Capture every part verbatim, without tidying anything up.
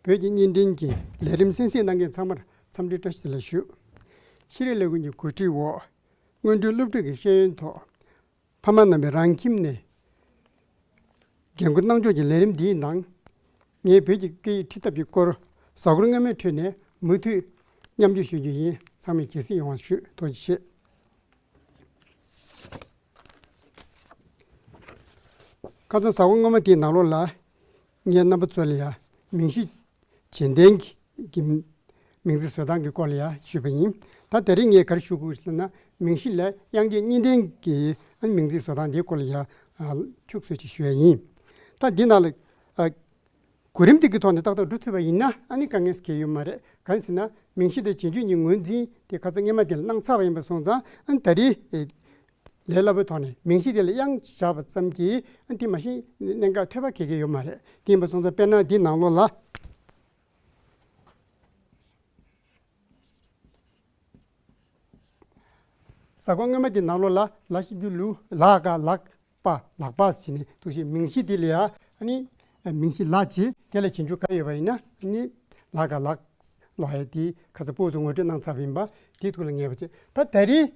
བོད་ཀྱི་བརྙན་འཕྲིན་གྱི་ལས་རིམ་གསན་གཟིགས་གནང་མཁན་ཚང་མར་འཚམས་འདྲི་བཀྲ་ཤིས་བདེ་ལེགས་ཞུ། ཤེས་རིག་ལས་ཁུངས་ཀྱི་གོ་སྒྲིག་འོག་སྔོན་འགྲོའི་སློབ་ཕྲུག་གི་ཤེས་ཡོན་ཐོག་ཕ་མ་རྣམ་པས་རང་ཁྱིམ་ནས་འགན་འཁུར་གནང་ཕྱོགས་ཀྱི་ལས་རིམ་འདིའི་ནང་། ངས་བོད་ཀྱི་སྐད་ཡིག་ཁྲིད་ཐབས་ཀྱི་སྐོར་གཟའ་འཁོར་སྔོན་མའི་ཁྲོད་ནས་མུ་མཐུད་མཉམ་སྤྱོད་ཞུ་རྒྱུ་ཡིན། ཚང་མས་དགྱེས་གཟིགས་ཡོང་བ་ཞུ། ཐུགས་རྗེ་ཆེ། ཁ་སང་གཟའ་འཁོར་སྔོན་མ་དེའི་ནང་ལོགས་ལ་ངས་རྣམ་པ་ཚོ་ལ་ཡ་མིང་གཞི་རྗེས་ལྡན་གྱི་མིང་ཚིག་བཟོ་སྟངས་ཀྱི་སྐོར་ལ་ཡ་ཞུས་པ་ཡིན། ད་དེ་རིང་ངས་ག་རེ་ཞུ་དགོས་ཟེར་ན། མིང་གཞི་ལ་དབྱངས་ཅན་གཉིས་ལྡན་གྱི་མིང་ཚིག་བཟོ་སྟངས་དེའི་སྐོར་ལ་ཡ་ཁྱུག་ཙམ་ཞིག་ཞུ་ཡ་ཡིན། ད་འདི་ནང་ལ་གོ་རིམ་དེ་གི་ཐོག་ནས་ཏག་ཏག་འགྲོ་ཐུབ་པ་ཡིན་ན་ཨ་ནི་དཀའ་ངལ་གང་ཡང་ཡོད་མ་རེད། གང་ཟེར་ན་མིང་གཞི་དེ་རྗེས་འཇུག་གཉིས་ངོས་འཛིན་དེ་ཁ་སང་སྔོན་མ་དེ་ལ་གནང་ཚར་བ་ཡིན་པ་སོང་ཙང་། ཨ་ནི་ད་རེས་ལས་སླ་པོའི་ཐོག་ནས་མིང་གཞི་དེ་ལ་དབྱངས་བཞག་པ་ཙམ་གྱིས་ཨ་ནི་དེ་མ་གཞི་གནད་འགག་ཐོན་པ་གང་ཡང་ཡོད་མ་རེད། དེ་ཡིན་པ་སོང་ཙང་དཔེར་ན་འདི་ནང་ལོགས་ལ། གཟའ་འཁོར་སྔོན་མ་དེ་ནང་ལོགས་ལ་ལ་ཞབས་ཀྱུ་ལུ། ལ་ག་ལག་པ་ལག་པ་ཟེར་ནས་འདུག་སེ་མིང་གཞི་དེ་ལ་ཡ་ཨ་ནི་མིང་གཞི་ལ་བྱས། དེ་ལ་རྗེས་འཇུག་ག་ཡོད་པ་ཡིན་ན་ཨ་ནི་ལ་ག་ལག་ལོ་ཧའི་དེ་ཁ་སང་ཕྲུ་གུ་ཚོ་ངོ་སྤྲོད་གནང་ཚར་བ་ཡིན་པ་དེའི་ཐོག་ལ་ངེས་པ་བྱས། ད་ད་རེས་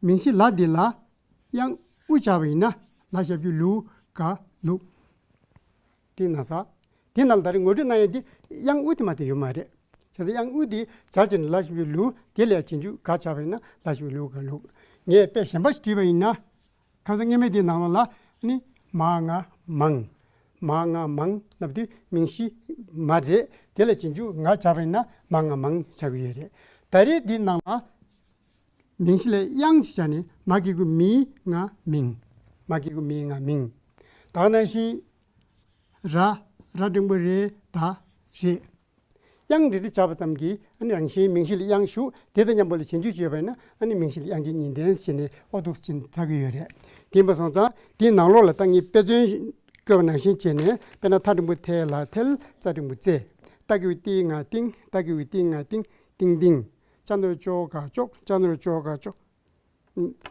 མིང་གཞི་ལ་འདི་ལ་དབྱངས་ཨུ་བྱས་པ་ཡིན་ན་ལ་ཞབས་ཀྱུ་ལུ་ག་ལུག་དེ་ན་ས། དེ་ནང་ལ་ད་རེས་ངོ་སྤྲོད་གནང་ཡ་དེ་དབྱངས་ཨུ་དེ་མ་གཏོགས་ཡོད་མ་རེད། བྱས་ཙང་དབྱངས་ཨུ་དེ་སྦྱར་བྱས་ནས་ལ་ཞབས་ཀྱུ་ལུ། དེ་ལ་ཡ་རྗེས་འཇུག་ག་བྱས་པ་ཡིན་ན་ལ་ཞབས་ཀྱུ་ལུ་ག་ལུག་ངས་དཔེ་གཞན་པ་ཞིག་བྲིས་པ་ཡིན་ན། ཁ་སང་སྔོན་མའི་དེའི་ནང་ལོགས་ལ་ཨ་ནི་མ་ང་མང་། མ་ང་མང་ལབ་དུས་མིང་གཞི་མ་རེད། དེ་ལ་རྗེས་འཇུག་ང་བྱས་པ་ཡིན་ན་མ་ང་མང་ཆགས་ཀྱི་ཡོད་རེད། ད་རེས་འདི་ནང་ལ་མིང་གཞི་ལ་དབྱངས་ཅིག་བྱས་ནས་མ་གི་གུ་མི་ང་མིང་། མ་གི་གུ་མི་ང་མིང་། ད་ག་ནང་བཞིན་ར། ར་འགྲེང་བུ་རེ་ད་རེད། དབྱངས་རེ་རེ་བྱས་པ་ཙམ་གྱིས་ཨ་ནི་རང་བཞིན་མིང་གཞི་ལ་དབྱངས་ཞུགས། དེ་དང་མཉམ་པོ་ལ་རྗེས་འཇུག་ཅིག་ཡོད་པ་ཡིན་ན་ཨ་ནི་མིང་གཞི་ལ་དབྱངས་ཅན་གཉིས་ལྡན་ཟེར་ནས་ཨོ་འདུག་སེ་ཆགས་ཀྱི་ཡོད་རེད། དེ་ཡིན་པ་སོང་ཙང་དེའི་ནང་ལོགས་ལ་ད་ངས་དཔེ་མཚོན་བཀོད་པ་ནང་བཞིན་བྱས་ནས། དཔེར་ན་ཐ་འགྲེང་བུ་ཐེ་ལ་ཐེལ། ཙ་འགྲེང་བུ་ཙེ། ཏ་གི་གུ་ཏི་ང་ཏིང་། ཏ་གི་གུ་ཏི་ང་ཏིང་། ཏིང་ཏིང་། ཅ་ན་རོ་ཅོ་ག་ཅོག་ཅ་ན་རོ་ཅོ་ག་ཅོག་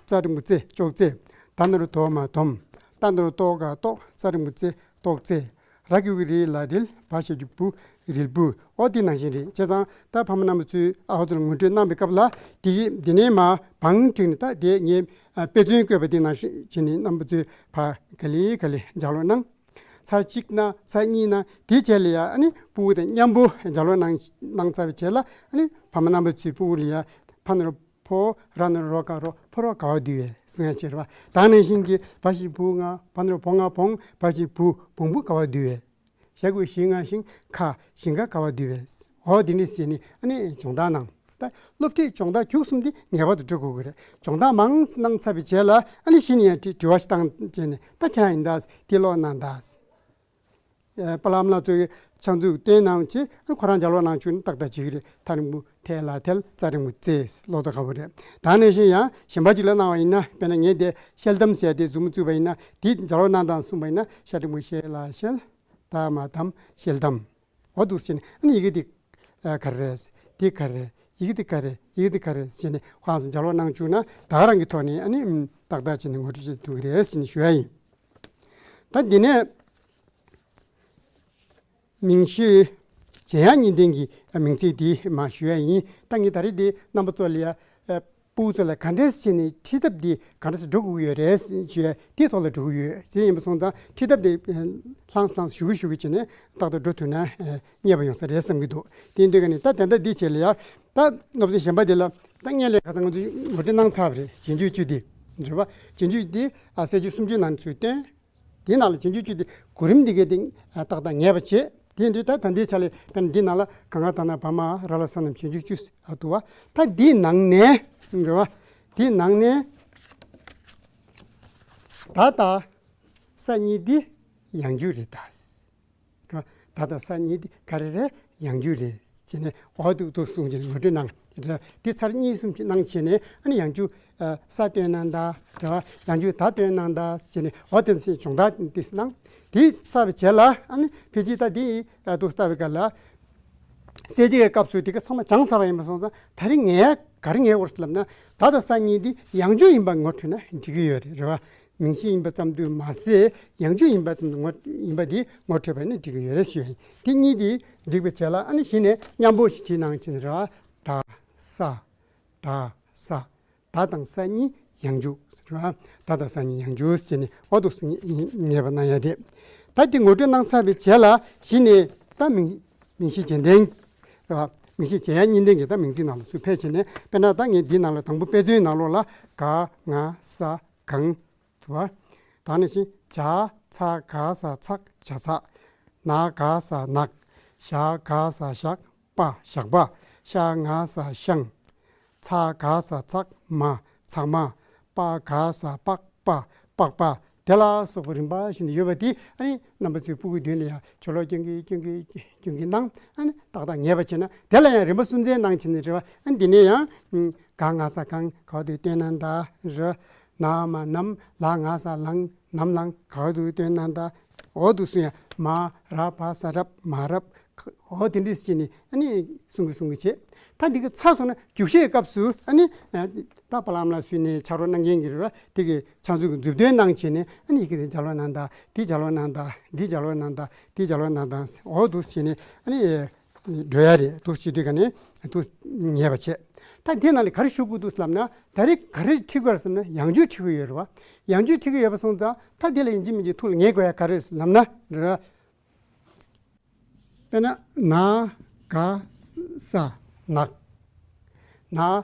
ཙ་འགྲེང་བུ་ཙེ། ཅོག་ཙེ། ད་ན་རོ་དོ་མ་དོམ། ཏ་ན་རོ་ཏོ་ག་ཏོག་ཙ་འགྲེང་བུ་ཙེ། ཏོག་ཙེ། ར་གི་གུ་རི་ལ་རིལ། བ་ཞབས་ཀྱུ་བུ། རིལ་བུ། ཨོ་དེ་ནང་བཞིན་རེད། བྱས་ཙང་ད་ཕ་མ་རྣམ་པ་ཚོས་ཨ་ཕ་ཚོ་ལ་ངོ་སྤྲོད་གནང་བའི་སྐབས་ལ་དེ་གི་དེ་ནས་མར་བང་བསྒྲིགས་ནས། ད་དེ་ངས་དཔེ་མཚོན་བཀོད་པ་དེ་ནང་བཞིན་བྱས་ནས་རྣམ་པ་ཚོས་ཕར་ག་ལེ་ག་ལེ་ལྗགས་ཀློག་གནང་། ཚར་གཅིག་ན་ཚར་གཉིས་ན་དེའི་རྗེས་ལ་ཡ་ཨ་ནི་ཕྲུ་གུ་དང་མཉམ་པོ་ལྗགས་ཀློག་གནང་གནང་ཚར་བའི་རྗེས་ལ་ཨ་ནི་ཕ་མ་རྣམ་པ་ཚོས་ཕྲུ་གུ་ལ་ཡ་ཕ་ན་རོ་ཕོ། ར་ན་རོ་རོ་ག་རོ། ཕོ་རོག་ག་བ་འདུལ་བས་གསུང་ཡ་བྱེད་རེད་པ། ད་ནང་བཞིན་གྱི་བ་ཞབས་བུ་ང་། བ་ན་རོ་བོ་ང་བོང་། བ་ཞབས་བུ་བོང་བུ་ག་བ་འདུལ་བས། ཞ་གི་གུ་ཞི་ང་ཞིང་། ཁ་ཞིང་ཁ་ག་བ་འདུལ་བས། འོ་དེ་འདྲ་བྱས་ནས་ཨ་ནི་སྦྱོང་བརྡར་གནང་། ད་སློབ་ཁྲིད་སྦྱོང་བརྡར་མཇུག་གསུམ་དེ་ངེས་པར་དུ་འགྲོ་དགོས་ཀྱི་རེད། སྦྱོང་བརྡར་མང་གནང་ཚར་བའི་རྗེས་ལ་ཨ་ནི་གཞི་ནས་ཡང་དྲི་དྲི་བ་ཞིག་བཏང་བྱས་ནས། ད་ཁྱེད་རང་ཡིན་ད་དེ་ཀློག་གནང་ད། ཨ་པ་ལགས་ཨ་མ་ལགས་ཚོས་ཕྱག་མཛུབ་བསྟན་གནང་བྱས་ཨ་ཁོ་རང་ལྗགས་ཀློག་གནང་བཅུག་ན་ཏག་ཏག་བྱེད་ཀྱི་རེད། ཐ་འགྲེང་བུ་ཐེ་ལ་ཐལ། ཙ་འགྲེང་བུ་ཙེ། ཀློག་རྟོགས་དཀའ་པོ་རེད། ད་ནང་བཞིན་ཡང་གཞན་པ་ཅིག་ལ་གནང་བ་ཡིན་ན། དཔེར་ན་ངས་དེ་ཤེལ་དམ་ཟེར་དེ་མཛུབ་མོ་བཙུགས་པ་ཡིན་ན། དེ་ལྗགས་ཀློག་གནང་དང་གསུངས་པ་ཡིན་ན། ཤ་འགྲེང་བུ་ཤེ་ལ་ཤལ། ད་མ་དམ། ཤེལ་དམ། འོ་འདུག་སེ་བྱས་ནས་ཨ་ནི་ཡི་གེ་འདི་ག་རེ་རེད། འདི་ག་རེ་རེད། ཡི་གེ་འདི་ག་རེ་རེད། ཡི་གེ་འདི་ག་རེ་རེད་ཟེར་ནས་ཁོ་རང་ཚོ་ལྗགས་ཀློག་གནང་བཅུག་ན་ད་ག་རང་གི་ཐོག་ནས་ཨ་ནི་ཏག་ཏག་བྱས་ནས་ངོ་སྤྲོད་བྱེད་ཐུབ་ཀྱི་རེད་ཟེར་ནས་ཞུ་ཡ་ཡིན། ད་འདི་ནས་མིང་གཞི་རྗེས་དབྱངས་གཉིས་ལྡན་གྱི་མིང་ཚིག་འདི་མར་ཞུ་ཡ་ཡིན། ད་ངས་ད་རེས་འདི་རྣམ་པ་ཚོ་ལ་ཡ་ཨ་ཕྲུ་གུ་ཚོ་ལ་ག་འདྲས་བྱས་ནས་ཁྲིད་ཐབས་འདི་ག་འདྲས་འགྲོ་དགོས་ཀྱི་ཡོད་རེད་ཞུ་ཡ་དེའི་ཐོག་ལ་འགྲོ་གི་ཡོད། དེ་ཡིན་པ་སོང་ཙང་ཁྲིད་ཐབས་འདི་ལྷང་ལྷང་ཞུ་གི་ཞུ་གི་བྱས་ནས་ཏག་ཏག་འགྲོ་ཐུབ་ན་ཨ་མཉེས་པོ་ཡོང་ས་རེད་བསམ་གྱི་འདུག་དེ་ཡིན་དུས་ཀ་ནས་ད་དེ་འདྲ་འདི་བྱས་ལ་ཡ། ད་སློབ་ཚན་གཞན་པ་འདི་ལ་ད་སྔོན་ལ་ཁ་སང་ང་ཚོས་ངོ་སྤྲོད་གནང་ཚར་བ་རེད། རྗེས་འཇུག་བཅུ་འདི་རེད་པ། རྗེས་འཇུག་འདི་ཨ་གསལ་བྱེད་སུམ་ཅུ་ནང་ཚུར་བཏོན། དེའི་ནང་ལ་རྗེས་འཇུག་བཅུ་དེ་གོ་རིམ་འདི་གའི་སྟེང་ཨ་ཏག་ཏག་ངེས་པ་བྱེད། དེ་ཡིན་དུས་ད་ད་འདིའི་ཆ་ལས་དཔེར་ན་འདིའི་ནང་ལ་ག་ང་ད་ན་བ་མ་ར་ལ་ས་རྣམས་རྗེས་འཇུག་བཅུ་ཨ་འདུག་བ། ད་འདིའི་ནང་ནས་རེད་བ། དེའི་ནང་ནས་ད་ད་ས་གཉིས་འདི་ཡང་འཇུག་རེད་ད། རེད་བ། ད་ད་ས་གཉིས་འདི་ག་རེ་རེད། ཡང་འཇུག་རེད་བྱས་ནས་འོ་འདུག་འདུག་གསུངས་བྱས་ནས་ངོ་སྤྲོད་གནང་། རེད་བ། འདི་ཚར་གཉིས་གསུམ་ཅིག་གནང་བྱས་ནས་ཨ་ནི་ཡང་འཇུག་ཨ་ས་བཏོན་གནང་ད། རེད་བ། ཡང་འཇུག་ད་བཏོན་གནང་ད་བྱས་ནས་འོ་དེ་ཚོ་སྦྱོང་བརྡར་འདི་གནང་། དེ་ཚར་བའི་རྗེས་ལ་ཨ་ནི་ཕལ་ཆེར་ད་འདི་ཨ་འདུག་ལྟ་བའི་སྐབས་ལ་གསལ་བྱེད་ཀྱི་སྐབས་སུ་དེ་ག་ཚང་མ་སྦྱངས་ཚར་བ་ཡིན་པ་སོང་ཙང་། ད་རིང་ངས་ག་རེ་ངས་འོར་ལབ་ན་ད་ད་ས་གཉིས་འདི་ཡང་འཇུག་ཡིན་པ་ངོ་འཕྲོད་ན་འགྲིག་གི་ཡོད་རེད། རེད་བ། མིང་གཞི་ཡིན་པ་ཙམ་དུ་མ་ཟད། ཡང་འཇུག་ཡིན་པ་ཙམ་དུ་ངོ་ཡིན་པ་འདི་ངོ་འཕྲོད་པ་ནི་འགྲིག་གི་ཡོད་རེད་ཞུ་ཡ་ཡིན། དེ་གཉིས་དེ་འགྲིག་པའི་ཆེད་ལ། ཨ་ནི་གཞི་ནས་མཉམ་པོ་ཞིག་བྲིས་གནང་བྱས་ནས་རེད་བ། ད་ས། ད་ས། ད་དང་ས་གཉིས་ཡང་འཇུག་ཟེར་བ། ད་དང་ས་གཉིས་ཡང་འཇུག་ཟེར་ནས་འོ་འདུག་སེ་ངེས་པ་གནང་ཡ་རེད། ད་དེ་ངོ་སྤྲོད་གནང་ཚར་བའི་རྗེས་ལ་གཞི་ནས་ད་མིང་མིང་གཞི་རྗེས་ལྡན་རེད་བ། མིང་གཞི་རྗེས་ཡ་གཉིས་ལྡན་གྱི་ད་མིང་ཚིག་ནང་ལ་ཚུར་ཕེབས་བྱས་ནས། དཔེར་ན་ད་ངས་འདིའི་ནང་ལ་དང་པོ་དཔེ་མཚོན་ནང་ལོགས་ལ་ག་ང་ས་གང་འདུག་བ། ད་ནི་ཅི། ཇ་ཚ་ག་ས་ཚག་ཇ་ཚག་ན་ག་ས་ནག་ཞ་ག་ས་ཞག་པ་ཞག་པ་ཤ་ང་ས་ཤང་། ཚ་ག་ས་ཚག་མ་ཚག་མ། པ་ག་ས་པག་པ་པག་པ། དེ་ལ་སོགས་པ་རིམ་པ་བཞིན་དུ་ཡོད་པ་དེ། ཨ་ནི་རྣམ་པ་ཚོས་སྤུ་གུའི་མདུན་ལ་ཡང་ཕྱོགས་ལྷུག་སྐྱོན་གྱིས་སྐྱོན་གྱིས་སྐྱོན་གྱིས་གནང་། ཨ་ནི་ཏག་ཏག་ངེས་པ་བྱས་ན། དེ་ལ་ཡང་རིམ་པ་གསུམ་ཚན་གནང་བྱས་ནས་རེད་བ། ཨ་ནི་འདི་ནས་ཡང་ག་ང་ས་གང་ག་དུ་སྟོན་ན་ད་རེད། ན་མ་ནམ། ལ་ང་ས་ལང་ནམ་ལང་ག་དུ་སྟོན་ན་ད། འོ་འདུག་སེ་ཡང་མ་ར་བ་ས་རབ་མ་རབ། འོ་དེ་འདྲས་བྱས་ནས་ཨ་ནི་གསུང་གི་གསུང་གི་བྱས། ད་འདི་ག་ཚ་སོང་ན་རྒྱུགས་བཞེས་སྐབས་སུ་ཨ་ནི་ད་བླ་མ་ལ་གསོལ་ནས་ཕྱག་རོགས་གནང་མཁན་གྱི་རེད་བ། དེ་གི་ཕྱག་མཛོད་ཀྱི་མཛུབ་སྟོན་གནང་བྱས་ནས། ཨ་ནི་ཡི་གེ་དེ་ལྗགས་ཀློག་གནང་དང་། འདི་ལྗགས་ཀློག་གནང་དང་། འདི་ལྗགས་ཀློག་གནང་དང་། འདི་ལྗགས་ཀློག་གནང་དང་འོ་འདུག་སེ་བྱས་ནས་ཨ་ནི་འགྲོ་ཡ་རེད། འདུག་སེ་བྱེད་དུས་ག་ནས་འདུག་ངེས་པ་བྱས། ད་དེ་ནང་ལ་ག་རེ་ཞུ་དགོས་འདུག་ལབ་ན། ད་རེས་ག་རེ་ཁྲིད་དགོས་རེད་ཟེར་ན། ཡང་འཇུག་ཁྲིད་དགོས་ཡོད་རེད་བ། ཡང་འཇུག་ཁྲིད་ཀྱི་ཡོད་པ་སོང་ཙང་། ད་དེ་ལ་ཡིན་གཅིག་མིན་གཅིག་ཐུགས་ལ་ངེས་དགོས་ཡ་ག་རེ་ལབ་ན་རེད། དཔེར་ན་ན་ག་ས་ནག་ན་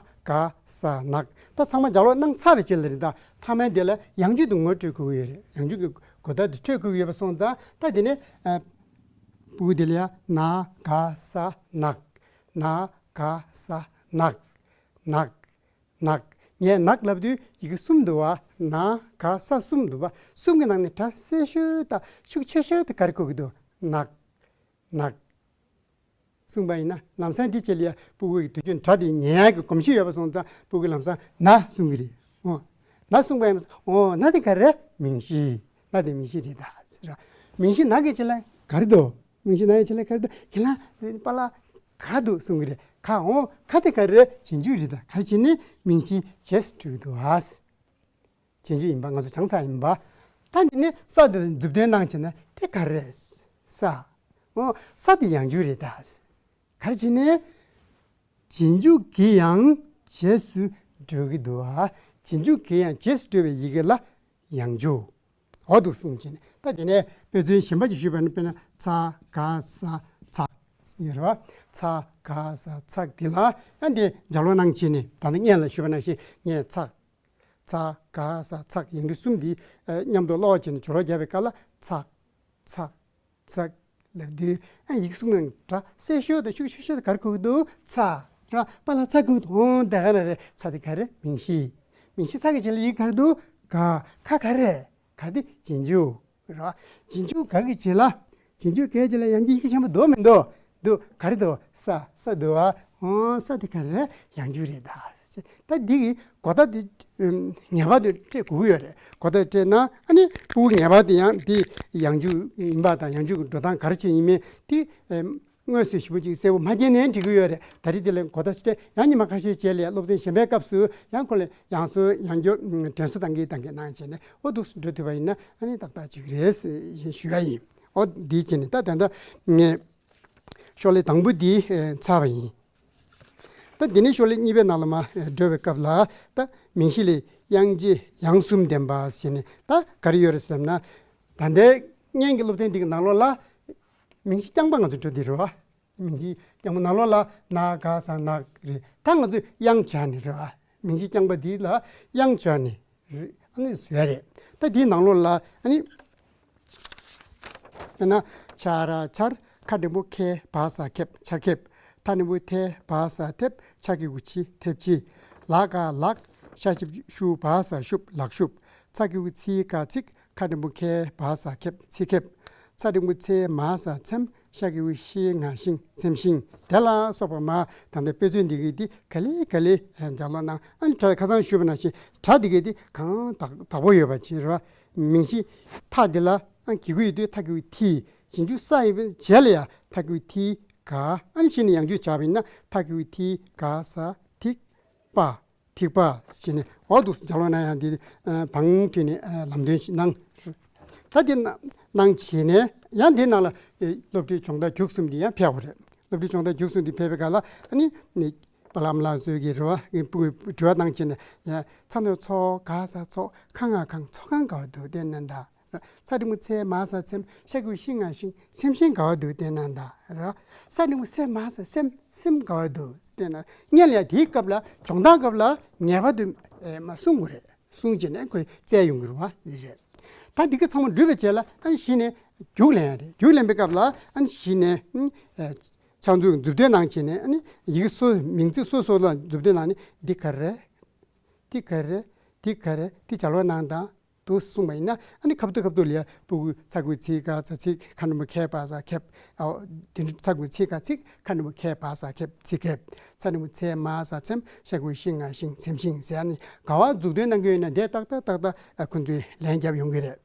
ག་ས་ནག་ད་ཚང་མ་ལྗགས་ཀློག་གནང་ཚར་བའི་རྗེས་ལ་རེད། ད་མཐའ་མའི་དེ་ལ་ཡང་འཇུག་ཏུ་ངོ་སྤྲོད་དགོས་ཀྱི་ཡོད་རེད། ཡང་འཇུག་གི་གོ་བརྡ་དེ་འཕྲོད་དགོས་ཀྱི་ཡོད་པ་སོང་ཙང་། ད་དེ་ནས་ཨ་སྤུ་གུ་དེ་ལ་ཡ་ན་ག་ས་ནག་ན་ག་ས་ནག་ནག་ནག་ངས་ནག་ལབ་དུས་ཡི་གེ་གསུམ་འདུག་བ། ན་ག་ས་གསུམ་འདུག་བ། གསུམ་གྱི་ནང་ནས་སྒྲ་གསལ་ཤོས་དང་ཤུགས་ཆེ་ཤོས་དེ་ག་རེ་གོ་གི་འདུག་ནག་ནག་གསུངས་པ་ཡིན་ན། ལམ་སང་འདི་བྱེད་ལ་ཡ་སྤུ་གུ་ཡི་དུས་རྒྱུན་སྒྲ་དེ་ཉན་ཡག་གི་གོམས་གཤིས་ཡོད་པ་སོང་ཙང་། སྤུ་གུ་ལམ་སང་ན་གསུང་གི་རེད། འོ་ན་གསུངས་པ་ཡིན་པ་སོང་། འོ་ན་དེ་ག་རེ། མིང་གཞི། ན་དེ་མིང་གཞི་རེད་ད་ཟེར། མིང་གཞི་ན་གི་བྱེད་ལ་ག་རེ་འདུག་མིང་གཞི་ན་གི་བྱེད་ལ་ག་རེ་འདུག་ཁྱེད་རང་པཱ་ལགས་ག་འདུག་གསུང་གི་རེད། ག་འོ་ག་དེ་ག་རེ། རྗེས་འཇུག་རེད་ད། ག་རེ་བྱས་ནས་མིང་གཞི་རྗེས་སུ་འགྲོ་གི་འདུག་ཨ། རྗེས་འཇུག་ཡིན་པ་ང་ཚོ་བྱང་ས་ཡིན་པ། ད་འདི་ནས་ས་དེ་ལ་མཛུབ་སྟོན་གནང་བྱས་ན་དེ་ག་རེ་རེད། ས། འོ་ས་དེ་ཡང་འཇུག་རེད་ད། ག་རེ་བྱས་ནས། རྗེས་འཇུག་གིས་ཡང་རྗེས་སུ་འགྲོ་གི་འདུག་ཨ། རྗེས་འཇུག་གིས་ཡང་རྗེས་སུ་འགྲོ་བའི་ཡི་གེ་ལ་ཡང་འཇུག་འོ་འདུག་གསུངས་བྱས་ནས། ད་དེ་ནས་དཔེ་མཚོན་གཞན་པ་ཅིག་ཞུས་པ་ནི། དཔེར་ན་ཚ་ག་ས་ཚག་ཡོད་རེད་བ། ཚ་ག་ས་ཚག་དེ་ལ་ཡང་དེ་ལྗགས་ཀློག་གནང་བྱས་ནས། ད་ནི་སྔོན་ལ་ཞུས་པ་ནང་བཞིན། སྔོན་ཚག་ཚ་ག་ས་ཚག་ཡིག་འབྲུ་གསུམ་འདི་མཉམ་དུ་ཀློག་བྱས་ནས་སྦྱོར་བ་བརྒྱབ་པའི་སྐབས་ལ། ཚག་ཚག་ཚག་ལབ་དུས། ཨ་ཡིག་གཟུགས་ནང་སྒྲ་གསལ་ཤོས་དང་ཤུགས་ཆེ་ཤོས་དེ་ག་རེ་གོ་གི་འདུག་ཚ་རེད་བ། པཱ་ལགས་ཚ་གོ་གི་འདུག་འོང་། ད་ག་རེ་རེད། ཚ་དེ་ག་རེ། མིང་གཞི། མིང་གཞི་ཚ་གི་རྗེས་ལ་ཡི་གེ་ག་རེ་འདུག་ག་ག་ག་རེ། ག་དེ་རྗེས་འཇུག་རེད་བ། རྗེས་འཇུག་ག་གི་རྗེས་ལ། རྗེས་འཇུག་གའི་རྗེས་ལ་ཡང་འཇུག་ཡི་གེ་ཆེན་པོ་འདུག་མི་འདུག་འདུག་ག་རེ་འདུག་ས་ས་འདུག་བ། འོང་། ས་དེ་ག་རེ། ཡང་འཇུག་རེད་ད། ད་འདི་གི་གོ་བརྡ་དེ་ངེས་པར་དུ་སྤྲད་དགོས་ཀྱི་ཡོད་རེད། གོ་བརྡ་སྤྲད་ན་ཨ་ནི་སྤུ་གུ་ངེས་པར་དུ་ཡང་འདི་ཡང་འཇུག་ཡིན་པ་དང་། ཡང་འཇུག་གི་འགྲོ་སྟངས་ག་རེ་བྱས་ཡིན་མིན་དེ་དངོས་སུ་ཞིབ་པོ་ཅིག་གསལ་པོ་མ་མཁྱེན་ནའང་འགྲིག་གི་ཡོད་རེད། ད་རེས་དེ་ལ་གོ་བརྡ་སྤྲད། ཡང་ཉི་མ་ཁ་ཤས་རྗེས་ལ་སློབ་ཚན་གཞན་པའི་སྐབས་སུ་ཡང་ཁོ་ལ་ཡང་སོ་ཡང་བསྐྱར་དྲན་གསོ་གཏང་གི་གཏང་གི་གནང་བྱས་ནས། འོ་འདུག་འགྲོ་ཐུབ་པ་ཡིན་ན་ཨ་ནི་ཏག་ཏག་ཅིག་རེད་ཞུ་ཡ་ཡིན། འོ་འདི་བྱས་ནས་ད་ད་ལྟ་ངས་ཤོག་ལྷེ་དང་པོ་འདི་ཚར་བ་ཡིན། ད་འདི་ནས་ཤོག་ལྷེ་གཉིས་པའི་ནང་ལ་མར་འགྲོ་བའི་སྐབས་ལ། ད་མིང་གཞི་ལས་དབྱངས་འབྱེད་ཡང་གསུམ་ལྡན་པ་ཟེར་ནས་ད་ག་རེ་ཡོད་རེད་ཟེར་ན། ད་ལྟའི་སྔོན་གྱི་སློབ་ཚན་འདི་གི་ནང་ལོགས་ལ་མིང་གཞི་རྐྱང་པ་ང་ཚོ་འགྲོ་འདི་རེད་བ། མིང་གཞི་རྐྱང་པ་ནང་ལོགས་ལ་ན་ག་ས་ནག་རེད། ད་ང་ཚོས་དབྱངས་སྦྱར་ནས་རེད་བ། མིང་གཞི་རྐྱང་པ་འདི་ལ་དབྱངས་སྦྱར་ནས་རེད། ཨ་ནི་བཟོས་རེད། ད་འདིའི་ནང་ལོགས་ལ་ཨ་ནི། དཔེར་ན་ཆ་ར་ཆར། ཁ་འགྲེང་བུ་ཁེ་བ་ས་ཁེབ་ཆར་ཁེབ། ཐ་འགྲེང་བུ་ཐེ་བ་ས་ཐེབ། ཆ་གི་གུ་ཆི་ཐེབ་ཆི། ལ་ག་ལག་ཤ་ཞབས་ཞུ་བ་ས་ཤུབ་ལག་ཤུབ། ཚ་གི་གུ་ཚི་ག་ཚིག་ཁ་འགྲེང་བུ་ཁེ་བ་ས་ཁེབ་ཚི་ཁེབ། ཚ་འགྲེང་བུ་ཚེ་མ་ས་ཚེམ། ཤ་གི་གུ་ཤི་ང་ཤིང་ཚེམ་ཤིང་། དེ་ལ་སོགས་པ་མ། ད་ལྟ་དཔེ་མཚོན་འདི་གི་འདི་ག་ལེ་ག་ལེ་ལྗགས་ཀློག་གནང་། ཨ་ནི་སྒྲ་ཁ་སང་ཞུས་པ་ནང་བཞིན་སྒྲ་འདི་གི་འདི་གང་དག་དག་པོ་ཡོད་པ་ཅིག་རེད་བ། མིང་གཞི་ཐ་འདི་ལ་ཨ་གི་གུ་ཡོད་དུས་ཐ་གི་གུ་ཐི། རྗེས་འཇུག་ས་ཡིན་པའི་རྗེས་ལ་ཡ་ཐ་གི་གུ་ཐི་ག། ཨ་ནི་གཞི་ནས་ཡང་འཇུག་བྱས་པ་ཡིན་ན་ཐ་གི་གུ་ཐི་ག་ས་ཐིག་པ། ཐིགས་པ་བྱས་ནས་འོ་འདུག་སེ་ལྗགས་ཀློག་གནང་ཡག་འདི་བང་བསྒྲིགས་ནས་ལམ་སྟོན་ཞིག་གནང་། ད་དེ་གནང་བྱས་ནས་ཡང་དེའི་ནང་ལ་སློབ་ཁྲིད་སྦྱོང་བརྡར་རྒྱུགས་གསུམ་འདི་ཡང་ཕེབས་པ་རེད། སློབ་ཁྲིད་སྦྱོང་བརྡར་རྒྱུགས་གསུམ་འདི་ཕེབས་པའི་སྐབས་ལ་ཨ་ནི་ནི་པ་ལགས་མ་ལགས་ཚོས་ཀྱི་རེ་བ་ངས་ཕྲུ་གུས་དྲི་བ་གནང་བྱས་ནས་ཡང་ཚ་ནོར་ཚོགས། ག་ས་ཚོགས། ཁ་ང་ཁང་། ཚོགས་ཁང་ག་བ་འདུག་བལྟས་ན་ད། ཚ་འགྲེང་བུ་ཚེ། མ་ས་ཚེམས། ཤ་གི་གུ་ཤི་ང་ཤིང་། ཚེམས་ཤིང་ག་བ་འདུག་བལྟས་ན་ད། ར། ས་འགྲེང་བུ་སེ། མ་ས་སེམས། སེམས་ག་བ་འདུག་བལྟས་ན། སྔོན་ལ་ཡང་དེའི་སྐབས་ལ་སྦྱོང་བརྡར་སྐབས་ལ་ངེས་པར་དུ་ཨེ་མ་གསུང་དགོས་རེད། གསུང་བྱས་ནས་ཁོས་བཙལ་ཡོང་གི་རེད་བ། འདི་རེད། ད་འདི་ག་ཚང་མ་འགྲུབ་པའི་རྗེས་ལ་ཨ་ནི་གཞི་ནས་རྒྱུགས་ལེན་ཡ་རེད། རྒྱུགས་ལེན་པའི་སྐབས་ལ་ཨ་ནི་གཞི་ནས་ཨེ་ཕྱག་མཛུབ་མཛུབ་སྟོན་གནང་བྱས་ནས་ཨ་ནི་ཡི་གེ་སོ་མིང་ཚིག་སོ་སོ་ལ་མཛུབ་སྟོན་གནང་ནས་འདི་ག་རེ་རེད། འདི་ག་རེ་རེད། འདི་ག་རེ་རེད། འདི་ལྗགས་ཀློག་གནང་དང་། འདུག་གསུངས་པ་ཡིན་ན་ཨ་ནི་ཁ་ཐུག་ཁ་ཐུག་ལ་ཡ་ཕྲུ་གུ་ཚ་གི་གུ་ཚི་ག་ཚ་ཚིག་ཁ་འགྲེང་བུ་ཁེ་བ་ས་ཁེབ། ཨོ་དེ་འདྲ་ཚ་གི་གུ་ཚི་ག་ཚིག་ཁ་འགྲེང་བུ་ཁེ་བ་ས་ཁེབ་ཚི་ཁེབ། ཚ་འགྲེང་བུ་ཚེ། མ་ས་ཚེམས། ཤ་གི་གུ་ཤི་ང་ཤིང་། ཚེམས་ཤིང་ཟེར། ཨ་ནི་ག་བ་མཛུབ་སྟོན་གནང་གི་ཡོད་ན་དེ་ཏག་ཏག་ཏག་ཏག་ཨ་ཁོ་ཚོས་ལན་རྒྱབ་ཡོང་གི་རེད།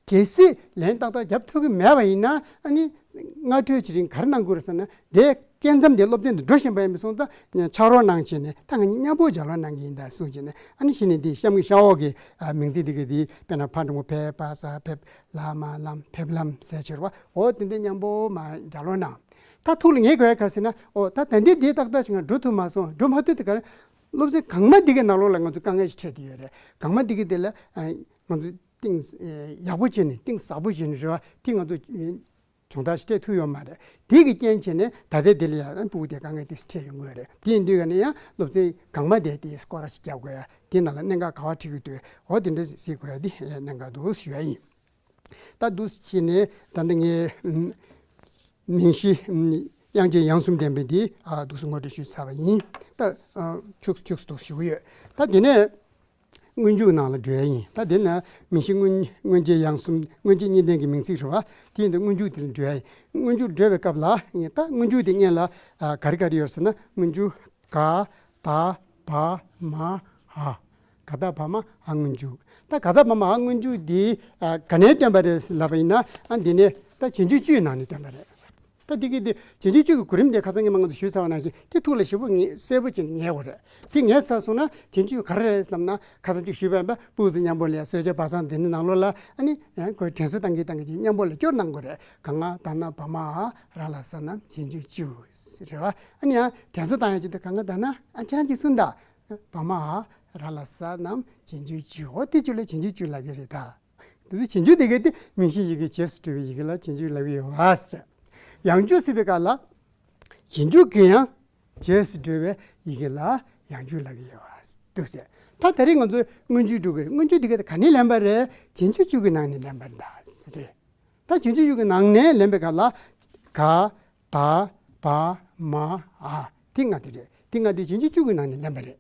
གལ་སྲིད་ལན་ཏག་ཏག་རྒྱབ་ཐུབ་ཀྱི་མེད་པ་ཡིན་ན་ཨ་ནི་སྔ་འགྲོའི་བྱེད་རིང་ག་རེ་གནང་དགོས་རེད་ཟེར་ན། དེ་སྐབས་མཚམས་དེ་སློབ་ཚན་དུ་འགྲོ་བཞིན་པ་ཡིན་པ་སོང་ཙང་ཕྱག་རོགས་གནང་བྱས་ནས་ད་ང་གཉིས་མཉམ་པོ་ལྗགས་ཀློག་གནང་གི་ཡིན་ད་གསུངས་བྱས་ནས་ཨ་ནི་གཞི་ནས་འདི་གཤམ་གྱི་ཤ་འོག་གི་ཨ་མིང་ཚིག་འདི་ག་འདི་དཔེར་ན་ཕ་འགྲེང་བུ་ཕེ་བ་ས་ཕེབས། ལ་མ་ལམ། ཕེབས་ལམ་ཟེར་བྱས་རེད་བ། འོ་དེ་འདྲ་མཉམ་པོ་མར་ལྗགས་ཀློག་གནང་། ད་ཐུགས་ལ་ངེས་དགོས་ཡ་ག་རེ་ཟེར་ན། འོ་ད་ད་འདི་འདི་ཏག་ཏག་ཞིག་ང་འགྲོ་ཐུབ་མ་སོང་། འགྲོ་མ་ཐུབ་དེ་ག་རེ། སློབ་ཚན་གོང་མ་འདི་གའི་ནང་ལོགས་ལ་ང་ཚོ་དཀའ་ངལ་ཞིག་འཕྲད་བསྡད་ཡོད་རེད། གོང་མ་འདི་གའི་དེ་ལ་ཨ་ང་ཚོ་གཏིང་ཡག་པོ་བྱས་ནས་གཏིང་ཟབ་པོ་བྱས་ནས་རེད་བ། དེ་ང་ཚོ་སྦྱོང་བརྡར་ཞིག་སྤྲད་ཐུབ་ཡོད་མ་རེད། དེ་གི་རྐྱེན་བྱས་ནས་ད་ལྟའི་དེ་ལ་ཡང་ཕྲུ་གུ་དེ་དཀའ་ངལ་དེ་འཕྲད་ཡོང་གི་ཡོད་རེད། དེ་ཡིན་དུས་ཀ་ནས་ཡང་སློབ་ཚན་གོང་མ་དེ་དེ་སྐོར་ར་ཞིག་རྒྱག་དགོས་ཡ། དེ་ནང་ལ་གནད་འགག་ག་བ་འཕྲད་ཀྱི་འདུག་འོ་དེ་འདྲ་གཟིགས་དགོས་ཡ་དེ་གནད་འགག་འདུག་ཞུ་ཡ་ཡིན། ད་འདུག་སེ་བྱས་ནས་ད་ལྟ་ངས་མིང་གཞི་དབྱངས་ཅན་དབྱངས་གསུམ་ལྡན་པའི་འདི་འདུག་སེ་ངོ་སྤྲོད་ཞུས་ཚར་བ་ཡིན། ད་ཁྱུག་ཁྱུག་འདུག་སེ་ཞུ་གི་ཡོད། ད་དེ་ནས། སྔོན་འཇུག་ནང་ལ་འགྲོ་ཡ་ཡིན། ད་དེ་ན་མིང་གཞི་སྔོན་སྔོན་ཆད་དབྱངས་གསུམ། སྔོན་ཆད་གཉིས་ལྡན་གྱི་མིང་ཚིག་རེད་བ། དེ་ཡིན་དུས་སྔོན་འཇུག་དེ་ལ་འགྲོ་ཡ་ཡིན། སྔོན་འཇུག་འགྲོ་བའི་སྐབས་ལ་ཡིན། ད་སྔོན་འཇུག་དེ་སྔོན་ལ་ཨ་ག་རེ་ག་རེ་ཡོད་ཟེར་ན། སྔོན་འཇུག་ག་ད་བ་མ་འ། ག་ད་བ་མ་འ་སྔོན་འཇུག་ད་ག་ད་བ་མ་འ་སྔོན་འཇུག་དེ་ཨ་ག་ནས་བཏོན་པ་རེད་ལབ་པ་ཡིན་ན། ཨ་འདི་ནས་ད་རྗེས་འཇུག་བཅུའི་ནང་ནས་བཏོན་པ་རེད། ད་དེ་གི་དེ་རྗེས་འཇུག་བཅུ་གི་གོ་རིམ་དེ་ཁ་སང་ཉི་མ་ང་ཚོ་ཞུས་ཚར་བ་ནང་བཞིན་དེ་ཐུགས་ལ་ཞིབ་པོ་ངེས་གསལ་པོ་བྱས་ནས་ངེས་དགོས་རེད། དེ་ངེས་ཚར་སོང་ན་རྗེས་འཇུག་ག་རེ་རེད་ལབ་ན། ཁ་སང་གཅིག་ཞུས་པ་ཡིན་པ། ཕྲུ་གུ་ཚོ་མཉམ་པོ་ལ་གསོལ་ཇ་བག་ཚང་དེ་ནི་ནང་ལོགས་ལ་ཨ་ནི་ཁོས་དྲན་གསོ་བཏང་གི་བཏང་གི་ཅིག་མཉམ་པོ་ལ་སྐྱོར་གནང་དགོས་རེད། ག་ང་ད་ན་བ་མ་འ་ར་ལ་ས་ན་རྗེས་འཇུག་བཅུ་རེད་བ། ཨ་ནི་ཡང་དྲན་གསོ་བཏང་ཡ་ཅིག་ད་ག་ང་ད་ན་ཨ་ཁྱེད་རང་ཅིག་གསུངས་ད། བ་མ་འ་ར་ལ་ས་ན་རྗེས་འཇུག་བཅུ། འོ་དེ་བཅུ་ལ་རྗེས་འཇུག་བཅུ་ལབ་ཀྱི་རེད་ད། དེ་ཚོ་རྗེས་འཇུག་དེ་གའི་དེ་མིང་གཞིའི་ཡི་གེ་རྗེས་སུ་འགྲོ་བའི་ཡི་གེ་ལ་རྗེས་འཇུག་ལབ་ཀྱི་ཡོད་པ་ཟེར། ཡང་འཇུག་ཟེར་བའི་སྐབས་ལ་རྗེས་འཇུག་གི་ཡང་རྗེས་སུ་འགྲོ་བའི་ཡི་གེ་ལ་ཡང་འཇུག་ལབ་ཀྱི་ཡོད་པ་འདུག་ཟེར། ད་ད་རེས་ང་ཚོས་སྔོན་འཇུག་འགྲོ་གི་རེད། སྔོན་འཇུག་དེ་གའི་དེ་ག་ནས་ལེན་པ་རེད། རྗེས་འཇུག་བཅུ་གི་ནང་ནས་ལེན་པ་རེད་ད་ཟེར། ད་རྗེས་འཇུག་བཅུ་གི་ནང་ནས་ལེན་པའི་སྐབས་ལ་ག་ད་བ་མ་འ་དེ་ལྔ་དེ་རེད། དེ་ལྔ་དེ་རྗེས་འཇུག་བཅུ་གི་ནང་ནས་ལེན་པ་རེད།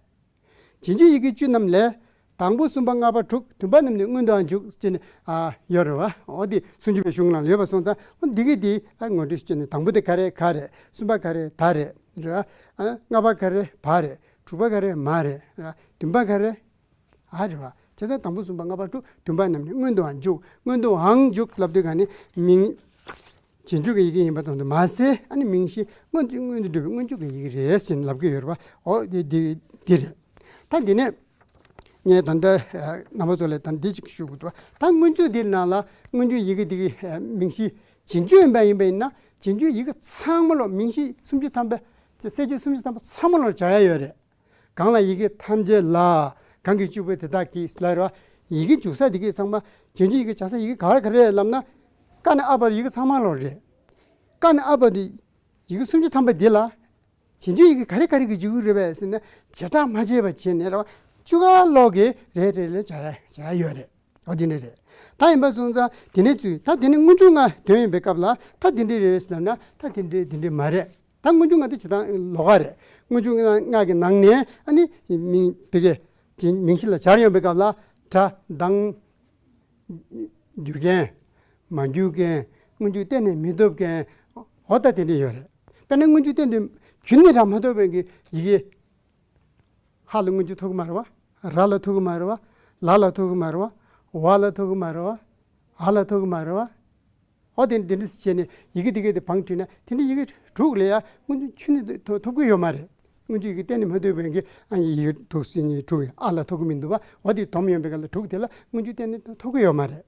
རྗེས་འཇུག་ཡི་གེ་བཅུ་རྣམས་ལས། དང་པོ་གསུམ་པ་ལྔ་པ་དྲུག་བདུན་པ་རྣམས་ནི་སྔོན་དུའང་འཇུག་ཅེས་ནི་ཨ་ཡོད་རེད་བ། འོ་དེ་སུམ་ཅུ་པའི་གཞུང་ནང་ལ་ཡོད་པ་སོང་ཙང་འོ་འདི་གི་དེ་ཨ་ངོ་སྤྲོད་ཅེས་ནི་དང་པོ་དེ་ག་རེ་ག་རེད། གསུམ་པ་ག་རེ་ད་རེད་རེད་བ། ཨ་ལྔ་པ་ག་རེ་བ་རེད། དྲུག་པ་ག་རེ་མ་རེད་རེད་བ། བདུན་པ་ག་རེ་ཨ་རེད་བ། བྱས་ཙང་དང་པོ་གསུམ་པ་ལྔ་པ་དྲུག་བདུན་པ་རྣམས་ནི་སྔོན་དུའང་འཇུག་སྔོན་དུའང་འཇུག་ལབ་དུས་ག་ནི་མིང་རྗེས་འཇུག་གི་ཡི་གེ་ཡིན་པ་ཙམ་དུ་མ་ཟད། ཨ་ནི་མིང་གཞི་སྔོན་དུ་སྔོན་དུ་འགྲོ་བའི་སྔོན་འཇུག་གི་ཡི་གེ་རེད་ཟེར་ནས་ལབ་ཀྱི་ཡོད་རེད་བ། འོ་དེ་དེ་དེ་རེད། ད་འདི་ནས་ངས་ད་ལྟ་རྣམ་པ་ཚོ་ལ་ད་འདི་ཅིག་ཞུ་དགོས་འདུག་ད་སྔོན་འཇུག་འདི་ནང་ལ་སྔོན་འཇུག་ཡི་གེ་འདི་གི་མིང་གཞི་རྗེས་འཇུག་ཡིན་པ་ཡིན་པ་ཡིན་ན། རྗེས་འཇུག་ཡི་གེ་ཚང་མ་ལོ་མིང་གཞི་སུམ་ཅུ་ཐམ་པ་གསལ་བྱེད་སུམ་ཅུ་ཐམ་པ་ཚང་མ་ལོ་སྦྱར་ཡ་ཡོད་རེད། གང་ལ་ཡི་གེ་ཐམས་ཅད་ལ། གང་གིས་སྤྱི་བོས་དེ་དག་གིས་ལ་རེད་བ། ཡི་གེ་འཇུག་ས་དེ་གའི་ཚང་མ་རྗེས་འཇུག་ཡི་གེ་སྦྱར་ས་ཡི་གེ་ག་རེ་ག་རེ་རེད་ལབ་ན། ཀ་ནས་ཨ་བར་ཡི་གེ་ཚང་མ་ལོ་རེད། ཀ་ནས་ཨ་བར་དེ་ཡི་གེ་སུམ་ཅུ་ཐམ་པ་འདི་ལ་རྗེས་འཇུག་ཡི་གེ་ག་རེ་ག་རེ་གིས་འཇུག་གི་རེད་པས་ཟེར་ན། བྱེ་བྲག་མ་ཕྱེ་བ་བྱས་ནས་རེད་བ། བཅུ་ཀ་ལོག་གིས་རེ་རེ་ལ་སྦྱར་ཡ་སྦྱར་ཡ་ཡོད་རེད། འོ་དེ་འདྲ་རེད། ད་ཡིན་པ་སོང་ཙང་དེ་ནས་ཚུལ་ད་དེ་ནས་སྔོན་འཇུག་ལྔ་དོན་ཡིན་པའི་སྐབས་ལ་ད་དེ་འདྲ་རེད་ཟེར་ལབ་ན། ད་དེ་འདྲ་དེ་འདྲ་མ་རེད། ད་སྔོན་འཇུག་ལྔ་དེ་བྱེད་སྟངས་ལོགས་ཀ་རེད། སྔོན་འཇུག་ལྔ་ལྔ་གི་ནང་ནས་ཨ་ནི་མིང་བི་གེ་མིང་གཞི་ལ་སྦྱར་ཡོང་པའི་སྐབས་ལ་སྒྲ་གདངས་འགྱུར་མཁན། མ་འགྱུར་མཁན། སྔོན་འཇུག་གཏན་ནས་མི་ཐོབ་མཁན། འོ་ད་དེ་འདྲ་ཡོད་རེད། དཔེར་ན་སྔོན་འཇུག་གཏན་དུ་རྒྱུན་ནས་རང་མ་ཐོབ་པའི་གི་ཡི་གེ་ཧ་ལ་སྔོན་འཇུག་ཐོབ་ཀྱི་མ་རེད་བ། ར་ལ་ཐོབ་ཀྱི་མ་རེད་བ། ལ་ལ་ཐོབ་ཀྱི་མ་རེད་བ། བ་ལ་ཐོབ་ཀྱི་མ་རེད་བ། འ་ལ་ཐོབ་ཀྱི་མ་རེད་བ། འོ་དེ་འདི་འདྲ་བྱས་ནས་ཡི་གེ་འདི་གའི་དེ་བང་བསྒྲིགས་ན་དེ་འདྲ་ཡི་གེ་དྲུག་ལ་ཡ་སྔོན་འཇུག་ཁྱོན་ནས་ཐོབ་ཐོབ་ཀྱི་ཡོད་མ་རེད། སྔོན་འཇུག་ཡི་གེ་གཏན་ནས་མ་ཐོབ་པའི་གི་ཨ་ཡི་གེ་དྲུག་ཟིན་ནས་དྲུག་ཨ་ལ་ཐོབ་ཀྱི་མི་འདུག་བ། འོ་དེ་སྡོམ་ཡོད་པའི་ག་ལ་དྲུག་དེ་ལ་སྔོན་འཇུག་གཏན་ནས་ཐོབ་ཀྱི་ཡོད་མ་རེད།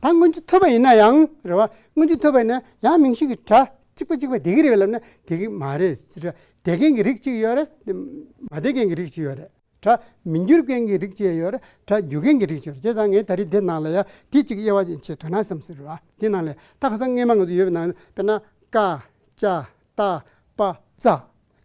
ད་སྔོན་འཇུག་ཐོབ་པ་ཡིན་ན་ཡང་རེད་བ། སྔོན་འཇུག་ཐོབ་པ་ཡིན་ན་ཡང་མིང་གཞི་གི་སྒྲ་གཅིག་པ་གཅིག་པ་བསྡད་ཀྱི་རེད་བ་ལབ་ན་བསྡད་ཀྱི་མ་རེད། སྒྲ་བསྡད་མཁན་གྱི་རིགས་གཅིག་ཡོད་རེད། མ་བསྡད་མཁན་གྱི་རིགས་གཅིག་ཡོད་རེད། སྒྲ་མི་འགྱུར་མཁན་གྱི་རིགས་གཅིག་ཡོད་རེད། སྒྲ་འགྱུར་མཁན་གྱི་རིགས་གཅིག་ཡོད་རེད། བྱས་ཙང་ངས་ད་རེས་འདི་ནང་ལ་ཡ་འདི་གཅིག་དབྱེ་བ་ཕྱེ་དོན་ན་བསམ་ཟེར་བ། འདི་ནང་ལ་ད་ཁ་སང་སྔས་མ་ང་ཚོ་ཡོད་པའི་ནང་དཔེར་ན་ཀ་ཅ་ཏ་པ་ཙ།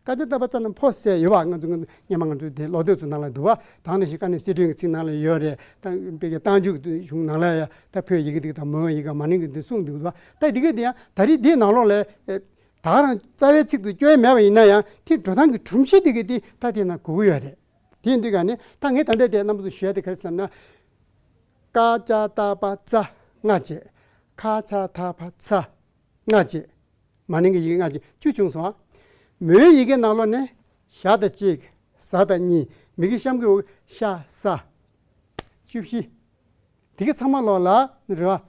ཀ་ཅ་ཏ་པ་ཙ་ནི་ཕོ་གསལ་ཡོད་བ། ང་ཚོ་སྔས་མ་ང་ཚོ་དེ་ལོ་ཐོས་ཚོ་ནང་ལ་འདུག་བ། དང་ནི་ཞིག་ཀ་ནི་གསལ་སྒྲོན་གྱི་ཚིག་ནང་ལ་ཡོད་རེད། ད་དཔེ་ཀའི་རྟགས་འཇུག་གི་གཞུང་ནང་ལ་ཡ་ད་ཕོ་ཡི་གེ་འདི་དང་མོ་ཡི་གེ་མ་ནིང་གི་འདི་གསུངས་འདུག་བ། ད་འདི་ག་དེ་ཡང་ད་རེས་འདིའི་ནང་ལོགས་ལ་ད་ག་རང་རྩ་བའི་ཚིག་ཏུ་སྐྱོན་མེད་པ་ཡིན་ན་ཡང་དེ་འགྲོ་སྟངས་ཀྱི་སྒྲོམ་གཞི་དེ་གི་དེ་ད་དེ་ན་དགོས་ཀྱི་ཡོད་རེད། དེ་ཡིན་དུས་ག་ནི་ད་ངས་ད་ལྟ་དེ་རྣམ་པ་ཚོ་ཞུ་ཡ་དེ་ག་རེ་ཟེར་ན། ཀ་ཅ་ཏ་པ་ཙ་ལྔ་བྱས། ཁ་ཆ་ཐ་ཕ་ཚ་ལྔ་བྱས། མ་ནིང་གི་ཡི་གེ་ལྔ་བྱས་བཅུ་བྱུང་སོང་ཨ། མོའི་ཡི་གེ་ནང་ལོགས་ནས་ཞ་དང་གཅིག་ཟ་དང་གཉིས། མི་གི་གཤམ་གྱི་འོག་ཤ་ས་བཅུ་བཞི། དེ་གི་ཚང་མ་ལོགས་ལ་རེད་བ།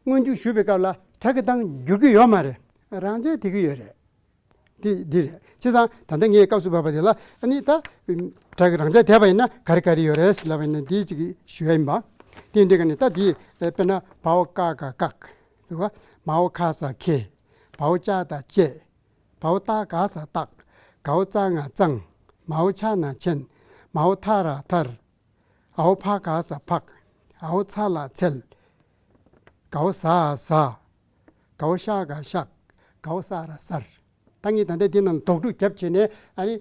སྔོན་འཇུག་ཞུ་བའི་སྐབས་ལ་སྒྲ་གི་གདངས་འགྱུར་གྱི་ཡོད་མ་རེད། རང་འཇགས་དེ་གི་ཡོད་རེད། དེ་འདི་རེད། བྱས་ཙང་ད་ལྟ་ངས་སྐབས་སུ་བབས་པ་དེ་ལ་ཨ་ནི་ད་སྒྲ་གི་རང་འཇགས་བསྡད་པ་ཡིན་ན་ག་རེ་ག་རེ་ཡོད་རེད་ལབ་པ་ཡིན་ན་འདི་གཅིག་ཞུ་ཡ་ཡིན་པ། དེ་འདི་ག་ནི་ད་འདི་དཔེར་ན་བའོ་ཀ་ག་ཀག་ཟེར་བ། མའོ་ཁ་ས་ཁེ། བའོ་ཅ་ད་ཅེ། བའོ་ཏ་ག་ས་ཏག། གའོ་ཙ་ང་ཙང་། མའོ་ཆ་ན་ཆེན། མའོ་ཐ་ར་ཐར། འའོ་ཕ་ག་ས་ཕག། འའོ་ཚ་ལ་ཚལ། གའོ་ཟ་ཟ། གའོ་ཤ་ག་ཤག། གའོ་ས་ར་སར། ད་ངས་ད་ལྟ་འདི་རྣམས་དོགས་སྒྲུབ་བརྒྱབ་བྱས་ནས་ཨ་ནི་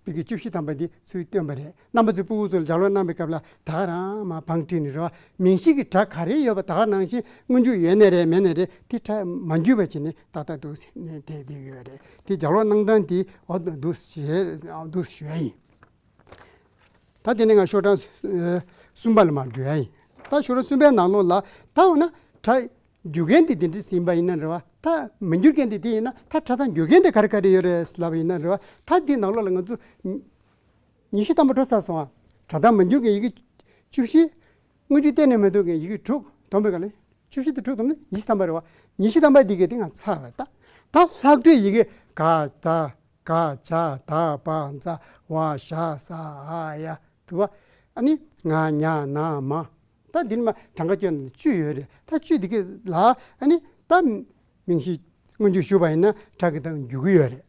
བི་གི་བཅུ་བཞི་ཐམ་པ་འདི་ཚུར་བཏོན་པ་རེད། རྣམ་པ་ཚོས་སྤུ་གུ་ཚོ་ལ་ལྗགས་ཀློག་གནང་བའི་སྐབས་ལ་ད་ག་རང་མ་བང་བསྒྲིགས་ནས་རེད་བ། མིང་གཞི་གི་སྒྲ་ག་རེ་ཡོད་པ་ད་ག་ནང་བཞིན་སྔོན་འཇུག་ཡོད་ནའི་རེད་མེད་ནའི་རེད། དེ་སྒྲ་མ་འགྱུར་བ་བྱས་ནས་ཏག་ཏག་འདུག་ནས་བསྡད་བསྡད་ཡོད་རེད། དེ་ལྗགས་ཀློག་གནང་སྟངས་དེ་འོ་འདུག་ཞེས་འདུག་ཞུ་ཡ་ཡིན། ད་དེ་ནས་ང་ཤོག་གྲངས་ཨ་གསུམ་པ་ལ་མར་འགྲོ་ཡ་ཡིན། ད་ཤོག་གྲངས་གསུམ་པའི་ནང་ལོགས་ལ་ད་འོ་ན་སྒྲ་འགྱུར་མཁན་དེ་དེ་འདྲ་ཟིན་པ་ཡིན་ན་རེད་བ། ད་མི་འགྱུར་མཁན་དེ་དེ་ཡིན་ན་ད་སྒྲ་གདངས་འགྱུར་མཁན་དེ་ག་རེ་ག་རེ་ཡོད་རེད་ལབ་པ་ཡིན་ན་རེད་བ། ད་དེའི་ནང་ལོགས་ལ་ང་ཚོ་ཉི་ཤུ་ཐམ་པ་འགྲོ་ཚར་སོང་ཨ། སྒྲ་གདངས་མི་འགྱུར་མཁན་ཡི་གེ་བཅུ་བཞི། སྔོན་འཇུག་གཏན་ནས་མ་ཐོབ་མཁན་ཡི་གེ་དྲུག་བསྡོམས་པའི་སྒང་ལ་བཅུ་བཞི་དང་དྲུག་བསྡོམས་ན་ཉི་ཤུ་ཐམ་པ་རེད་བ། ཉི་ཤུ་ཐམ་པ་དེ་གི་དེ་ང་ཚར་བ་རེད་ད། ད་ལྷག་འཕྲོས་ཡི་གེ་ག་ད། ག་ཇ་ད་བ་ཛ་ཝ་ཞ་ཟ་འ་ཡ་དུ་བ། ཨ་ནི་ང་ཉ་ན་མ། ད་འདི་ནི་མ་གྲངས་ཀ་བཅོས་ན་བཅུ་ཡོད་རེད། ད་བཅུ་འདི་གི་ལ་ཨ་ནི་ད་མིང་གཞི་སྔོན་འཇུག་ཞུས་པ་ཡིན་ན་སྒྲ་གི་གདངས་འགྱུར་གི་ཡོད་རེད།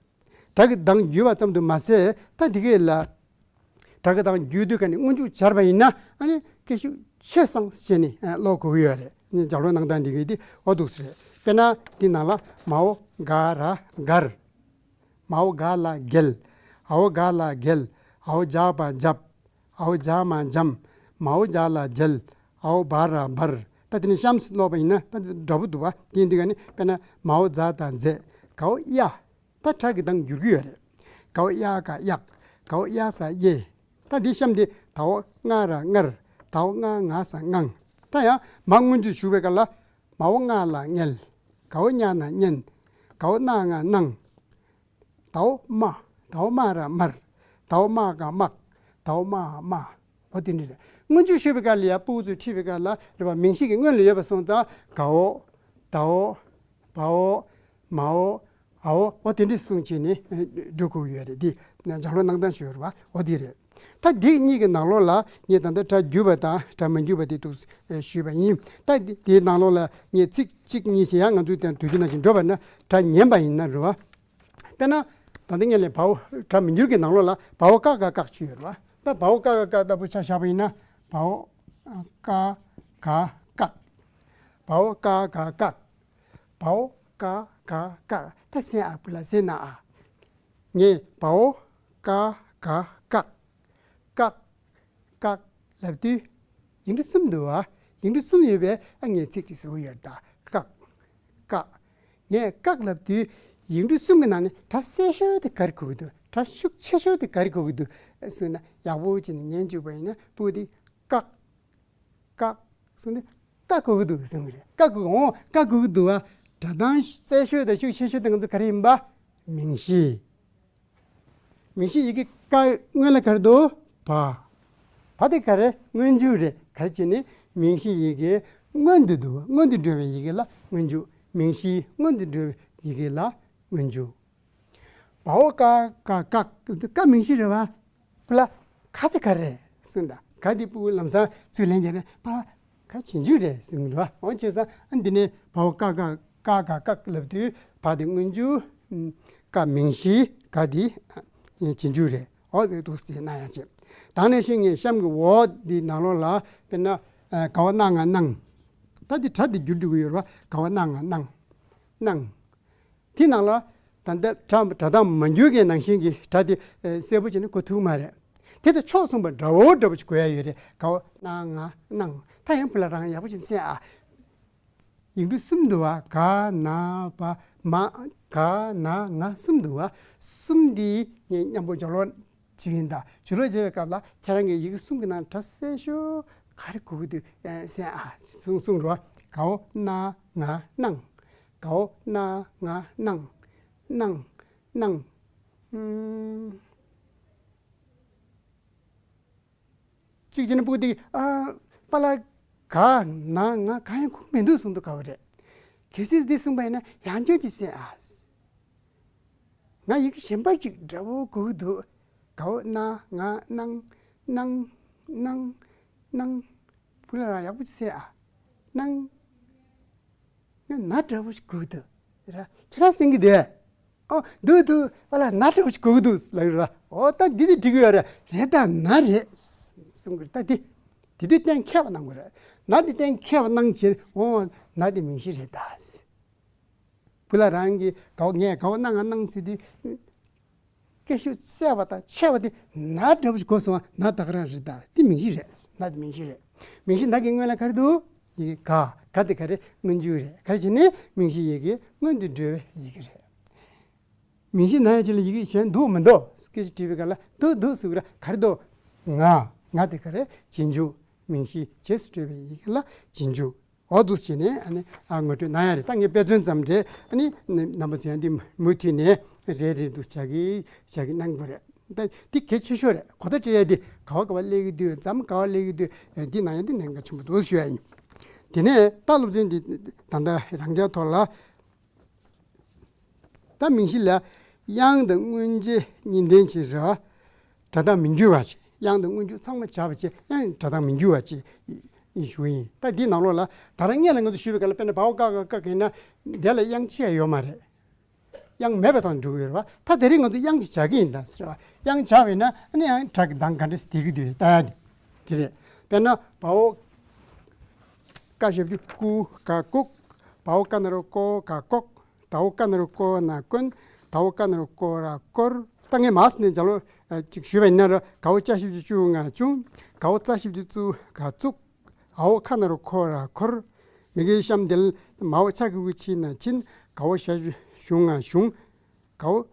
སྒྲ་གི་གདངས་འགྱུར་བ་ཙམ་དུ་མ་ཟད་ད་འདི་གི་ལ་སྒྲ་གི་གདངས་འགྱུར་དུས་ག་ནས་སྔོན་འཇུག་སྦྱར་བ་ཡིན་ན་ཨ་ནི་སྐད་ཤུགས་ཆེ་སང་བྱས་ནས་ཀློག་དགོས་ཀྱི་ཡོད་རེད། ནི་ལྗགས་ཀློག་གནང་སྟངས་འདི་གི་དེ་འོ་འདུག་སེ་རེད། དཔེར་ན་འདི་ནང་ལ་མའོ་ག་ར་མགར། མའོ་ག་ལ་མགལ། འའོ་ག་ལ་མགལ། འའོ་ཇ་བ་མཇབ། འའོ་ཇ་མ་མཇམ། མའོ་ཇ་ལ་མཇལ། འའོ་བ་ར་མྦར། ད་དེ་ནི་གཤམ་ཀློག་པ་ཡིན་ན་ད་འདྲ་པོ་འདུག་བ། དེ་ཡིན་དུས་ག་ནི་དཔེར་ན་མའོ་ཛ་ད་མཛད། གའོ་གཡའ། ད་སྒྲ་གི་གདངས་འགྱུར་གྱི་ཡོད་རེད། གའོ་གཡའ་ག་གཡག། གའོ་གཡའ་ས་གཡས། ད་འདི་གཤམ་འདི་དའོ་ང་ར་མངར། དའོ་ང་ང་ས་མངང་། ད་ཡང་མ་སྔོན་འཇུག་ཞུ་བའི་སྐབས་ལ་མའོ་ང་ལ་མངལ། གའོ་ཉ་ན་མཉན། གའོ་ན་ང་མནང་། དའོ་མ། དའོ་མ་ར་མར། དའོ་མ་ག་མག། དའོ་མ་མ། འོ་དེ་འདྲ་རེད། སྔོན་འཇུག་ཞུས་པའི་སྐབས་ལ་ཡ་སྤུ་གུ་ཚོས་ཁྲིད་པའི་སྐབས་ལ་རེད་བ། མིང་གཞི་གི་སྔོན་ལ་ཡོད་པ་སོང་ཙང་གའོ། དའོ། བའོ། མའོ། འའོ། འོ་དེ་འདྲ་གསུངས་བྱས་ནས་འགྲོ་དགོས་ཀྱི་ཡོད་རེད། འདི་ལྗགས་ཀློག་གནང་སྟངས་ཞུ་རེད་བ། འོ་དེ་རེད། ད་འདི་གཉིས་ཀྱི་ནང་ལོགས་ལ་ངས་ད་ལྟ་སྒྲ་འགྱུར་བ་དང་སྒྲ་མི་འགྱུར་བ་དེ་འདུག་ཞུས་པ་ཡིན། ད་འདི་དེའི་ནང་ལོགས་ལ་ངས་ཚིག་གཅིག་གཉིས་ཤིག་ཡང་ང་ཚོས་དེ་དུས་རྒྱུན་ནང་བཞིན་འགྲོ་བ་ན་སྒྲ་ཉན་པ་ཡིན་ན་རེད་བ། དཔེར་ན། ད་ལྟ་ངས་ལས་བའོ་སྒྲ་མི་འགྱུར་གྱི་ནང་ལོགས་ལ་བའོ་ཀ་ག་ཀག་ཅིག་ཡོད་རེད་བ། ད་བའོ་ཀ་ག་ཀག་ལྟ་བུ་ཆ་བཞག་པ་ཡིན་ན་བའོ་ཀ་ག་ཀག་བའོ་ཀ་ག་ཀག་བའོ་ཀ་ག་ཀག་ད་སེ་ཨ་བུ་ལ་སེ་ན་ཨ། ངས་བའོ་ཀ་ག་ཀག་ཀག་ཀག་ལབ་དུས། ཡིག་འབྲུ་གསུམ་འདུག་བ། ཡིག་འབྲུ་གསུམ་ཡོད་པས་ཨ་ངས་ཚིག་ཅིག་བཟོ་གི་ཡོད་རེད་ད། ཀག་ཀག་ངས་ཀག་ལབ་དུས་ཡིག་འབྲུ་གསུམ་གྱི་ནང་ནས་སྒྲ་གསལ་ཤོས་དེ་ག་རེ་གོ་གི་འདུག་སྒྲ་ཤུགས་ཆེ་ཤོས་དེ་ག་རེ་གོ་གི་འདུག་ཟེར་ན་ཡག་པོ་བྱས་ནས་ཉན་བཅུག་པ་ཡིན་ན་སྤུ་གུ་དེ་ཀག་ཀག་གསུངས་ཏེ་ཀ་གོ་གི་འདུག་གསུང་གི་རེད། ཀ་གོ་འོང་ཀ་གོ་གི་འདུག་བ། སྒྲ་གདངས་གསལ་ཤོས་དང་ཤུགས་ཆེ་ཤོས་དེ་ང་ཚོ་ག་རེ་ཡིན་པ། མིང་གཞི། མིང་གཞི་ཡི་གེ་ཀ་སྔོན་ལ་ག་རེ་འདུག་བ། བ་དེ་ག་རེ་སྔོན་འཇུག་རེད། ག་རེ་བྱས་ནས་མིང་གཞི་ཡི་གེ་སྔོན་དུ་འགྲོ་བ་སྔོན་དུ་འགྲོ་བའི་ཡི་གེ་ལ་སྔོན་འཇུག་མིང་གཞི་སྔོན་དུ་འགྲོ་བའི་ཡི་གེ་ལ་སྔོན་འཇུག་བའོ་ཀ་ག་ཀ། ཀ་མིང་གཞི་རེད་བ། པུ་ལ་ག་དེ་ག་རེད་གསུངས་ད། ག་དེ་སྤུ་གུ་ལམ་སང་ཚུར་ལེན་རྒྱབ་ནས་པ་ལ་ག་རྗེས་འཇུག་རེད་གསུངས་རེད་བ། འོ་བྱས་ཙང་ཨ་འདི་ནས་བའོ་ཀ་ག་ཀ་ག་ཀ་ལབ་དུས་བ་དེ་སྔོན་འཇུག་ཀ་མིང་གཞི། ག་དེ་རྗེས་འཇུག་རེད། འོ་དེ་འདུག་ཟེར་ན་ཡང་བྱེད། ད་ནས་ཤིང་ངེ་གཤམ་གྱི་འོ་འདི་ནང་ལོགས་ལ་དཔེར་ན་ག་འོ་ན་ང་གནང་། ད་འདི་སྒྲ་འདི་འགྱུར་འགྲོ་གི་ཡོད་རེད་བ། ག་འོ་ན་ང་གནང་། གནང་། དེ་ནང་ལ་ད་ལྟ་སྒྲ་སྒྲ་གདངས་མ་འགྱུར་གྱི་ནང་བཞིན་གྱི་སྒྲ་དེ་གསལ་པོ་བྱས་ནས་གོ་ཐུབ་མ་རེད། དེ་དང་ཕྱོགས་མཚུངས་པ་འདྲ་བོ་འདྲ་བོ་ཞིག་གོ་ཡ་ཡོད་རེད། ག་འོ་ན་ང་གནང་། ད་ཡང་བུ་ལ་རང་ཡག་པོ་ཅིག་གསན་ཨ། ཡིག་འབྲུ་གསུམ་འདུག་བ། ག་ན་བ་མ། ག་ན་ང་གསུམ་འདུག་བ། གསུམ་འདི་ངས་མཉམ་པོ་སྦྱོར་ཀློག་བྱེད་ཀྱི་ཡིན། ད་སྦྱོར་ཀློག་བྱེད་པའི་སྐབས་ལ་ཁྱེད་རང་གིས་ཡི་གེ་གསུམ་གྱི་ནང་སྒྲ་གསལ་ཤོས་ག་རེ་གོ་གི་འདུག་གསན་ཨ། གསུངས་གསུངས་རོགས། ག་འོ་ན་ང་གནང་། ག་འོ་ན་ང་གནང་། གནང་། གནང་། ཨུམ། གཅིག་བྱས་ན་སྤུ་གུ་དེ་གིས་ཨ་པ་ལ་ག་ན་ང་ག་ཡང་གོ་གི་མི་འདུག་གསུངས་འདུག་ག་བ་རེད། གལ་སྲིད་འདི་གསུངས་པ་ཡིན་ན་ཡང་བསྐྱར་ཅིག་གསན་ཨ། ང་ཡི་གེ་གཞན་པ་ཅིག་འདྲ་བོ་གོ་གི་འདུག་ག་འོ་ན་ང་གནང་། གནང་། གནང་། གནང་། བུ་ལ་རང་ཡག་པོ་ཅིག་གསན་ཨ། གནང་། ང་ན་འདྲ་བོ་ཞིག་གོ་གི་འདུག་ར། ཁྱེད་རང་གསན་གི་འདུག་ཨོ་འདུག་འདུག་པ་ལ་ན་འདྲ་བོ་ཞིག་གོ་གི་འདུག་ལབ་ཡོད་ར། ཨོ་ད་འདི་དེ་འགྲིག་གི་ཡོད་རེད། རེད་ད་ན་རེད་གསུང་གི་རེད། ད་འདི་དེ་དུས་གཏན་འཁེལ་བ་གནང་དགོས་རེད། ན་འདི་གཏན་འཁེལ་བ་གནང་ཕྱིར་ཨོ་ན་འདི་མིང་གཞི་རེད་ད། བུ་ལ་རང་གིས་གའོ་ངས་གའོ་གནང་ང་གནང་ཟེར་དུས། སྐད་ཤུགས་གསལ་བ་དང་ཆེ་བ་དེ་ན་འདྲ་བོ་ཞིག་གོ་སོང་བ། ན་ད་ག་རང་རེད་ད། དེ་མིང་གཞི་རེད། ན་དེ་མིང་གཞི་རེད། མིང་གཞི་ན་གི་སྔོན་ལ་ག་རེ་འདུག་ཡི་གེ་ག། ག་དེ་ག་རེ་སྔོན་འཇུག་རེད། ག་རེ་བྱས་ནས་མིང་གཞི་ཡི་གེ་སྔོན་དུ་འགྲོ་བའི་ཡི་གེ་རེད། མིང་གཞི་ན་ཡ་ཅིག་ལ་ཡི་གེ་གཞན་འདུག་མི་འདུག་སྐད་ཆ་དྲིས་པའི་སྐབས་ལ་འདུག་འདུག་ཟེར་གི་ར། ག་རེ་འདུག་ང་། ང་དེ་ག་རེ་རྗེས་འཇུག་མིང་གཞི་རྗེས་སུ་འགྲོ་བའི་ཡི་གེ་ལ་རྗེས་འཇུག་འོ་འདུག་བྱས་ནས་ཨ་ནི་ཨ་ངོ་སྤྲོད་གནང་ཡ་རེད། ད་ངས་དཔེ་མཚོན་ཙམ་རེད། ཨ་ནི་རྣམ་པ་ཚོ་ཡང་འདི་མུ་མཐུད་ནས་རེ་རེ་འདུག་བྱ་གི་བྱ་གི་གནང་དགོས་རེད། ད་འདི་གལ་ཆེ་ཤོས་རེད། གོ་བརྡ་སྤྲད་ཡ་འདི་ག་བ་ག་བ་སླེབས་ཀྱི་འདུག་མཚམས་ག་བ་སླེབས་ཀྱི་འདུག་འདི་གནང་ཡ་འདི་གནད་འགག་ཆེན་པོ་འདུག་ཞུ་ཡ་ཡིན། དེ་ནས་ད་སློབ་ཚན་འདི་ད་ལྟ་རང་འཇགས་ཐོག་ལ། ད་མིང་གཞི་ལ་དབྱངས་དང་སྔོན་རྗེས་གཉིས་ལྡན་གྱི་རེད་བ། སྒྲ་གདངས་མི་འགྱུར་བ་བྱས། དབྱངས་དང་སྔོན་འཇུག་ཚང་མ་བྱས་པ་བྱས་ཡང་སྒྲ་གདངས་མི་འགྱུར་བ་བྱས་ཞུ་ཡིན། ད་འདིའི་ནང་ལོགས་ལ་ད་རང་སྔོན་ལ་ང་ཚོ་ཞུས་པའི་སྐབས་ལ་དཔེར་ན་བའོ་ཀ་ག་ཀ་གི་ན་དེ་ལ་དབྱངས་ཅི་ཡང་ཡོད་མ་རེད། དབྱངས་མེད་པའི་ཐོག་ནས་འགྲོ་གི་ཡོད་རེད་བ། ད་དེ་རིང་ང་ཚོ་དབྱངས་ཅིག་བྱ་གི་ཡིན་ད་ཟེར་བ། དབྱངས་བྱ་བས་ན་ཨ་ནི་ཡང་སྒྲ་གི་གདངས་ག་འདྲ་ཞིག་བསྡད་ཀྱི་འདུག་ལྟ་ཡ་དེ་དེ་རེད། དཔེར་ན་བའོ་ཀ་ཞབས་ཀྱུ་ཀུ་ག་ཀུག་བའོ་ཀ་ན་རོ་ཀོ་ག་ཀོག་ད་འོ་ཀ་ན་རོ་ཀོ་ན་ཀོན། ད་འོ་ཀ་ན་རོ་ཀོ་ར་ཀོར། ད་ངས་མར་ནས་སྦྱར་ཀློག་ཅིག་ཞུས་པ་ཡིན་ན་ར། ག་འོ་ཅ་ཞབས་ཀྱུ་ཅུ་ང་ཅུང་། ག་འོ་ཙ་ཞབས་ཀྱུ་ཙུ་ག་ཙུག་འ་འོ་ཁ་ན་རོ་ཁོ་ར་ཁོར། མི་གི་གཤམ་དེ་ལ་མ་འོ་ཆ་གི་གུ་ཆི་ན་ཆིན། ག་འོ་ཞ་ཞབས་ཀྱུ་ཞུ་ང་ཞུང་། ག་འོ་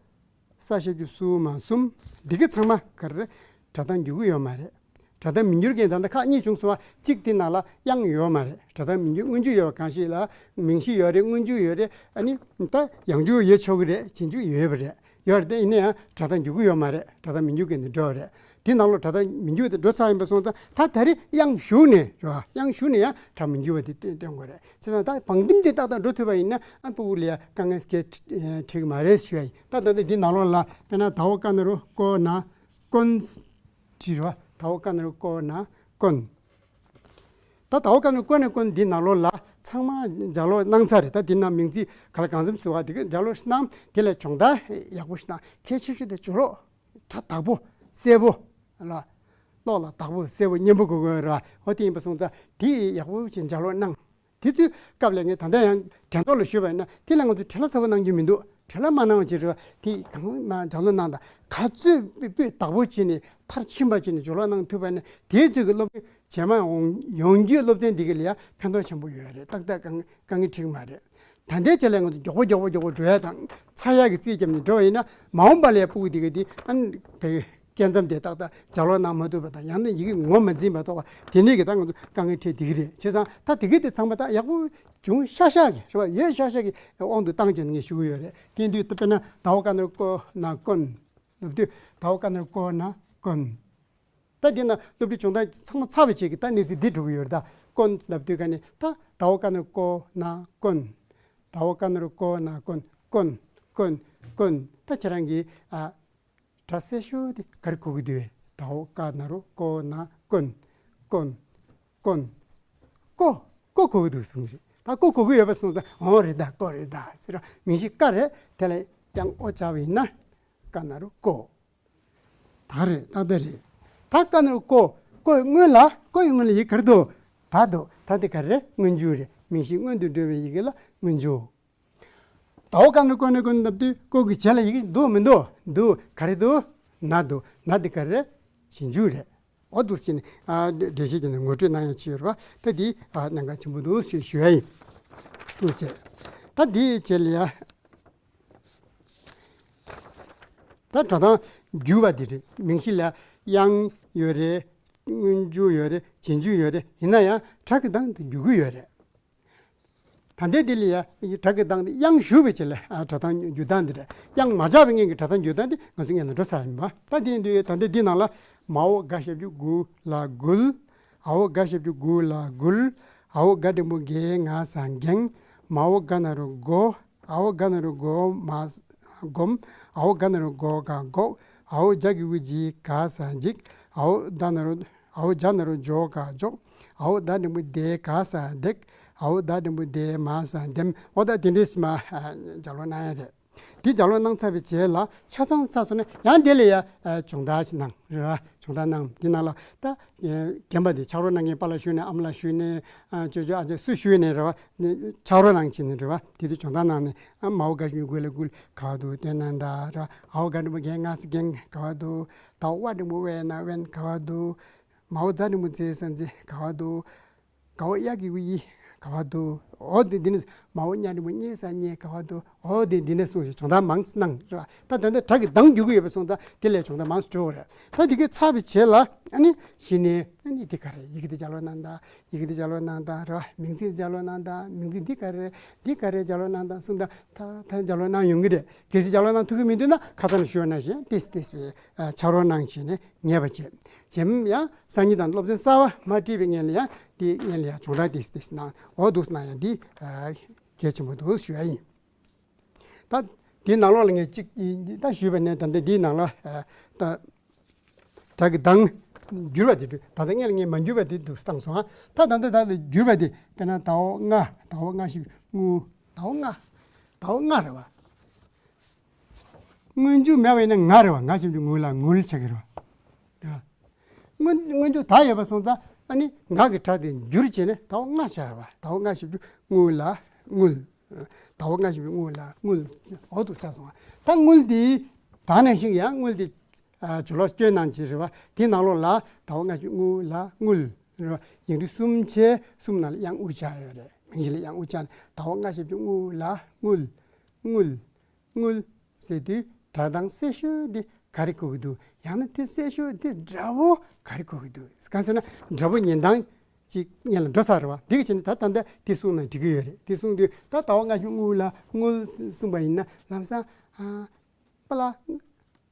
ས་ཞབས་ཀྱུ་སུ་མ་སུམ། འདི་གི་ཚང་མ་ག་རེ་རེད། སྒྲ་གདངས་འགྱུར་གི་ཡོད་མ་རེད། སྒྲ་གདངས་མི་འགྱུར་གྱི་ད་ལྟ་ཁག་གཉིས་བྱུང་སོང་བ། གཅིག་དེ་ནང་ལ་དབྱངས་ཡོད་མ་རེད། སྒྲ་གདངས་མི་འགྱུར། སྔོན་འཇུག་ཡོད་པ་གང་ཞིག་ལ་མིང་གཞི་ཡོད་རེད། སྔོན་འཇུག་ཡོད་རེད། ཨ་ནི་ད་ཡང་འཇུག་ཡོད་ཆོག་གི་རེད། རྗེས་འཇུག་ཡོད་པ་རེད། ཡོད་རེད་དེ་ཡིན་ན་ཡང་སྒྲ་གདངས་འགྱུར་གི་ཡོད་མ་རེད། སྒྲ་གདངས་མི་འགྱུར་གྱི་འདི་འགྲོ་བ་རེད། དེ་ནང་ལོགས་སྒྲ་གདངས་མི་འགྱུར་དེ་འགྲོ་ཚར་ཡིན་པ་སོང་ཙང་ད་ད་རེས་དབྱངས་ཞུགས་ནས་རེད་བ། དབྱངས་ཞུགས་ནས་ཡང་སྒྲ་མི་འགྱུར་བ་དེ་སྟོན་སྟོན་དགོས་རེད། བྱས་ཙང་ད་བང་ལྡེམ་དེ་ཏག་ཏག་འགྲོ་ཐུབ་པ་ཡིན་ན་ཨ་སྤུ་གུ་ལ་ཡ་དཀའ་ངལ་སྐྱེ་འགྲིག་གི་མ་རེད་ཞུ་ཡ་ཡིན། ད་ད་ལྟ་འདི་ནང་ལོགས་ལ་དཔེར་ན་ད་འོ་ཀ་ན་རོ་ཀོ་ན་ཀོན། བྲིས་རོ། ད་འོ་ཀ་ན་རོ་ཀོ་ན་ཀོན། ད་ད་འོ་ཀ་ན་རོ་ཀོ་ན་ཀོན་འདི་ནང་ལོགས་ལ་ཚང་མ་སྦྱར་ཀློག་གནང་ཚར་རེད། ད་འདི་ན་མིང་ཚིག་ག་ལ་གང་འཚམ་ཞིག་འདུག་ག་དེ་ག་སྦྱར་ཀློག་གནང་། དེ་ལ་སྦྱོང་བརྡར་ཡག་པོ་ཞིག་གནང་། གལ་ཆེ་ཤོས་དེ་སྦྱོར་ཀློག་སྒྲ་དག་པོ་གསལ་པོ་ལ། ཀློག་ལ་དག་པོ་གསལ་པོ་སྙན་པོ་དགོས་དགོས་རེད་བ། འོ་དེ་ཡིན་པ་སོང་ཙང་དེ་ཡག་པོ་ཞིག་སྦྱར་ཀློག་གནང་། དེ་དུས་སྐབས་ལ་ངས་ད་ལྟ་ཡང་དྲན་ཐོག་ལ་ཞུས་པ་ཡིན་ན་དེ་ལ་ང་ཚོས་བྲེལ་བ་ཚ་པོ་གནང་རྒྱུ་མི་འདུག་བྲེལ་བ་མ་གནང་བ་ཅིག་རེད་བ། དེ་གང་མ་སྦྱར་ཀློག་གནང་དང་ག་ཚོད་སྤུས་དག་པོ་བྱས་ནས་མཐར་ཕྱིན་པ་བྱས་ནས་སྦྱོར་ཀློག་གནང་ཐུབ་པ་ཡིན་ན་དེའི་ཚོད་ཀྱི་སློབ་ཕྲུག་རྗེས་མ་ཡོང་ཡོང་རྒྱུའི་སློབ་ཚན་འདི་ག་ལ་ཡང་ཕན་ཐོགས་ཆེན་པོ་ཡོད་རེད། ཏག་ཏག་དཀའ་ངལ་དཀའ་ངལ་འཕྲད་ཀྱི་མ་རེད། ད་ལྟའི་ཆ་ལ་ང་ཚོ་མགྱོགས་པོ་མགྱོགས་པོ་མགྱོགས་པོ་འགྲོ་ཡ་དང་ཚ་ཡ་གི་རྩིས་བརྒྱབ་ནས་འགྲོ་བ་ཡིན་ན་མ་འོངས་པ་ལ་ཡ་སྤུ་གུ་འདི་ག་འདི་ཨ་ནི་བས། སྐྱེ་མཚམས་དེ་ཏག་ཏག་སྦྱར་ཀློག་གནང་མ་ཐུབ་པ་དང་ཡང་ན་ཡི་གེ་ངོ་མ་འཛིན་པ་ཐོག་པ་དེ་ནས་ཀྱི་ད་ང་ཚོ་དཀའ་ངལ་འཕྲད་བསྡད་ཀྱི་རེད། བྱས་ཙང་ད་དེ་གའི་དེ་ཚང་མ་ད་ཡག་པོ་བྱུང་ཤག་ཤག་གི་རེད་བ། ཡོད་ཤག་ཤག་གི་དབང་དུ་བཏང་བྱས་ནས་ངས་ཞུ་གི་ཡོད་རེད། དེ་དུས་ད་དཔེར་ན་ད་འོ་ཀ་ན་རོ་ཀོ་ན་ཀོན། ལབ་དུས་ད་འོ་ཀ་ན་རོ་ཀོ་ན་ཀོན། ད་དེ་ན་སློབ་ཕྲུག་སྦྱོང་བརྡར་ཚང་མ་ཚར་བའི་རྗེས་ཀྱི་ད་གནས་ཚུལ་འདི་འགྲོ་གི་ཡོད་རེད། ད་ཀོན་ལབ་དུས་ག་ནས་ད་ད་འོ་ཀ་ན་རོ་ཀོ་ན་ཀོན། ད་འོ་ཀ་ན་རོ་ཀོ་ན་ཀོན། ཀོན། ཀོན། དཀོན། ད་ཁྱེད་རང་གིས་ཨ་སྒྲ་གསལ་ཤོས་དེ་ག་རེ་གོ་གི་འདུག་བས། ད་འོ་ཀ་ན་རོ་ཀོ་ན་དཀོན། དཀོན། དཀོན། ཀོ། ཀོ་གོ་གི་འདུག་གསུངས་རེད། ད་ཀོ་གོ་གི་ཡོད་པ་སོང་ཙང་འོ་རེད་ད་ཀོ་རེད་ད་ཟེར་ར། མིང་གཞི་ཀ་རེད། དེ་ལ་དབྱངས་ཨོ་སྦྱར་བ་ཡིན་ན་ཀ་ན་རོ་ཀོ། ད་རེད་ད་ལྟ་རེད། ད་ཀ་ན་རོ་ཀོ། ཀོ་ཡི་སྔོན་ལ་ཀོ་ཡི་སྔོན་ལ་ཡི་གེ་ག་རེ་འདུག་ད་འདུག་ད་འདི་ག་རེ་རེད། སྔོན་འཇུག་རེད། མིང་གཞི་སྔོན་དུ་འགྲོ་བའི་ཡི་གེ་ལ་སྔོན་འཇུག་ད་འོ་ཀ་ན་རོ་ཀོ་ན་དཀོན་ལབ་དུས་ཀོ་གི་རྗེས་ལ་ཡི་གེ་འདུག་མི་འདུག་འདུག་ག་རེ་འདུག་ན་འདུག་ན་འདི་ག་རེ་རེད། རྗེས་འཇུག་རེད། འོ་འདུག་སེ་བྱས་ནས་ཨ་འགྲེལ་བཤད་བྱས་ནས་ངོ་སྤྲོད་གནང་ཡ་ཅིག་ཡོད་རེད་པ། ད་འདི་ཨ་གནད་འགག་ཆེན་པོ་འདུག་ཞེས་ཞུ་ཡ་ཡིན། འདུག་སེ། ད་འདིའི་རྗེས་ལ་ཡ། ད་སྒྲ་གདངས་བསྒྱུར་བ་འདི་རེད། མིང་གཞི་ལ་དབྱངས་ཡོད་རེད། སྔོན་འཇུག་ཡོད་རེད། རྗེས་འཇུག་ཡོད་རེད། ཡིན་ན་ཡང་སྒྲ་གི་གདངས་དེ་བསྒྱུར་གྱི་ཡོད་རེད། ད་ལྟའི་འདི་ལ་ཡ་སྒྲ་གི་གདངས་དེ་དབྱངས་ཞུགས་པའི་ཆེད་ལ་ཨ་སྒྲ་གདངས་འགྱུར་སྟངས་འདི་རེད། དབྱངས་མ་སྦྱར་བའི་སྔོན་གྱི་སྒྲ་གདངས་འགྱུར་སྟངས་འདི་ང་ཚོ་སྔོན་ལ་འགྲོ་ཚར་ཡིན་པ། ད་དེ་ཡིན་དུས་ད་ལྟའི་འདི་ནང་ལ་མ་འོག་ག་ཞབས་ཀྱུ་གུ་ལ་གུལ། འ་འོག་ག་ཞབས་ཀྱུ་གུ་ལ་གུལ། འ་འོག་ག་འགྲེང་བུ་གེ་ང་ས་འགེང་། མ་འོག་ག་ན་རོ་གོ། འ་འོག་ག་ན་རོ་གོ་མ་ས་སྒོམ། འ་འོག་ག་ན་རོ་གོ་ག་སྒོག། འ་འོག་ཇ་གི་གུ་ཇི་ག་ས་འཇིག། འ་འོག་ད་ན་རོ། འ་འོག་ཇ་ན་རོ་ཇོ་ག་ཇོག། འ་འོག་ད་འགྲེང་བུ་དེ་ག་ས་འདེག། འ་འོག་ད་འགྲེང་བུ་དེ་མ་ས་འདེམ། འོ་ད་དེ་འདྲས་མ་ཨ་ལྗགས་ཀློག་གནང་ཡ་རེད། དེ་ལྗགས་ཀློག་གནང་ཚར་བའི་རྗེས་ལ་ཆ་ཚང་ཚར་སོང་ན་ཡང་དེ་ལ་ཡ་ཨ་སྦྱོང་བརྡར་ཞིག་གནང་རེད་བ། སྦྱོང་བརྡར་གནང་། དེ་ནང་ལ་ད་ཨ་རྒན་པ་དེ་ཕྱག་རོགས་གནང་མཁན་པཱ་ལགས་ཞུས་ནས་ཨ་མ་ལགས་ཞུས་ནས་ཨ་ཅོ་ཅོ་ཨ་ཅག་སུ་ཞུས་ནས་རེད་བ། ཕྱག་རོགས་གནང་བྱས་ནས་རེད་བ། དེ་དུས་སྦྱོང་བརྡར་གནང་ནས་ཨ་མ་འོག་ག་ཞབས་ཀྱུ་གུ་ལ་གུལ་ག་བ་འདུག་དེ་ན་ད་རེད་བ། འ་འོག་ག་འགྲེང་བུ་གེ་ང་ས་འགེང་ག་བ་འདུག་ད་འོག་འབྲིང་པོ་བེ་ན་བེན་ག་བ་འདུག་མ་འོག་ཛ་འགྲེང་བུ་ཛེ་ས་ཛེ་ག་བ་འདུག་ག་འོག་ཡ་གི་གུ་ཡི་ག་བ་འདུག་འོ་དེ་འདི་ནས་མ་འོག་ཉ་འགྲེང་བུ་ཉེ་ས་ཉེ་ག་བ་འདུག་འོ་དེ་འདི་ནས་གསུངས་ཤིག་སྦྱོང་བརྡར་མང་ཙམ་གནང་རེད་བ། ད་ད་ལྟ་སྒྲ་གི་གདངས་འགྱུར་གྱི་ཡོད་པ་སོང་ཙང་དེ་ལས་སྦྱོང་བརྡར་མང་ཙམ་འགྲོ་གི་རེད། ད་དེ་གའི་ཚར་བའི་རྗེས་ལ་ཨ་ནི་གཞི་ནས་ཨ་ནི་དེ་ག་རེ་ཡི་གེ་དེ་ལྗགས་ཀློག་གནང་དང་། ཡི་གེ་དེ་ལྗགས་ཀློག་གནང་དང་རེད་བ། མིང་ཚིག་ལྗགས་ཀློག་གནང་དང་། མིང་ཚིག་འདི་ག་རེ་འདི་ག་རེ་ལྗགས་ཀློག་གནང་དང་གསུངས་དང་། ད་ད་ལྗགས་ཀློག་གནང་ཡོང་གི་རེད། གལ་སྲིད་ལྗགས་ཀློག་གནང་ཐུབ་ཀྱི་མི་འདུག་ན་ཁ་སང་ལ་ཞུས་པ་ནང་བཞིན་ཏིས་ཏིས་ཕྱག་རོགས་གནང་བྱས་ནས་ངེས་པ་བྱེད། རྗེས་མ་ཡང་སང་ཉིན་དང་སློབ་ཚན་གསར་པ་མ་བྲིས་པའི་སྔོན་ལ་ཡང་འདི་སྔོན་ལ་ཡང་སྦྱོང་བརྡར་ཏིས་ཏིས་གནང་། འོ་འདུག་གནང་ཡང་འདི་གལ་ཆེན་པོ་འདུག་ཞུ་ཡ་ཡིན། ད་འདི་ནང་ལོགས་ལ་ངས་གཅིག་ད་ཞུས་པ་ནས་ད་ལྟ་འདིའི་ནང་ལ་ད་སྒྲ་གི་གདངས་བསྒྱུར་བ་དེ་འདྲ། ད་ལྟ་སྔོན་ལ་ངས་མ་བསྒྱུར་བ་དེ་འདུག་བཏང་སོང་ཨ། ད་ད་ལྟ་ད་ལྟ་བསྒྱུར་བ་དེ་དཔེར་ན་ད་འོག་ལྔ། ད་འོག་ལྔ་ཞབས་ཀྱུ་ངུ། ད་འོག་ལྔ། ད་འོག་ལྔ་རེད་བ། སྔོན་འཇུག་མེད་པ་ཡིན་ན་ང་རེད་བ། ང་ཞབས་ཀྱུ་ངུ་ལ་ངུལ་ཆགས་ཀྱི་རེད་བ། རེད་བ། སྔོན་སྔོན་འཇུག་ད་ཡོད་པ་སོང་ཙང་ཨ་ནི་ང་གི་སྒྲ་དེ་བསྒྱུར་བྱས་ནས་ད་འོག་ལྔ་ཆགས་རེད་བ། ད་འོག་ལྔ་ཞབས་ཀྱུ་ངུ་ལ་ངུལ། ད་འོག་ལྔ་ཞབས་ཀྱུ་ངུ་ལ་ངུལ། འོ་འདུག་ཆགས་སོང་བ། ད་ངུལ་འདི་ད་ནང་བཞིན་ཡང་ངུལ་འདི་ཨ་ཇོ་ལོ་སྐྱོན་ནང་ཅི་རེད་བ། དེ་ནང་ལོགས་ལ་ད་འོག་ལྔ་ཞབས་ཀྱུ་ངུ་ལ་ངུལ། རེད་བ། ཡིག་འབྲུ་གསུམ་བྱས་གསུམ་ནང་ལ་དབྱངས་ཨུ་སྦྱར་ཡོད་རེད། མིང་གཞི་ལ་དབྱངས་ཨུ་སྦྱར། ད་འོག་ལྔ་ཞབས་ཀྱུ་ངུ་ལ་ངུལ། ངུལ། ངུལ་ཟེར་དུས་སྒྲ་གདངས་གསལ་ཤོས་འདི་ག་རེ་གོ་གི་འདུག་ཡང་ན་དེ་གསལ་ཤོས་འདི་འདྲ་བོ་ག་རེ་གོ་གི་འདུག་གང་ཟེར་ན་འདྲ་བོ་ཉན་སྟངས་ཅིག་སྔོན་ལ་འགྲོ་ཚར་རེད་བ། འདི་གི་ཕྱིར་ན་ད་ད་ལྟ་དེ་གསུངས་ན་འགྲིག་གི་ཡོད་རེད། དེ་གསུངས་དུས་ད་ད་འོག་ལྔ་ཞབས་ཀྱུ་ངུ་ལ་ངུལ་གསུངས་པ་ཡིན་ན་ལམ་སང་ཨ་པཱ་ལགས་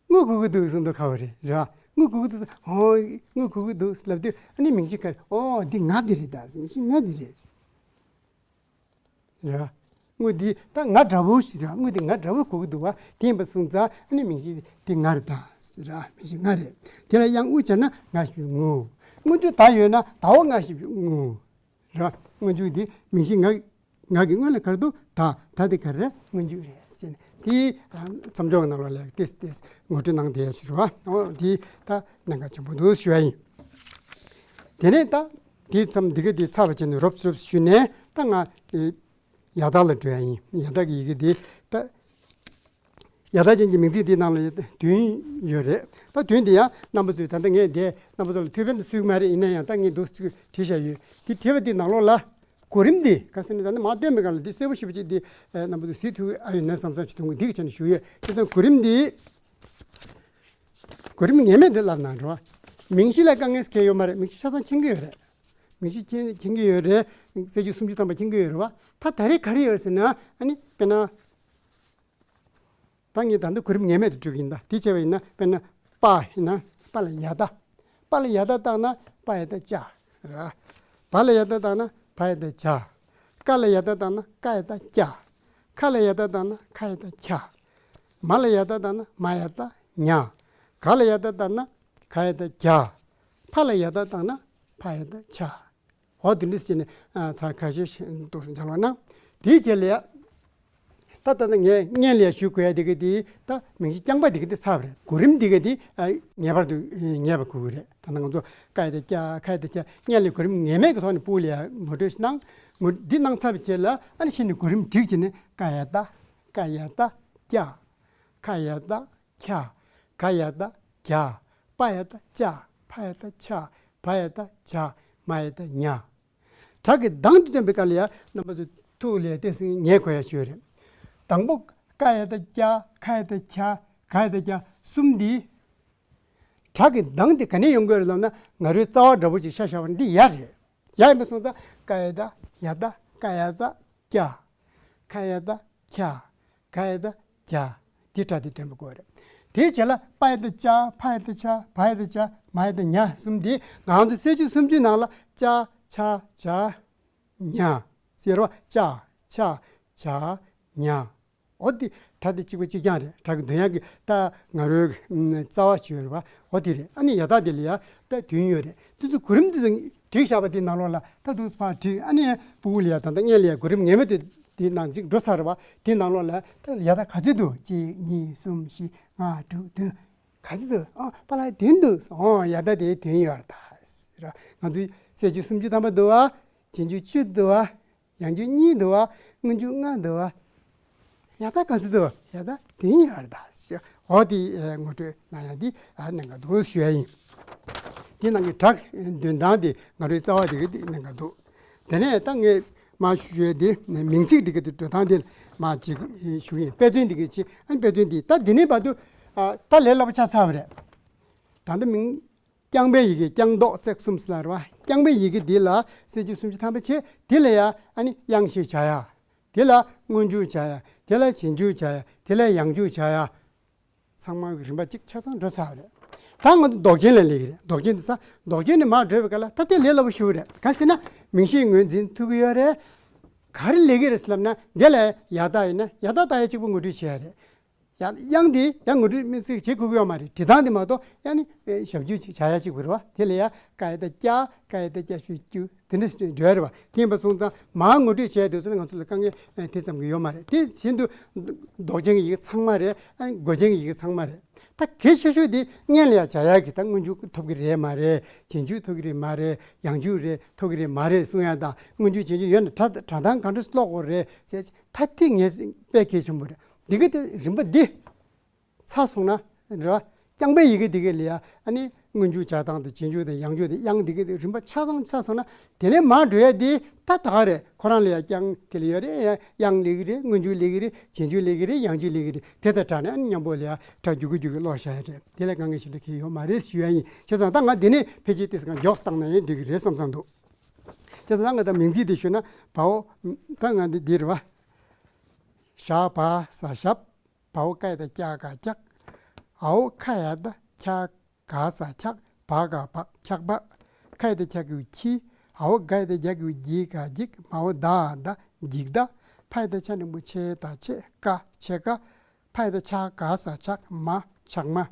ངུ་གོ་གི་འདུག་གསུངས་དུས་ཁག་པོ་རེད། རེད་བ། ངུ་གོ་གི་འདུག་ཟེར། ཨོ་ངུ་གོ་གི་འདུག་ལབ་དུས་ཨ་ནི་མིང་གཞི་ག་རེ། ཨོ་འདི་ང་འདི་རེད། ད་མིང་གཞི་ང་འདི་རེད། རེད་བ། ངུ་འདི་ད་ང་འདྲ་བོ་ཞིག་རེད་བ། ངུ་འདི་ང་འདྲ་བོ་གོ་གི་འདུག་བ། དེ་ཡིན་པ་སོང་ཙང་ཨ་ནི་མིང་གཞི་འདི་ང་རེད་ད་ཟེར་ར། མིང་གཞི་ང་རེད། དེ་ལ་དབྱངས་ཨུ་སྦྱར་ན་ང་ཞབས་ཀྱུ་ངུ། སྔོན་འཇུག་ད་ཡོད་ན་ད་འོག་ལྔ་ཞབས་ཀྱུ་ངུ། རེད་བ། སྔོན་འཇུག་འདི་མིང་གཞི་ང་ང་གི་སྔོན་ལ་ག་རེ་འདུག་ད་ད་འདི་ག་རེ་རེད། སྔོན་འཇུག་རེད་ཟེར་ནས་དེ་མཚམས་འཇོག་ནང་ལོགས་ལ་ཏིས་ཏིས་ངོ་སྤྲོད་གནང་བསྡད་ཡ་ཞིག་རེད་བ། འོ་འདི་ད་གནད་འགག་ཆེན་པོ་འདུག་ཞུ་ཡ་ཡིན། དེ་ནས་ད་དེའི་མཚམས་འདི་ག་དེ་ཚར་བ་བྱས་ནས་རོབ་རོབ་ཞུས་ནས་ད་ང་ཡ་ཡ་བཏགས་ལ་འགྲོ་ཡ་ཡིན། ཡ་བཏགས་ཀྱི་ཡི་གེ་དེ་ད་ཡ་བཏགས་ཅན་གྱི་མིང་ཚིག་དེའི་ནང་ལ་བདུན་ཡོད་རེད། ད་བདུན་དེ་ཡང་རྣམ་པ་ཚོས་ད་ལྟ་ངས་དེ་རྣམ་པ་ཚོ་ལ་ཐུགས་ཕན་དུ་གསོས་ཀྱི་མ་རེད། ཡིན་ན་ཡང་ད་ངས་འདུག་སེ་བྲིས་བཞག་ཡོད། དེ་བྲིས་པ་དེའི་ནང་ལོགས་ལ་གོ་རིམ་དེ་ག་ཟེར་ན་ད་ནི་མ་བཏོན་པའི་སྒང་ལ་དེ་གསལ་པོ་ཞེ་པོ་ཅིག་དེ་རྣམ་པ་ཚོས་གཟིགས་ཐུབ་ཀྱི་ཨ་ཡོད་ན་བསམ་བསམ་ཞིག་མཐོང་གི། འདི་གི་ཆ་ནས་ཞུ་ཡོད། བྱས་ཙང་གོ་རིམ་འདི་གོ་རིམ་ངེས་མེད་དེ་ལབ་ན་འགྲོ་བ། མིང་གཞི་ལ་དཀའ་ངལ་གང་ཡང་ཡོད་མ་རེད། མིང་གཞི་ཆ་ཚང་མཁྱེན་གྱི་ཡོད་རེད། མིང་གཞི་མཁྱེན་མཁྱེན་གྱི་ཡོད་རེད། གསལ་བྱེད་སུམ་ཅུ་ཐམ་པ་མཁྱེན་གྱི་ཡོད་རེད་བ། ད་ད་རེས་ག་རེ་ཡོད་ཟེར་ན་ཨ་ནི་དཔེར་ན། ད་ངས་ད་ལྟ་གོ་རིམ་ངེས་མེད་དུ་བསྒྲུབ་ཀྱི་ཡིན། ད་དེ་བྱས་པ་ཡིན་ན་དཔེར་ན་པ་ཡིན་ན་པ་ལ་ཡ་བཏགས། པ་ལ་ཡ་བཏགས་བཏགས་ན་པ་ཡ་བཏགས་པ་རེད། བ་ལ་ཡ་བཏགས་བཏགས་ན་བ་ཡ་བཏགས་བ། ཀ་ལ་ཡ་བཏགས་བཏགས་ན་ཀ་ཡ་བཏགས་ཀ། ཁ་ལ་ཡ་བཏགས་བཏགས་ན་ཁ་ཡ་བཏགས་ཁ། མ་ལ་ཡ་བཏགས་བཏང་ན་མ་ཡ་བཏགས་མྱ། ག་ལ་ཡ་བཏགས་བཏང་ན་ག་ཡ་བཏགས་གྱ། ཕ་ལ་ཡ་བཏགས་བཏང་ན་ཕ་ཡ་བཏགས་ཕྱ། འོ་དེ་འདྲ་བྱས་ནས་ཨ་ཚར་ཁ་ཤས་ཤིག་འདུག་སེ་སྦྱར་བ་ན། དེའི་རྗེས་ལ་ཡ། ད་ད་ལྟ་ངས་སྔོན་ལ་ཡ་ཞུ་དགོས་ཡ་དེ་ག་དེ་ད་མིང་གཞི་རྐྱང་པ་དེ་ག་དེ་ཚར་བ་རེད། གོ་རིམ་དེ་ག་དེ་ཨ་ངེས་པར་དུ་ངེས་པ་དགོས་ཀྱི་རེད། ད་ལྟ་ང་ཚོ་ཀ་ཡ་བཏགས་ཀྱ། ཁ་ཡ་བཏགས་ཁྱ། སྔོན་ལ་གོ་རིམ་ངེས་མེད་ཀྱི་ཐོག་ནས་ཕྲུ་གུ་ལ་ཡ་ངོ་སྤྲོད་ཞིག་གནང་། ངོ་འདི་གནང་ཚར་བའི་རྗེས་ལ་ཨ་ནི་གཞི་ནས་གོ་རིམ་སྒྲིག་བྱས་ནས་ཀ་ཡ་བཏགས། ཀ་ཡ་བཏགས་ཀྱ། ཁ་ཡ་བཏགས་ཁྱ། ག་ཡ་བཏགས་གྱ། པ་ཡ་བཏགས་པྱ། ཕ་ཡ་བཏགས་ཕྱ། བ་ཡ་བཏགས་བྱ། མ་ཡ་བཏགས་མྱ། སྒྲ་གི་གདངས་དེ་སྟོན་པའི་སྐབས་ལ་ཡ་རྣམ་པ་ཚོས་ཐུགས་ལ་ཡ་ཏོག་ཙམ་ངེས་དགོས་ཡ་ཞིག་ཡོད་རེད། དང་པོ་ཀ་ཡ་བཏགས་ཀྱ། ཁ་ཡ་བཏགས་ཁྱ། ག་ཡ་བཏགས་གྱ། གསུམ་འདི་སྒྲ་གི་གདངས་དེ་ག་ནས་ཡོང་གི་ཡོད་རེད་ལབ་ན། ང་རོའི་རྩ་བ་འདྲ་པོ་ཅིག་ཤར་ཤར་བ་འདི་ཡ་རེད། ཡ་ཡིན་པ་སོང་ཙང་ཀ་ཡ་བཏགས་ཡ་བཏགས། ཀ་ཡ་བཏགས་ཀྱ། ཁ་ཡ་བཏགས་ཁྱ། ག་ཡ་བཏགས་གྱ། འདི་སྒྲ་དེ་སྟོན་པ་དགོས་རེད། དེའི་རྗེས་ལ་པ་ཡ་བཏགས་པྱ། ཕ་ཡ་བཏགས་ཕྱ། བ་ཡ་བཏགས་བྱ། མ་ཡ་བཏགས་མྱ་གསུམ་འདི་ང་ཚོ་གསལ་བྱེད་སུམ་ཅུའི་ནང་ལ་ཅ་ཆ་ཇ་ཉ་ཟེར་བ། ཅ་ཆ་ཇ་ཉ། འོ་དེ་སྒྲ་དེ་གཅིག་པ་གཅིག་རྐྱང་རེད། སྒྲ་གི་འདོན་ཡག་གི་ད་ང་རོའི་རྩ་བ་ཞིག་ཡོད་རེད་པ། འོ་དེ་རེད། ཨ་ནི་ཡ་བཏགས་དེ་ལ་ཡ་ད་དོན་ཡོད་རེད། དེ་ཚོ་གོ་རིམ་དེ་ཚོ་བསྒྲིགས་བཞག་པ་དེའི་ནང་ལོགས་ལ་ད་དུང་ཕར་བསྒྲིགས། ཨ་ནི་ཕྲུ་གུ་ལ་ཡ་ད་ལྟ་སྔོན་ལ་ཡ་གོ་རིམ་ངེས་མེད་དུ་དེའི་ནང་ཅིག་འགྲོ་ཚར་བ་དེའི་ནང་ལོགས་ལ་ད་ཡ་བཏགས་ག་ཚོད་འདུག་གཅིག་གཉིས་གསུམ་བཞི་ལྔ་དྲུག་བདུན། ག་ཚོད་འདུག་ཨ་པ་ལགས་བདུན་འདུག་ཨོ་ཡ་བཏགས་དེའི་དོན་ཡོད་རེད་ད། ང་ཚོའི་གསལ་བྱེད་སུམ་ཅུ་ཐམ་པ་འདུག་བ། རྗེས་འཇུག་བཅུ་འདུག་བ། ཡང་འཇུག་གཉིས་འདུག་བ། སྔོན་འཇུག་ལྔ་འདུག་བ། ཡ་བཏགས་ག་ཚོད་འདུག་ཡ་བཏགས་དེ་ཡིན་ཡ་རེད་ད། འོ་དེ་ངོ་སྤྲོད་གནང་ཡ་འདི་གནད་འགག་འདུག་ཞུ་ཡ་ཡིན། དེ་ནང་གི་སྒྲ་འདོན་སྟངས་དེ་ང་རོའི་རྩ་བ་དེ་གི་དེ་གནད་འགག་འདུག་དེ་ནས་ད་ངས་མ་ཞུ་ཡ་དེ་མིང་ཚིག་དེ་གི་དེ་འགྲོ་སྟངས་དེ་མ་ཅིག་ཞུ་གི་ཡིན། དཔེ་མཚོན་དེ་གི་ཅི་ཨ་ནི་དཔེ་མཚོན་དེ་ད་འདི་ནས་བར་དུ་ད་ལས་སླ་པོ་ཆགས་ཚར་བ་རེད། ད་ལྟ་མིང་རྐྱང་པའི་ཡི་གེ་རྐྱང་ལྡོག་བརྩེགས་གསུམ་ཟེར་ལ་རེད་བ། རྐྱང་པའི་ཡི་གེ་འདི་ལ་གསལ་བྱེད་སུམ་ཅུ་ཐམ་པ་བྱས། དེ་ལ་ཡ་ཨ་ནི་དབྱངས་ཞེས་བྱ་ཡ། དེ་ལ་སྔོན་འཇུག་བྱ་ཡ། དེ་ལ་རྗེས་འཇུག་བྱ་ཡ། དེ་ལ་ཡང་འཇུག་བྱ་ཡ། ཚང་མ་གི་རིམ་པ་གཅིག་ཆ་ཚང་འགྲོ་ཚར་བ་རེད། ད་ང་ཚོ་ལྡོག་ཅན་ལ་སླེབས་ཀྱི་རེད། ལྡོག་ཅན་དེ་ས་ལྡོག་ཅན་ནས་མར་བགྲོད་པའི་སྐབས་ལ་ད་དེ་ལས་སླ་པོ་ཞེ་པོ་རེད། ག་ཟེར་ན་མིང་གཞིའི་ངོས་འཛིན་ཐུབ་ཀྱི་ཡོད་རེད། ག་རེ་ལས་ཀྱི་རེད་ཟེར་ལབ་ན་འདི་ལ་ཡ་བཏགས་ཡོད་ན་ཡ་བཏགས་བཏགས་ཡ་གཅིག་པུ་ངོ་སྤྲོད་བྱེད་ཡ་རེད། ཡང་དབྱངས་དེ་ཡང་ངོ་སྤྲོད་དམིགས་བསལ་བྱེད་དགོས་ཀྱི་ཡོད་མ་རེད། འབྲི་སྟངས་དེ་མ་གཏོགས་ཡང་ནི་ཞབས་ཀྱུ་ཅིག་བྱ་ཡ་གཅིག་པུ་རེད་བ། དེ་ལ་ཡ་ཀ་ཡ་བཏགས་ཀྱ། ག་ཡ་བཏགས་ཀྱ་ཞབས་ཀྱུ་དེ་འདྲ་ཞིག་འགྲོ་ཡ་རེད་བ། དེ་ཡིན་པ་སོང་ཙང་མར་ངོ་སྤྲོད་བྱས་དུས་ཙམ་ལ་ང་ཚོ་ལ་དཀའ་ངལ་དེ་ཙམ་གྱི་ཡོད་མ་རེད། དེ་བཞིན་དུ་ལྡོག་ཅན་གྱི་ཡི་གེ་ཚང་མ་རེད། ཨ་ནི་མགོ་ཅན་གྱི་ཡི་གེ་ཚང་མ་རེད། ད་གལ་ཆེ་ཤོས་དེ་སྔོན་ལ་ཡ་བྱ་ཡ་གི་ད་སྔོན་འཇུག་ཐོབ་ཀྱི་རེད་མ་རེད། རྗེས་འཇུག་ཐོབ་ཀྱི་རེད་མ་རེད། ཡང་འཇུག་རེད་ཐོབ་ཀྱི་རེད་མ་རེད་གསུང་ཡ་དང་། སྔོན་འཇུག་རྗེས་འཇུག་ཡོད་ན་སྒྲ་སྒྲ་གདངས་ག་འདྲ་ཀློག་དགོས་རེད་ཟེར། ད་དེ་ངས་དཔེ་གལ་ཆེན་པོ་རེད། འདི་ག་དེ་རིམ་པ་འདི་ཚར་སོང་ན་རེད་བ། རྐྱང་པའི་ཡི་གེ་འདི་ག་ལ་ཡ་ཨ་ནི་སྔོན་འཇུག་བྱ་སྟངས་དང་རྗེས་འཇུག་དང་ཡང་འཇུག་དང་དབྱངས་འདི་ག་དེ་རིམ་པ་ཆ་ཚང་ཆ་སོང་ན་དེ་ནས་མར་འགྲོ་ཡ་འདི་ད་ད་ག་རེད། ཁོ་རང་ལ་ཡ་རྐྱང་དེ་ལ་ཡོད་རེད། དབྱངས་ལས་ཀྱི་རེད། སྔོན་འཇུག་ལས་ཀྱི་རེད། རྗེས་འཇུག་ལས་ཀྱི་རེད། ཡང་འཇུག་ལས་ཀྱི་རེད། དེ་དང་སྦྲགས་ནས་ཨ་ནི་མཉམ་པོ་ལ་ཡ་སྒྲ་རྒྱུད་སྐུད་རྒྱུད་ཀྱི་ཀློག་བྱ་ཡ་རེད། དེ་ལ་དཀའ་ངལ་ཞིག་འདྲ་གང་ཡོད་མ་རེད་ཞུ་ཡ་ཡིན། བྱས་ཙང་ད་ང་འདི་ནས་ཕལ་ཆེར་ཏོག་ཙམ་མགྱོགས་བཏང་ན་ཡང་འགྲིག་གི་རེད་བསམ་བསམ་འདུག་བྱས་ཙང་ད་ང་ད་མིང་ཚིག་འདི་ཞུས་ན་བའོ། ད་ང་འདི་འདི་རེད་བ། ཞ་བ་ས་ཞབས། བའོ་ཀ་ཡ་བཏགས་ཀྱ་ག་ཀྱག། འའོ་ཁ་ཡ་བཏགས་ཁྱ་ག་ས་ཁྱག། བ་ག་བག། ཁྱག་བག། ཁ་ཡ་བཏགས་ཁྱ་གི་གུ་ཁྱི། འའོ་ག་ཡ་བཏགས་གྱ་གི་གུ་གྱི་ག་གྱིག། མའོ་ད་ག་མདའ་གྱིག་མདའ། ཕ་ཡ་བཏགས་ཕྱ་འགྲེང་བུ་ཕྱེ་ད་ཕྱེད་ཀ་ཕྱེད་ཀ། ཕ་ཡ་བཏགས་ཕྱ་ག་ས་ཕྱག་མ་ཕྱག་མ།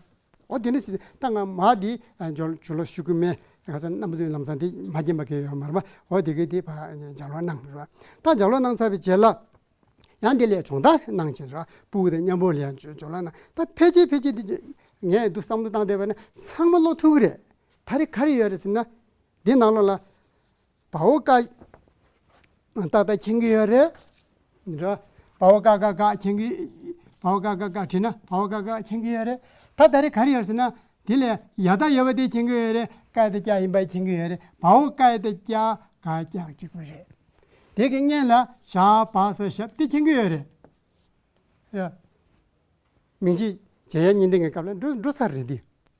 འོ་དེ་འདྲ་ཞིག་ད་ང་མ་འདི་ཨ་ཇོ་ཇོ་ལོ་ཞུ་གི་མེད། ག་ས་རྣམ་པ་ཚོའི་ལམ་སང་དེ་མ་མཁྱེན་པ་གང་ཡང་ཡོད་མ་རེད་པ། འོ་དེ་གའི་དེ་ཕར་ལྗགས་ཀློག་གནང་རེད་པ། ད་ལྗགས་ཀློག་གནང་ཚར་བའི་རྗེས་ལ་ཡང་དེ་ལ་སྦྱོང་བརྡར་གནང་བྱས་རེད་པ། ཕྲུ་གུ་དང་མཉམ་པོ་ལ་ཡང་ལྗགས་ཀློག་གནང་། ད་ཕལ་ཆེར་ཕལ་ཆེར་དེ་ངས་འདུག་བསམ་བློ་བཏང་བསྡད་པ་ན་ཚང་མ་ཀློག་ཐུབ་ཀྱི་རེད། ད་རེས་ག་རེ་ཡོད་རེད་ཟེར་ན། འདི་ནང་ལོགས་ལ་བའོ་ཀ་ཏག་ཏག་མཁྱེན་གྱི་ཡོད་རེད། རེད་པ། བའོ་ཀ་ག་ག་མཁྱེན་གྱི། བའོ་ཀ་ག་ག་བྲིས་ན་བའོ་ཀ་ག་མཁྱེན་གྱི་ཡོད་རེད། ད་ད་རེས་ག་རེ་ཡོད་ཟེར་ན། དེ་ལས་ཡ་བཏགས་ཡོད་པ་དེ་མཁྱེན་གྱི་ཡོད་རེད། ཀ་ཡ་བཏགས་ཀྱ་ཡིན་པ་མཁྱེན་གྱི་ཡོད་རེད། བའོ་ཀ་ཡ་བཏགས་ཀྱ་ག་ཀྱག་གཅིག་པ་རེད། དེ་གི་སྔོན་ལ་ཞ་བ་ས་ཞབས་དེ་མཁྱེན་གྱི་ཡོད་རེད། རེད། མིང་གཞི་བྱེད་ཡ་གཉིས་ལྡན་གྱི་སྐབས་ལ་འགྲོ་འགྲོ་ས་རེད་འདི།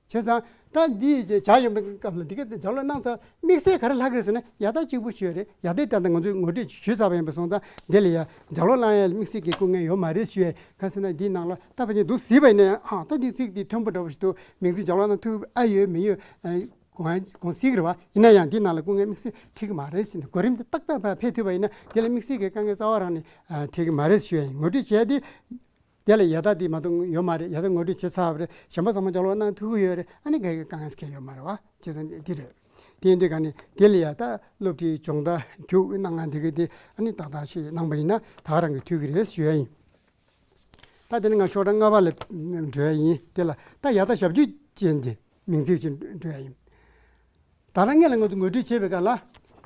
བྱས་ཙང་ད་འདི་བྱ་ཡོང་པའི་སྐབས་ལ་འདི་ག་ལྗགས་ཀློག་གནང་ཚར། དམིགས་བསལ་ག་རེ་ལྷག་གི་རེད་ཟེར་ན་ཡ་བཏགས་གཅིག་པུ་ཞིག་ཡོད་རེད། ཡ་བཏགས་དེ་ད་ལྟ་ང་ཚོས་ངོ་སྤྲོད་ཞུས་ཚར་བ་ཡིན་པ་སོང་ཙང་འདི་ལ་ཡ་ལྗགས་ཀློག་གནང་ཡ་ལ་དམིགས་བསལ་གྱི་སྐུ་ངལ་ཡོད་མ་རེད་ཞུ་ཡ། ག་ཟེར་ན་འདིའི་ནང་ལ་ད་ཕལ་ཆེར་འདུག་གཟིགས་པ་ཡིན་ན་ཡང་ཨ་ད་འདི་ཚིག་འདི་མཐོན་པོ་འདྲ་པོ་ཞིག་འདུག་མིང་ཚིག་ལྗགས་ཀློག་གནང་ཐུབ་ཨ་ཡོད་མི་ཡོད་དགོངས་དགོངས་སྲིད་ཀྱི་རེད་བ། ཡིན་ན་ཡང་འདིའི་ནང་ལ་སྐུ་ངལ་དམིགས་བསལ་འཕྲད་ཀྱི་མ་རེད་ཟེར་ནས་གོ་རིམ་དེ་ཏག་ཏག་ཕར་ཕེབས་ཐུབ་པ་ཡིན་ན་དེ་ལ་དམིགས་བསལ་གྱི་དཀའ་ངལ་རྩ་བ་རང་ནས་འཕྲད་ཀྱི་མ་རེད་ཞུ་ཡ་ཡིན། ངོ་སྤྲོད་བྱས་ཏེ། དེ་ལ་ཡ་ད་དེ་མ་གཏོགས་ཡོད་མ་རེད། ཡ་ད་ངོ་སྤྲོད་བྱེད་ཚར་བ་རེད། གཞན་པ་ཚང་མ་ལྗགས་ཀློག་གནང་ཐུབ་ཀྱི་ཡོད་རེད། ཨ་ནི་ག་གི་དཀའ་ངལ་གང་ཡང་ཡོད་མ་རེད་བ། བྱས་ཙང་འདི་རེད། དེ་ཡིན་དུས་ག་ནས་དེ་ལ་ཡ་ད་སློབ་ཁྲིད་སྦྱོང་བརྡར་རྒྱུགས་གནང་ང་འདི་གི་དེ་ཨ་ནི་ཏག་ཏག་ཞིག་གནང་པ་ཡིན་ན་ད་ག་རང་གི་འཐུས་ཀྱི་རེད་ཞུ་ཡ་ཡིན། ད་དེ་ནས་ང་ཤོག་གྲངས་ལྔ་པ་ལ་འགྲོ་ཡ་ཡིན། དེ་ལ་ད་ཡ་ད་ཞབས་ཀྱུ་ཅན་དེ་མིང་ཚིག་ཅིག་འགྲོ་ཡ་ཡིན། ད་རང་ངེད་ལ་ང་ཚོ་ངོ་སྤྲོད་བྱེད་པའི་སྐབས་ལ་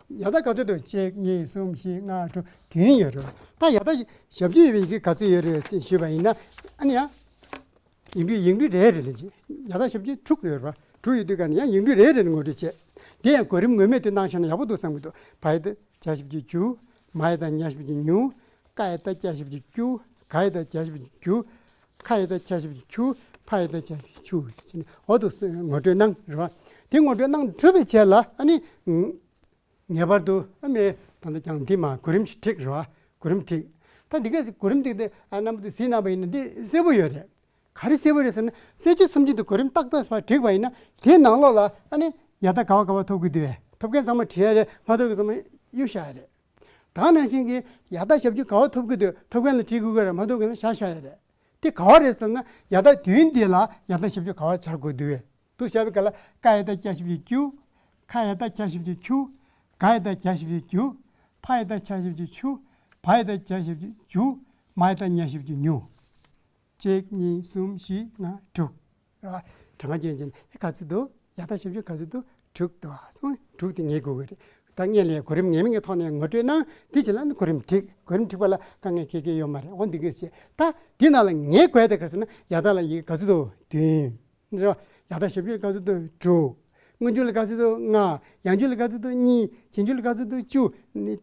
ཡ་ད་ག་ཚོད་འདུག་གཅིག་གཉིས་གསུམ་བཞི་ལྔ་དྲུག་བདུན་ཡོད་རེད། ད་ཡ་ད་ཞབས་ཀྱུ་ཡོད་པའི་ཡི་གེ་ག་ཚོད་ཡོད་རེད་ཞུས་པ་ཡིན་ན། ཨ་ནི་ཡང་ཡིག་འབྲུ་ཡིག་འབྲུ་རེ་རེ་ལ་ཅིག་ཡ་ད་ཞབས་ཀྱུ་དྲུག་ཡོད་རེད་པ། དྲུག་ཡོད་དུས་ག་ནས་ཡང་ཡིག་འབྲུ་རེ་རེ་ལ་ངོ་སྤྲོད་བྱེད། དེ་ཡང་གོ་རིམ་ངོ་མས་དེ་གནང་བཞག་ན་ཡག་པོ་འདུག་བསམ་གྱི་འདུག་བ་ཡ་ད་བྱ་ཞབས་ཀྱུ་བྱུ། མ་ཡ་ད་ཉ་ཞབས་ཀྱུ་ཉུ། ཀ་ཡ་ད་ཀྱ་ཞབས་ཀྱུ་ཀྱུ། ག་ཡ་ད་གྱ་ཞབས་ཀྱུ་གྱུ། ཁ་ཡ་ད་ཁྱ་ཞབས་ཀྱུ་ཁྱུ། ཕ་ཡ་ད་ཆ་ཞབས་ཀྱུ་ཕྱུ་ཟེར་ནས་འོ་དུ་ངོ་སྤྲོད་གནང་རེད་བ། དེ་ངོ་སྤྲོད་གནང་གྲུབ་པའི་རྗེས་ལ་ཨ་ནི། ངེས་པར་དུ་ཨ་མའི་ད་ལྟ་ཀྱང་འདི་མ་གོ་རིམ་ཞིག་བསྒྲིགས་རེད་བ། གོ་རིམ་བསྒྲིགས། ད་འདི་ག་གོ་རིམ་བསྒྲིགས་ཏེ་ཨ་རྣམ་པ་དེ་གཟིགས་གནང་པ་ཡིན་ན་འདི་གསལ་པོ་ཡོད་རེད། ག་རེ་གསལ་པོ་རེད་ཟེར་ན་གསལ་བྱེད་སུམ་ཅུ་དེ་གོ་རིམ་ཏག་ཏག་བསྒྲིགས་པ་ཡིན་ན་དེའི་ནང་ལོགས་ལ་ཨ་ནི་ཡ་ད་ག་བ་ག་བ་ཐོབ་ཀྱི་འདུག་བས། ཐོབ་མཁན་ཚང་མ་བྲིས་ཡ་རེད། མ་ཐོབ་མཁན་ཚང་མ་གཡུག་བཞག་ཡ་རེད། ད་ནང་བཞིན་གྱི་ཡ་ད་ཞབས་ཀྱུ་ག་བ་ཐོབ་ཀྱི་འདུག་ཐོབ་མཁན་ལ་བྲིས་དགོས་ཀྱི་རེད། མ་ཐོབ་མཁན་ལ་བཞག་བཞག་ཡ་རེད། དེ་ག་བ་རེད་ཟེར་ན་ཡ་ད་བདུན་འདི་ལ་ཡ་ད་ཞབས་ཀྱུ་ག་བ་སྦྱར་དགོས་འདུག་བས། འདུག་བཞག་པའི་སྐབས་ལ་ཀ་ཡ་ད་ཀྱ་ཞབས་ཀྱུ་ཀྱུ། ཁ་ཡ་ད་ཁྱ་ཞབས་ཀྱུ་ཁྱུ། ག་ཡ་ད་གྱ་ཞབས་ཀྱུ་གྱུ། ཕ་ཡ་ད་ཆ་ཞབས་ཀྱུ་ཕྱུ། བ་ཡ་ད་བྱ་ཞབས་ཀྱུ་བྱུ། མ་ཡ་ད་ཉ་ཞབས་ཀྱུ་ཉུ། གཅིག་གཉིས་གསུམ་བཞི་ལྔ་དྲུག་རེད་བ། གྲངས་ཀ་རྒྱན་ཅན་ཨེ་ག་ཚོད་འདུག་ཡ་ད་ཞབས་ཀྱུ་ག་ཚོད་འདུག་དྲུག་འདུག་བ། སོང་དྲུག་དེ་ངེས་དགོས་ཀྱི་རེད། ད་ངས་ལས་གོ་རིམ་ངེས་མེད་ཀྱི་ཐོག་ནས་ངོ་སྤྲོད་གནང་། དེ་རྗེས་ལ་ནི་གོ་རིམ་བསྒྲིགས། གོ་རིམ་བསྒྲིགས་པ་ལ་དཀའ་ངལ་གང་ཡང་ཡོད་མ་རེད། འོ་འདི་གས་བྱས། ད་འདི་ནང་ལ་ངེས་དགོས་དེ་ག་ཟེར་ན་ཡ་ད་ལ་ཡི་གེ་ག་ཚོད་འདུག་བདུན་རེད་བ། ཡ་ད་ཞབས་ཀྱུ་ག་ཚོད་འདུག་དྲུག་སྔོན་འཇུག་ལ་ག་ཚོད་འདུག་ལྔ། ཡང་འཇུག་ལ་ག་ཚོད་འདུག་གཉིས། རྗེས་འཇུག་ལ་ག་ཚོད་འདུག་བཅུ།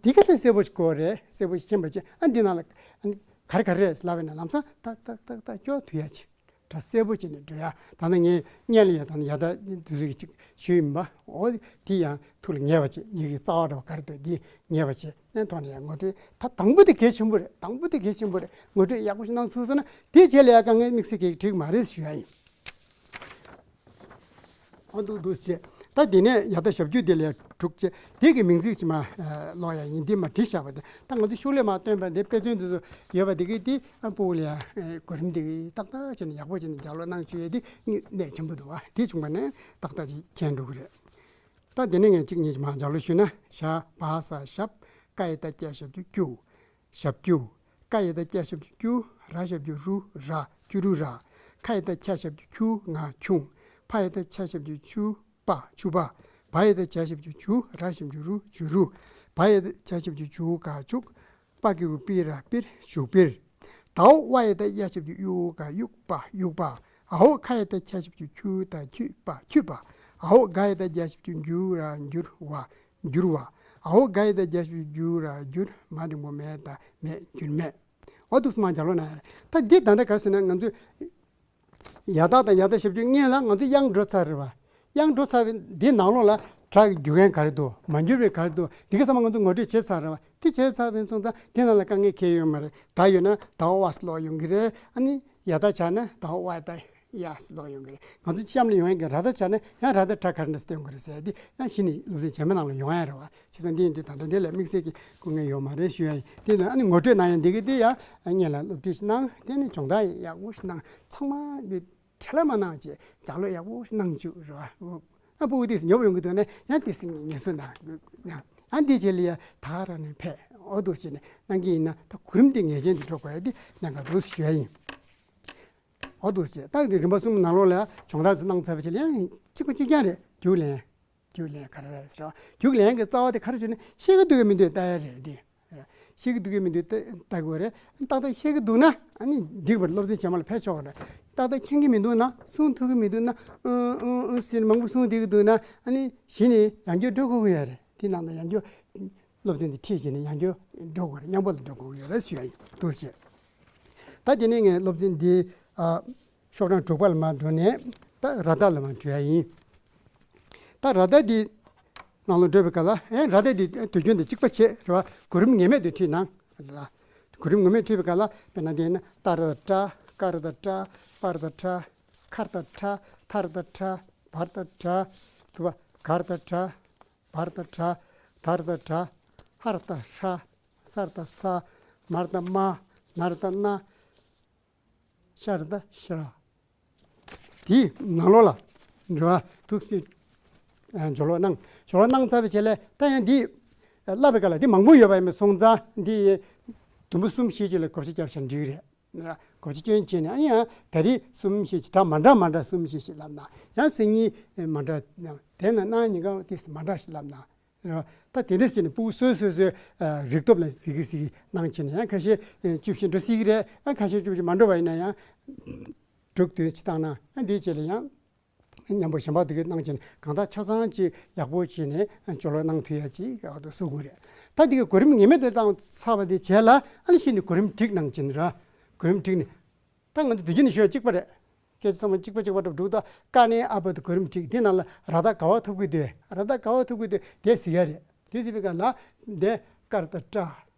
འདི་ག་ཚོད་གསལ་པོ་ཞིག་དགོས་རེད། གསལ་པོ་ཞིག་མཁྱེན་པ་བྱས། ཨ་འདི་ནང་ལ་ཨ་ག་རེ་ག་རེ་རེད་ལབ་པ་ཡིན་ན་ལམ་སང་ཏག་ཏག་ཏག་ཏག་སྐྱོར་ཐུབ་ཡ་ཅིག་ད་གསལ་པོ་བྱས་ནས་འགྲོ་ཡ། ད་ནི་ངས་སྔོན་ལ་ཡ་ད་ནི་ཡ་ད་འདི་ཚོ་གི་ཅིག་ཞུས་ཡིན་པ། འོ་དེ་ཡང་ཐུགས་ལ་ངེས་པ་བྱས། ཡི་གེ་རྩ་བ་འདྲ་བ་ག་རེ་འདུག་འདི་ངེས་པ་བྱས། ཨ་ཐོག་ནས་ཡང་ངོ་སྤྲོད་ད་དང་པོ་དེ་གལ་ཆེན་པོ་རེད། དང་པོ་དེ་གལ་ཆེན་པོ་རེད། ངོ་སྤྲོད་ཡག་པོ་ཞིག་གནང་ཚུལ་སོང་ན་དེའི་རྗེས་ལ་ཡ་དཀའ་ངལ་དམིགས་བསལ་གྱི་འགྲིག་མ་རེད་ཞུ་ཡ་ཡིན། ཨ་འདུག་འདུག་བྱས། ད་དེ་ནས་ཡ་ད་ཞབས་ཀྱུ་དེ་ལ་དྲུག་བྱས། དེ་གི་མིང་ཚིག་ཅིག་མ་ཀློག་ཡ་ཡིན། དེ་མ་བྲིས་བཞག་པ་དེ། ད་ང་ཚོ་ཤོག་ལྷེ་མ་བཏོན་པ་དེ་དཔེ་མཚོན་དེ་ཚོ་ཡོད་པ་དེ་གི་དེ་ཨ་སྤུ་གུ་ལ་ཡ་གོ་རིམ་དེ་ཏག་ཏག་བྱས་ནས་ཡག་པོ་བྱས་ནས་ལྗགས་ཀློག་གནང་བཅུག་ཡ་དེ་གནད་ཆེན་པོ་འདུག་བ། དེ་བྱུང་བ་ནས་ཏག་ཏག་ཅིག་མཁྱེན་འགྲོ་གི་རེད། ད་དེ་ནས་ངས་གཅིག་གཉིས་ཅིག་མ་ལྗགས་ཀློག་ཞུས་ན། ཞ་བ་ས་ཞབས། ཀ་ཡ་ད་ཀྱ་ཞབས་ཀྱུ་ཀྱུ། ཞབས་ཀྱུ། ཀ་ཡ་ད་ཀྱ་ཞབས་ཀྱུ་ཀྱུ། ར་ཞབས་ཀྱུ་རུ་ར། ཀྱུ་རུ་ར། ཁ་ཡ་ད་ཁྱ་ཞབས་ཀྱུ་ཁྱུ་ང་ཁྱུང་། ཕ་ཡ་ད་ཆ་ཞབས་ཀྱུ་ཆུ་པ་ཆུ་པ། བ་ཡ་ད་བྱ་ཞབས་ཀྱུ་བྱུ། ར་ཞབས་ཀྱུ་རུ་བྱུ་རུ། བ་ཡ་ད་བྱ་ཞབས་ཀྱུ་བྱུ་ག་བྱུག་པ་གི་གུ་པི་ར་པིར་བྱུག་པིར། ད་འོག་ཝ་ཡ་ད་ཡ་ཞབས་ཀྱུ་གཡུ་ག་གཡུག་པ་གཡུག་པ། འ་འོག་ཁ་ཡ་ད་ཁྱ་ཞབས་ཀྱུ་ཁྱུ་ད་ཁྱུད་པ་ཁྱུད་པ། འ་འོག་ག་ཡ་ད་རྒྱ་ཞབས་ཀྱུ་རྒྱུ་ར་འགྱུར་བ་འགྱུར་བ། འ་འོག་ག་ཡ་ད་རྒྱ་ཞབས་ཀྱུ་རྒྱུ་ར་འགྱུར། མ་འགྲེང་བུ་མེ་ད་མེད་འགྱུར་མེད། འོ་འདུག་སེ་མ་ལྗགས་ཀློག་གནང་ཡ་རེད། ད་འདི་ད་ལྟ་ག་རེ་ཟེར་ན་ང་ཚོས་ཡ་ད་དང་ཡ་ད་ཞབས་ཀྱུ་སྔོན་ལ་ང་ཚོ་དབྱངས་འགྲོ་ཚར་རེད་བ། དབྱངས་འགྲོ་ཚར་བའི་འདི་ནང་ལོགས་ལ་སྒྲ་འགྱུར་མཁན་ག་རེ་འདུག་མ་འགྱུར་བའི་ག་རེ་འདུག་འདི་ག་ཚང་མ་ང་ཚོ་ངོ་སྤྲོད་བྱས་ཚར་རེད་བ། དེ་བྱས་ཚར་བའི་མཚུངས་ད་དེ་ནང་ལ་དཀའ་ངལ་གང་ཡང་ཡོད་མ་རེད། ད་ཡོད་ན་ད་འོག་ཝ་ས་ཀློག་ཡོང་གི་རེད། ཨ་ནི་ཡ་ད་བྱས་ན་ད་འོག་ཝ་ཡ་ད་ཡ་ས་ཀློག་ཡོང་གི་རེད། ང་ཚོ་གཤམ་ལ་ཡོང་ཡ་གི་ར་ད་བྱས་ན་ཡང་ར་ད་ད་ག་རེ་འདྲ་སྟོན་གི་རེད་ཟེར་དེ་ཡང་གཞི་ནས་སློབ་ཚན་རྗེས་མའི་ནང་ལ་ཡོང་ཡ་རེད་བ། བྱས་ཙང་འདི་ཡིན་དུས་ད་ལྟ་འདི་ལ་དམིགས་བསལ་གྱི་སྐུ་ངལ་ཡོད་མ་རེད་ཞུ་ཡ་ཡིན། དེ་ལ་ཨ་ནི་ངོ་སྤྲོད་གནང་ཡ་འདི་གི་དེ་ཡང་སྔོན་ལ་སློབ་ཁྲིད་ཞིག་གནང་། དེ་ནས་སྦྱོང་བརྡར་ཡག་པོ་ཞིག་གནང་། ཚང་མ་འདི་བྲེལ་བ་མ་གནང་བྱས་ལྗགས་ཀློག་ཡག་པོ་ཞིག་གནང་བཅུག་རེད་བ། ཨ་སྤུ་གུ་དེ་ཚོ་ཉོབ་ཡོང་གི་འདུག་ན་ཡང་དེ་ཚོ་ངེས་སོ་ན་ཨ་འདི་བྱས་ལ་ཡ་ད་རང་ནས་ཕེབས། འོ་འདུག་བྱས་ནས་གནང་གི་ཡིན་ན་ད་གོ་རིམ་དེ་ངེས་ཅན་དུ་འགྲོ་དགོས་ཡ་དེ་གནད་འགག་འདུག་ཞུ་ཡ་ཡིན། འོ་འདུག་ཟེར། ཏག་ཏག་རིམ་པ་གསུམ་ནང་ལོགས་ལ་སྦྱོང་བརྡར་ཚོ་གནང་ཚར་བ་ཅིག་ལ་ཡང་གཅིག་པ་གཅིག་རྐྱང་རེད། རྒྱུགས་ལེན། རྒྱུགས་ལེན་ག་རེ་རེད་ཟེར་བ། རྒྱུགས་ལེན་གྱི་རྩ་བ་དེ་ག་རེ་ཟེར་ན་ཤེས་ཀྱི་འདུག་གི་མི་འདུག་ལྟ་ཡ་རེད་དེ། ཤེས་ཀྱི་འདུག་གི་མི་འདུག་ལྟ་ལྟ་དགོས་རེད། ཏག་ཏག་ཤེས་ཀྱི་འདུག་ན་ཨ་ནི་འགྲིག་པ་རེད། སློབ་ཚན་རྗེས་མ་ལ་ཕེབས་ཆོག་གི་རེད། ཏག་ཏག་མཁྱེན་གྱི་མི་འདུག་ན་གསུང་ཐུབ་ཀྱི་མི་འདུག་ན་ཨུ་ཨུ་ཨུ་ཟེར་ནས་མང་པོ་གསུང་བསྡད་ཀྱི་འདུག་ན་ཨ་ནི་གཞི་ནས་ཡང་བསྐྱར་འགྲོ་དགོས་ཀྱི་ཡོད་རེད། དེ་ནང་ལ་ཡང་བསྐྱར་སློབ་ཚན་དེ་ཁྲིད་བྱས་ནས་ཡང་བསྐྱར་འགྲོ་དགོས་རེད། མཉམ་པོ་ལ་འགྲོ་དགོས་ཀྱི་ཡོད་རེད་ཞུ་ཡ་ཡིན། འདུག་ཟེར། ད་དེ་ནས་ངས་སློབ་ཚན་འདི་ཨ་ཤོག་གྲངས་དྲུག་པ་ལ་མར་འགྲོ་ནས་ད་ར་ད་ལ་མར་འགྲོ་ཡ་ཡིན། ད་ར་ད་འདི་ནང་ལ་འགྲོ་བའི་སྐབས་ལ་ཨེ་ར་ད་འདི་དུས་རྒྱུན་དང་གཅིག་པ་བྱས་རེད་བ། གོ་རིམ་ངེས་མེད་དུ་ཁྲིད་གནང་། གོ་རིམ་ངེས་མེད་ཁྲིད་པའི་སྐབས་ལ་དཔེར་ན་དེ་ན་ཏ་ར་ཏྲ། ཀ་ར་ཏྲ། པ་ར་ཏྲ། ཁ་ར་ཏྲ། ཐ་ར་ཏྲ། བ་ར་ཏྲ། དུ་བ་ག་ར་ཏྲ། བ་ར་ཏྲ། ད་ར་ཏྲ། ཧ་ར་ཏ་ཧྲ། ས་ར་ཏ་ས། མ་ར་ཏ་མ། ན་ར་ཏ་ན། ཤར་ད་ཤ་ར། དེའི་ནང་ལོགས་ལ་རེད་བ། ཐུགས་སུ་ཨ་སྦྱོར་ཀློག་གནང་། སྦྱོར་ཀློག་གནང་ཚར་བའི་རྗེས་ལ་ད་ཡང་འདི་ཨ་བསླབ་པའི་སྐབས་ལ་འདི་མང་པོ་ཡོད་པ་ཡིན་པ་སོང་ཙང་འདི་དུམ་བུ་གསུམ་བཞི་ཅིག་ལ་བགོ་བཤའ་བརྒྱབ་བཞག་འགྲིག་གི་རེད། བགོ་བཤའ་སྐྱོན་བྱས་ནས་ཨ་ནི་ཡང་ད་རེས་གསུམ་བཞི་ཅིག་སྒྲ་མ་འདྲ་མ་འདྲ་གསུམ་བཞི་ཅིག་བསླབ་ན། ཡང་སང་ཉིན་མ་འདྲ་དེ་ན་གནངས་ཉིན་གང་དེ་མ་འདྲ་ཞིག་བསླབ་ན། རེད་བ། ད་དེ་འདྲ་བྱས་ནས་ཕྲུ་གུ་སོ་སོ་སོའི་ཨ་རིག་སྟོབས་ལ་གཟིགས་ཀྱི་གཟིགས་ཀྱི་གནང་བྱས་ནས་ཡང་ཁ་ཤས་ཨ་བཅུ་བཞི་འགྲོ་སྲིད་ཀྱི་རེད། ཡང་ཁ་ཤས་བཅུ་བཞི་མ་འགྲོ་བ་ཡིན་ན་ཡང་དྲུག་བདུན་ཅིག་བཏང་ན་ཡང་འདིའི་རྗེས་ལ་ཡང་མཉམ་པོ་གཞན་པ་དེ་གས་གནང་བྱས་ནས་གང་ལྟར་ཆ་ཚང་ཅིག་ཡག་པོ་བྱས་ནས་སྦྱོར་ཀློག་གནང་ཐུབ་ཡ་ཅིག་ཡག་ཏུ་བཟོ་དགོས་རེད། ད་འདི་གའི་གོ་རིམ་ངེས་མེད་དུ་བཏང་ཚར་བ་དེ་རྗེས་ལ་ཨ་ནི་གཞི་ནས་གོ་རིམ་སྒྲིག་གནང་བྱས་ནས་ར། གོ་རིམ་སྒྲིག་ནས། ད་ང་ཚོ་དུས་རྒྱུན་ནས་ཞུ་ཡ་གཅིག་པ་རེད། སྐད་ཆ་ཚང་མ་གཅིག་པ་གཅིག་པ་འདྲ་པོ་འདུག་ད་ཀ་ནས་ཨ་བར་དུ་གོ་རིམ་སྒྲིག། འདི་ནང་ལ་ར་ད་ག་པར་ཐུག་གི་འདུག་ར་ད་ག་པར་ཐུག་གི་འདུག་དེ་གཟིགས་ཡ་རེད། དེ་གཟིགས་པའི་སྐབས་ལ་འདི་ཀར་ད་ཀྲ།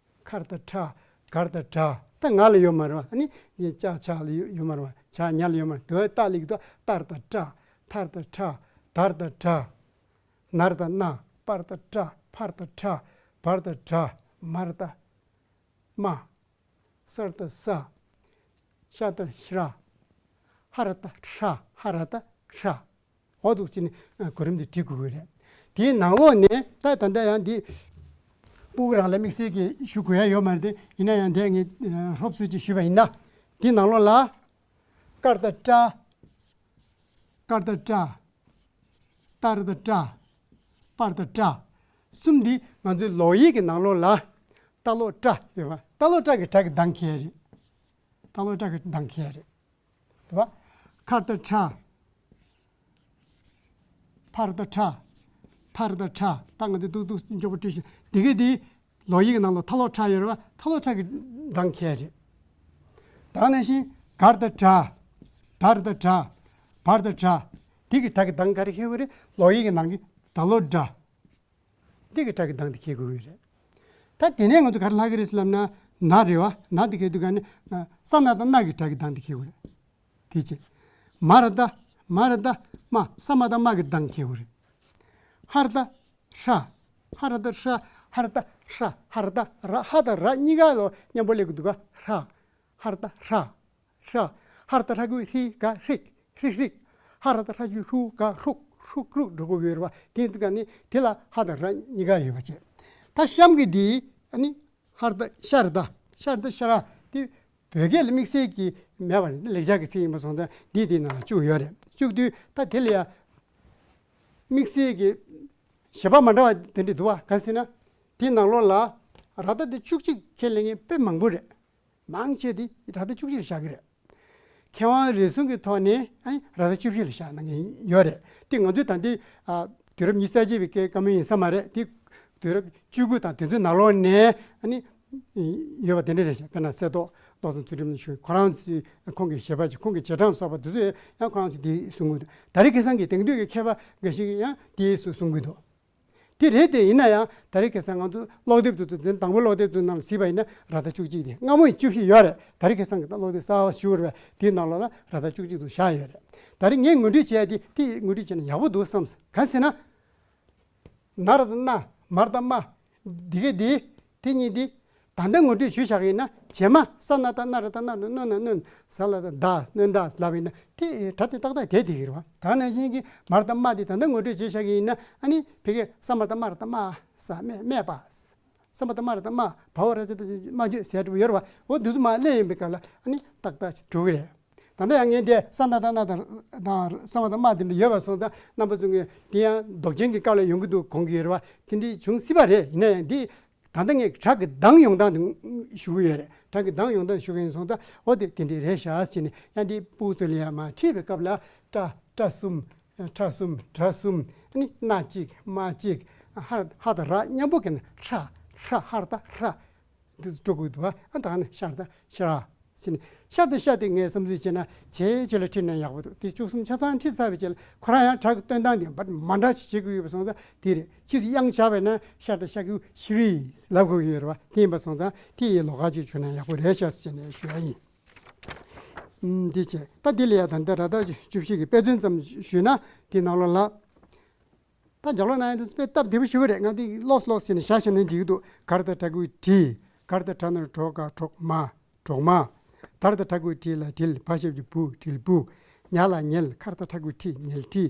ཁར་ད་ཁྲ། གར་ད་གྲ། ད་ང་ལ་ཡོད་མ་རེད་བ། ཨ་ནི་ཅ་ཆ་ལ་ཡོད་མ་རེད་བ། ཇ་ཉ་ལ་ཡོད་མ་རེད། དེ་ད་ལིག་ཏོ། ཏར་ད་ཏྲ། ཐར་ད་ཐྲ། དར་ད་དྲ། ནར་ད་ན། པར་ད་པྲ། ཕར་ད་ཕྲ། བར་ད་བྲ། མར་ད་མ། སར་ད་ས། ཤར་ད་ཤྲ། ཧར་ད་ཧྲ། ཧར་ད་ཧྲ། འོ་འདུག་ཅིག་ནི་གོ་རིམ་འདི་བྲིས་དགོས་ཀྱི་རེད། དེའི་ནང་ལོགས་ནས་ད་ད་ལྟ་ཡང་འདི་ཕྲུ་གུ་རང་ལ་དམིགས་བསལ་གྱི་ཞུ་དགོས་ཡ་ཡོད་མ་རེད་དེ། ཡིན་ན་ཡང་འདི་ངས་སློབ་གསོ་ཅིག་ཞུས་པ་ཡིན་ན། འདི་ནང་ལོགས་ལ་ཀར་ད་ཀྲ། ཀར་ད་ཀྲ། ཏར་ད་ཏྲ། པར་ད་པྲ། གསུམ་འདི་ང་ཚོའི་ཀློག་ཡིག་གི་ནང་ལོགས་ལ། ཏ་ལོ་ཀྲ་ཡོད་པ། ཏ་ལོ་ཀྲ་གི་སྒྲ་གི་གདངས་ཁེལ་རེད། ཏ་ལོ་ཀྲ་གི་གདངས་ཁེལ་རེད། དེ་བ། ཁར་ད་ཁྲ། ཕར་ད་ཕྲ། ཐར་ད་ཕྲ། ད་ང་ཚོས་ཏུག་ཏུག་མགྱོགས་པོ་བྲིས་ཤིང་། དེ་གའི་དེའི་ཀློག་ཡིག་གི་ནང་ལ་ཐ་ལོ་ཁྲ་ཡོད་རེད་བ། ཐ་ལོ་ཁྲ་གི་གདངས་ཁེལ་རེད། ད་ནང་བཞིན་གར་ད་གྲ། དར་ད་དྲ། བར་ད་བྲ། དེ་གི་སྒྲ་གི་གདངས་ག་རེ་ཁེལ་དགོས་རེད། ཀློག་ཡིག་གི་ནང་གི་ད་ལོ་ཀྲ། འདི་གི་སྒྲ་གི་གདངས་དེ་ཁེལ་དགོས་ཀྱི་རེད། ད་དེ་ནས་ང་ཚོ་ག་རེ་ལྷག་གི་རེད་ཟེར་ལབ་ན། ན་རེད་བ། ན་དེ་ཁེལ་དུས་ག་ནི། ས་ན་བཏགས་སྣ་གི་སྒྲ་གི་གདངས་དེ་ཁེལ་དགོས་རེད། དེ་བྱས། མ་ར་བཏགས། མ་ར་བཏགས་སྨ། ས་མ་བཏགས་སྨ་གི་གདངས་ཁེལ་དགོས་རེད། ཧ་ར་བཏགས་ཧྲ། ཧ་ར་བཏགས་ཧྲ། ཧ་ར་བཏགས་ཧྲ། ཧ་ར་བཏགས་ཧྲ། ཧ་དང་ར་གཉིས་ཀ་ལ་མཉམ་པོ་སླེབས་ཀྱི་འདུག་ག་ཧྲ། ཧ་ར་བཏགས་ཧྲ། ཧྲ། ཧ་ར་བཏགས་ཧྲ་གི་གུ་ཧྲི་ག་ཧྲིག་ཧྲིག་ཧྲིག་ཧ་ར་བཏགས་ཧྲ་གི་གུ་ཧྲུ་ག་ཧྲུག་ཧྲུག་ཧྲུག་འགྲོ་དགོས་ཀྱི་ཡོད་རེད་བ། དེ་ཡིན་དུས་ག་ནི་དེ་ལ་ཧ་དང་ར་གཉིས་ཀ་ཡོད་པ་བྱས། ད་གཤམ་གྱི་འདི་ཨ་ནི་ཧ་ར་བཏགས་ཤ་ར་བཏགས། ཤ་ར་བཏགས་ཤ་ར་དེ་བོད་སྐད་ལ་དམིགས་བསལ་གྱི་མེད་པ་རེད། ལེགས་སྦྱར་གྱི་ཚིག་ཡིན་པ་སོང་ཙང་འདི་དེའི་ནང་ལ་བཅུག་ཡོད་རེད། བཅུག་དུས་ད་དེ་ལ་ཡ་དམིགས་བསལ་གྱི་བཞེད་པ་མ་འདྲ་བ་དེ་འདྲ་འདུག་བ། གང་ཟེར་ན། དེའི་ནང་ལོགས་ལ་ར་བཏགས་དེ་བཅུ་གཅིག་ཁས་ལེན་མཁན་དཔེ་མང་པོ་རེད། མང་ཆེ་དེ་ར་བཏགས་བཅུ་གཅིག་ལ་བཞག་གི་རེད། མཁས་དབང་རེ་ཟུང་གི་ཐོག་ནས་ཨ་ནི་ར་བཏགས་བཅུ་བཞི་ལ་བཞག་གནང་མཁན་ཡོད་རེད། དེ་ང་ཚོས་ད་ལྟའི་ཨ་དུས་རབས་ཉི་ཤུ་རྩ་གཅིག་པའི་སྐབས་བཀའ་མོལ་ཡིན་ས་མ་རེད། དེ་དུས་རབས་བཅུ་དགུ་དང་དེ་ཚོའི་ནང་ལོགས་ནས་ཨ་ནི་ཡོད་པ་དེ་འདྲ་རེད་ཤག་དཔེར་ན་གསེར་ཏོག་བློ་བཟང་ཚུལ་ཁྲིམས་ལགས་ཞུ། ཁོ་རང་ཚོའི་ཁོང་གི་བཞེད་པ་ཅིག་ཁོང་གི་རྗེས་འབྲང་སོགས་པ་དེ་ཚོས་ཡང་ཁོ་རང་ཚོས་དེ་གསུང་གི་འདུག་ད་རེས་ཁ་སང་གི་དེང་དུས་ཀྱི་མཁས་པ་འགའ་ཞིག་གིས་ཡང་དེ་གསུང་གསུང་གི་འདུག་དེ་རེད་དེ། ཡིན་ན་ཡང་ད་རེས་ཁ་སང་ང་ཚོ་ཀློག་དེབ་དེ་ཚོ་འཛིན། དང་པོ་ཀློག་དེབ་ཚོའི་ནང་ལ་གཟིགས་པ་ཡིན་ན་ར་བཏགས་བཅུ་གཅིག་དེ། སྔ་མོ་ཡི་བཅུ་བཞི་ཡོད་རེད། ད་རེས་ཁ་སང་གི་ད་ཀློག་དེབ་གསར་པ་ཞུ་བར་དེའི་ནང་ལོགས་ལ་ར་བཏགས་བཅུ་གཅིག་ཏུ་བཞག་ཡོད་རེད། ད་རེས་ངས་ངོ་སྤྲོད་བྱས་ཏེ་དེ་ངོ་སྤྲོད་བྱས་ན་ཡག་པོ་འདུག་བསམ། གང་ཟེར་ན། ན་ར་བཏགས་ན། མ་ར་བཏགས་མ། འདི་ག་འདི། དེ་གཉིས་འདི། ད་ལྟ་ངོ་སྤྲོད་ཞུས་བཞག་གི་ཡིན་ན་རྗེས་མ་ས་ན་བཏགས་སྣ་ར་བཏགས་སྣ་རུ་སྣོ་ན་སྣོན། ས་ལ་བཏགས་སྡ་སྣོན་སྡ་ལབ་ཡིན་ན་དེ་སྒྲ་དེ་ཏག་ཏག་དེ་དེ་གི་རེད་བ། ད་ནང་བཞིན་གྱི་མ་ར་བཏགས་མ་དེ་ད་ལྟ་ངོ་སྤྲོད་བྱས་བཞག་གི་ཡིན་ན་ཨ་ནི་ཕ་གིར་ས་མ་བཏགས་སྨ་ར་བཏགས་སྨྲ། ས་སྨྲས་སྨྲས་པ། ས་མ་བཏགས་སྨ་ར་བཏགས་སྨྲ། བ་འོག་ར་བཏགས་སྨ་བརྗོད་ཟེར་འགྲོ་ཡོད་རེད་བ། འོ་འདི་ཚོ་མར་སླེབས་ཡོང་པའི་སྐབས་ལ་ཨ་ནི་ཏག་ཏག་ཅིག་འགྲོ་གི་རེད། ད་ལྟ་ཡང་ངས་འདི་ས་ན་བཏགས་སྣ་དང་དང་ས་མ་བཏགས་སྨ་དེ་འདྲ་ཡོད་པ་སོང་ཙང་རྣམ་པ་ཚོ་ངས་དེ་ཡང་འདོགས་ཅན་གྱི་སྐབས་ལ་ཡོང་གི་འདུག་དགོངས་ཀྱི་ཡོད་རེད་བ། དེ་འདྲའི་བྱུང་སྲིད་པ་རེད། ཡིན་ན་ཡང་འདི་ད་ལྟ་ངས་སྒྲ་གི་གདངས་ཡོང་སྟངས་དེ་ཞུ་གི་ཡོད་རེད། སྒྲ་གི་གདངས་ཡོང་སྟངས་ཞུ་གི་ཡིན་སོང་ཙང་འོ་དེ་དེ་འདྲའི་རེད་ཤག་ཟེར་ནས་ཡང་འདི་ཕྲུ་གུ་ཚོ་ལ་ཡང་མར་ཁྲིད་པའི་སྐབས་ལ་ཀྲ་ཀྲ་གསུམ། ཁྲ་གསུམ། སྒྲ་གསུམ། ཨ་ནི་སྣ་གཅིག་སྨ་གཅིག་ཧ་ཧ་དང་ར་མཉམ་པོ་གི་ནི་ཧྲ་ཧྲ་ཧར་ད་ཧྲ། འདི་འགྲོ་དགོས་འདུག་བ། ཨ་ད་ནི་ཤར་ད་ཤ་ར་ཟེར་ནས། ཤར་ད་ཤ་དེ་ངས་བསམ་ཚུལ་བྱས་ན་ཇེ་ཆེ་ལ་ཁྲིད་ན་ཡག་པོ་འདུག་དེ་བཅུ་གསུམ་ཆ་ཚང་ཁྲིད་ཚར་བའི་རྗེས་ལ་ཁོ་རང་ཡང་སྒྲ་གི་སྟོན་སྟངས་དེ་མ་མ་འདྲ་ཞིག་བྱེད་དགོས་ཡོད་པ་སོང་ཙང་དེ་རེད། ཕྱིས་སུ་དབྱངས་བཞག་པས་ན་ཤར་ད་ཤ་གི་ཤི་རི་ལབ་དགོས་ཀྱི་ཡོད་རེད་བ། དེ་ཡིན་པ་སོང་ཙང་དེ་ཡི་ལོགས་ཀ་ཅིག་བྱུང་ན་ཡག་པོ་རེད་ཤག་ཟེར་ནས་ཞུ་ཡ་ཡིན། ཨུམ། འདི་བྱས། ད་འདི་ལ་ཡ་ད་ལྟ་ར་བཏགས་བཅུ་བཞི་གི་དཔེ་མཚོན་ཙམ་ཞུས་ན་དེའི་ནང་ལོགས་ལ། ད་ལྗགས་ཀློག་གནང་ཡ་དེ་ཚོ་དཔེ་སྟབས་བདེ་པོ་ཞེ་པོ་རེད། ང་འདི་ཀློག་ཀློག་བྱས་ནས་བཞག་བཞག་ན་འགྲིག་གི་འདུག་གར་ད་གྲ་གི་གུ་གྲི། གར་ད་གྲ་ན་རོ་གྲོ་ག་གྲོག་མ། གྲོག་མ། དར་དང་ཕྲ་གུ་དྲི་ལ་དྲིལ། བ་ཞབས་ཀྱུ་བུ། དྲིལ་བུ། ཉ་ལ་ཉལ། ཁ་ར་བཏགས་ཁྲ་གུ་ཁྲི། ཉལ་ཁྲི།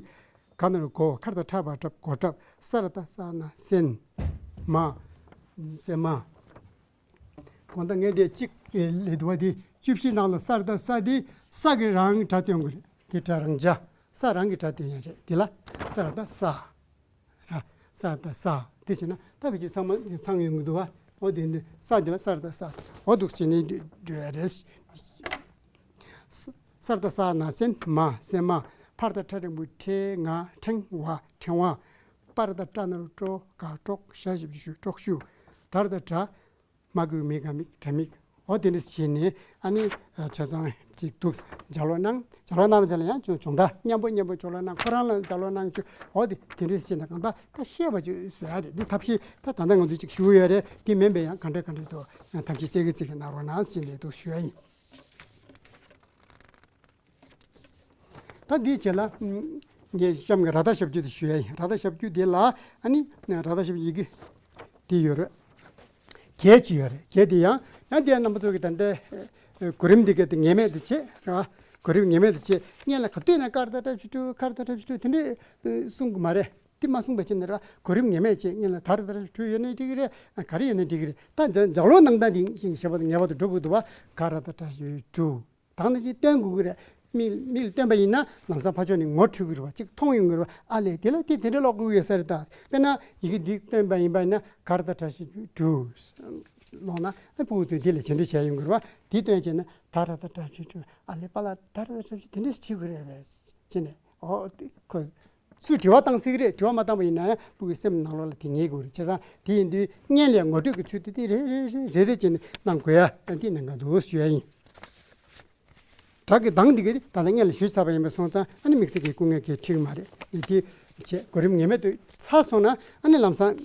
ག་ན་རོ་གོ། ཁ་ར་བཏགས་ཁྲ་བ་ཁྲབ། གོ་ཁྲབ། ས་ར་བཏགས་སྲ་ན་སྲན། མ། སྲན་མ། གོང་ལྟར་ངས་དེ་གཅིག་གི་ལས་དུ་བ་དེ་བཅུ་བཞི་ནང་ལ་ས་ར་བཏགས་ས་དེ་ས་གི་རང་སྒྲ་སྟོན་དགོས་རེད། དེ་སྒྲ་རང་འཇགས། ས་རང་གི་སྒྲ་སྟོན་ཡ་རེད། དེ་ལ་ས་ར་བཏགས་ས། ར། ས་ར་བཏགས་ས། དེ་བྱས་ན་ད་བེད་སྤྱོད་ཚང་མ་ཚང་ཡོང་གི་འདུག་བ། འོ་དེ་ནི་ས་དེ་ལ་ས་ར་བཏགས་ས། འོ་འདུག་བྱས་ནས་འགྲོ་ཡ་རེད། ས་ས་ར་བཏགས་སྲ་ན་སྲན། མ། སྲན་མ། ཕ་ར་བཏགས་ཕྲ་འགྲེང་བུ་ཕྲེ། ང་། ཕྲེང་བ། ཕྲེང་བ། པ་ར་བཏགས་པྲ་ན་རོ་པྲོ། ག་པྲོག་ཞ་ཞབས་ཀྱུ་ཞུ། པྲོག་ཞུ། ད་ར་བཏགས་དྲ། མ་གི་གུ་མི་ག་མིག་དྲ་མིག་འོ་དེ་འདྲ་བྱས་ནས་ཨ་ནི་ཆ་ཚང་ཅིག་འདུག་སྦྱར་ལོག་གནང་། སྦྱར་ལོག་གནང་བ་བྱས་ལ་ཡང་སྦྱོང་བརྡར་མཉམ་པོ་མཉམ་པོ་སྦྱོར་ལོག་གནང་། ཁོ་རང་ལ་སྦྱར་ལོག་གནང་བྱས། འོ་དེ་དེ་འདྲ་བྱས་ནས་གང་ལྟར་ད་ཤེས་པ་ཅིག་བཟོ་ཡ་རེད། འདི་ཐབས་ཤེས་ད་ད་ལྟ་ང་ཚོས་ཅིག་ཞུ་ཡོད་རེད། དེ་མིན་པའི་ཡང་ག་འདྲ་ག་འདྲ་འདུག་ཐབས་ཤེས་རྩེ་གི་རྩེ་གི་གནང་རོགས་གནང་ཟེར་ནས་འདུག་ཞུ་ཡ་ཡིན། ད་འདིའི་རྗེས་ལ་ངས་གཤམ་གྱི་ར་བཏགས་ཞབས་ཀྱུ་དེ་ཞུ་ཡ་ཡིན། ར་བཏགས་ཞབས་ཀྱུ་དེ་ལ་ཨ་ནི་ར་བཏགས་ཞབས་ཀྱུ་ཡི་གེ་དེ་ཡོད་རེད། བརྒྱད་ཅིག་ཡོད་རེད། བརྒྱད་དེ་ཡང་ཡང་དེ་རྣམ་པ་ཚོ་གི་ད་ལྟའི་གོ་རིམ་འདི་ག་དེ་ངེས་མེད་དུ་བྱེད་རེད་བ། གོ་རིམ་ངེས་མེད་དུ་བྱེད། སྔོན་ལ་ག་དུས་ན་ཀ་ར་བཏགས་ཀྲ་ཞབས་ཀྱུ་ཀྲུ། ཁ་ར་བཏགས་ཁྲ་ཞབས་ཀྱུ་ཀྲུ་དེ་འདྲས་གསུང་གི་མ་རེད། དེ་མ་གསུངས་པ་བྱས་ནས་ར་གོ་རིམ་ངེས་མེད་བྱས། སྔོན་ལ་ད་ར་བཏགས་ཁྲ་ཞབས་ཀྱུ་ཀྲུ་ཡོད་ནའི་འགྲིག་གི་རེད། ག་རེ་ཡོད་ནའི་འགྲིག་གི་རེད། ད་སྦྱར་ལོག་གནང་སྟངས་དེ་ཞིག་ཞེ་པོ་ངེས་པར་དུ་འགྲོ་དགོས་འདུག་བ། ཀ་ར་བཏགས་ཀྲ་ཞབས་ཀྱུ་ཀྲུ། ད་ནི་ཅིག་སྟོན་དགོས་ཀྱི་རེད། མིག་མིག་ལ་སྟོན་པ་ཡིན་ན་ལམ་སང་ཕར་ཕྱོགས་ནས་ངོ་འཕྲོད་ཀྱི་རེད་བ། ཅིག་མཐོང་ཡོང་གི་རེད་བ། ཨ་ལས་དེ་ལ་དེ་དེ་འདྲ་ཀློག་དགོས་ཡོད་ས་རེད་ད། དཔེར་ན་ཡི་གེ་འདི་སྟོན་པ་ཡིན་པ་ཡིན་ན་ཀ་ར་བཏགས་ཀྲ་ཞབས་ཀྱུ་ཀྲུ། ཀློག་ན་ཨ་ཕྲུ་གུ་ཚོས་དེ་ལ་བྱེད་འདོད་བྱས་ཡོང་གི་རེད་བ། དེ་སྟོན་བྱས་ན་ད་ར་བཏགས་ཀྲ་ཞབས་ཀྱུ་ཀྲུ། ཨ་ལས་པ་ལ་ད་ར་བཏགས་ཀྲ་ཞབས་ཀྱུ་དེ་འདྲ་ཞིག་བྱེད་དགོས་རེད་བས་བྱས་ནས། ཨོ་དེ་ཁོ་ཚུར་དྲི་བ་བཏང་སྲིད་ཀྱི་རེད། དྲི་བ་མ་བཏང་པ་ཡིན་ན་ཕྲུ་གུའི་སེམས་ནང་ལོགས་ལ་དེ་ངེས་དགོས་རེད། བྱས་ཙང་དེ་ཡིན་དུས་སྔོན་ལ་ངོ་སྤྲོད་ཀྱི་ཚུལ་དེ་དེ་རེ་རེ་རེ་རེ་རེ་བྱས་ནས་གནང་དགོས་ཡ། ཨ་འདི་གནང་ག་འདུག་ཞུ་ཡ་ཡིན། སྒྲ་གི་གདངས་འདི་ག་དེ་ད་ལྟ་སྔོན་ལ་ཞུས་ཚར་བ་ཡིན་པ་སོང་ཙང་ཨ་ནི་དམིགས་བསལ་གྱི་སྐུ་ངལ་གྱི་ཁྲིད་ཀྱི་མ་རེད། ཨ་འདི་བྱས་གོ་རིམ་ངེས་མེད་དུ་ཚར་སོང་ན་ཨ་ནི་ལམ་སང་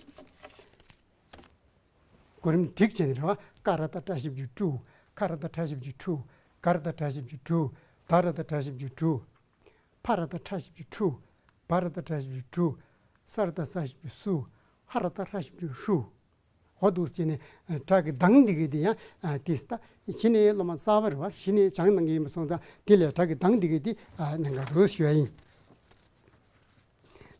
གོ་རིམ་སྒྲིག་བྱས་ནས་རེད་བ། ཀ་ར་བཏགས་ཀྲ་ཞབས་ཀྱུ་ཀྲུ། ཁ་ར་བཏགས་ཁྲ་ཞབས་ཀྱུ་ཁྲུ། ག་ར་བཏགས་གྲ་ཞབས་ཀྱུ་གྲུ། ད་ར་བཏགས་དྲ་ཞབས་ཀྱུ་དྲུ། ཕ་ར་བཏགས་ཕྲ་ཞབས་ཀྱུ་ཕྲུ། བ་ར་བཏགས་བྲ་ཞབས་ཀྱུ་བྲུ། ས་ར་བཏགས་ས་ཞབས་ཀྱུ་སུ། ཧ་ར་བཏགས་ཧྲ་ཞབས་ཀྱུ་ཧྲུ། འོ་འདུག་སེ་བྱས་ནས་སྒྲ་གི་གདངས་འདི་གི་དེ་ཡང་དེ་ལྟ་གཞི་ནས་སློབ་མ་གསར་པ་རེད་བ། གཞི་ནས་སྦྱང་གནང་གི་ཡིན་པ་སོང་ཙང་དེ་ལས་སྒྲ་གི་གདངས་འདི་གི་དེ་གནད་འགག་རེད་ཞུ་ཡ་ཡིན།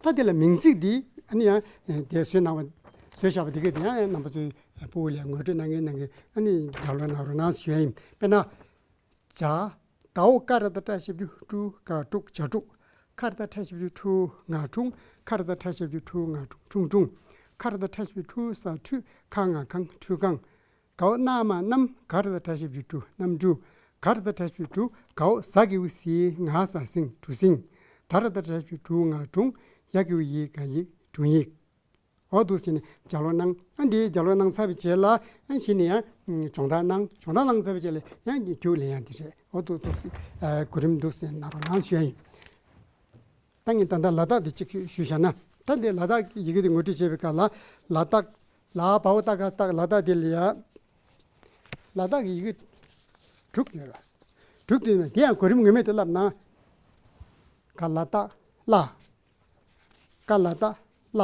ད་དེ་ལ་མིང་ཚིག་འདི་ཨ་ནི་ཡང་དེ་བཟོས་གནང་བ་བཟོས་བཞག་པ་འདི་གི་དེ་ཡང་རྣམ་པ་ཚོས་ཕྲུ་གུ་ལ་ངོ་སྤྲོད་གནང་མཁན་ནང་གི་ཨ་ནི་རྒྱབ་ལོགས་གནང་རོགས་གནང་ཞུ་ཡ་ཡིན། དཔེར་ན། ཇ། ད་འོག་ཀ་ར་བཏགས་ཀྲ་ཞབས་ཀྱུ་ཀྲུ། ག་དྲུག་ཇ་དྲུག་ཁ་ར་བཏགས་ཁྲ་ཞབས་ཀྱུ་ཁྲུ། ང་ཁྲུང་། ཁ་ར་བཏགས་ཁྲ་ཞབས་ཀྱུ་ཁྲུ་ང་ཁྲུང་། ཁྲུང་ཁྲུང་། ཁ་ར་བཏགས་ཁྲ་ཞབས་ཀྱུ་ཁྲུ་ས་ཁྲུས། ཁ་ང་ཁང་། ཁྲུས་ཁང་། ག་འོག་ན་མ་གནམ། ག་ར་བཏགས་གྲ་ཞབས་ཀྱུ་གྲུ། གནམ་གྲུ། ག་ར་བཏགས་གྲ་ཞབས་ཀྱུ་གྲུ། ག་འོག་ཟ་གི་གུ་ཟི། ང་ཟ་ཟིང་། གྲུ་ཟིང་། ད་ར་བཏགས་དྲ་ཞབས་ཀྱུ་དྲུ། ང་དྲུང་། ཡ་གི་གུ་ཡི། ག་ཡིག། དྲུང་ཡིག་འོ་འདུག་སེ་བྱས་ནས་རྒྱབ་ལོགས་གནང་། ཨ་འདི་རྒྱབ་ལོགས་གནང་ཚར་བའི་རྗེས་ལ་ཨ་གཞི་ནས་ཡང་སྦྱོང་བརྡར་གནང་། སྦྱོང་བརྡར་གནང་ཚར་བའི་རྗེས་ལ་ཡང་རྒྱུགས་ལེན་ཡག་འདི་རེད། འོ་འདུག་འདུག་སེ་གོ་རིམ་འདུག་སེ་གནང་རོགས་གནང་ཞུ་ཡ་ཡིན། ད་ངས་ད་ལྟ་ལ་དྭགས་འདི་གཅིག་ཞུས་བཞག་ན། ད་འདི་ལ་དྭགས་ཀྱི་ཡི་གེ་འདི་ངོ་སྤྲོད་བྱེད་པའི་སྐབས་ལ་ལ་དྭགས། ལ་བ་འོག་ཏ་ག་དྭགས། ལ་དྭགས་འདི་ལ་ཡ་ལ་དྭགས་ཀྱི་ཡི་གེ་དྲུག་ཡོད་རེད། དྲུག་དེ་ནི་དེ་ཡང་གོ་རིམ་ངེས་མེད་དུ་བསླབ་ན། ག་ལ་བཏགས་གླ། ཀ་ལ་བཏགས་གླ།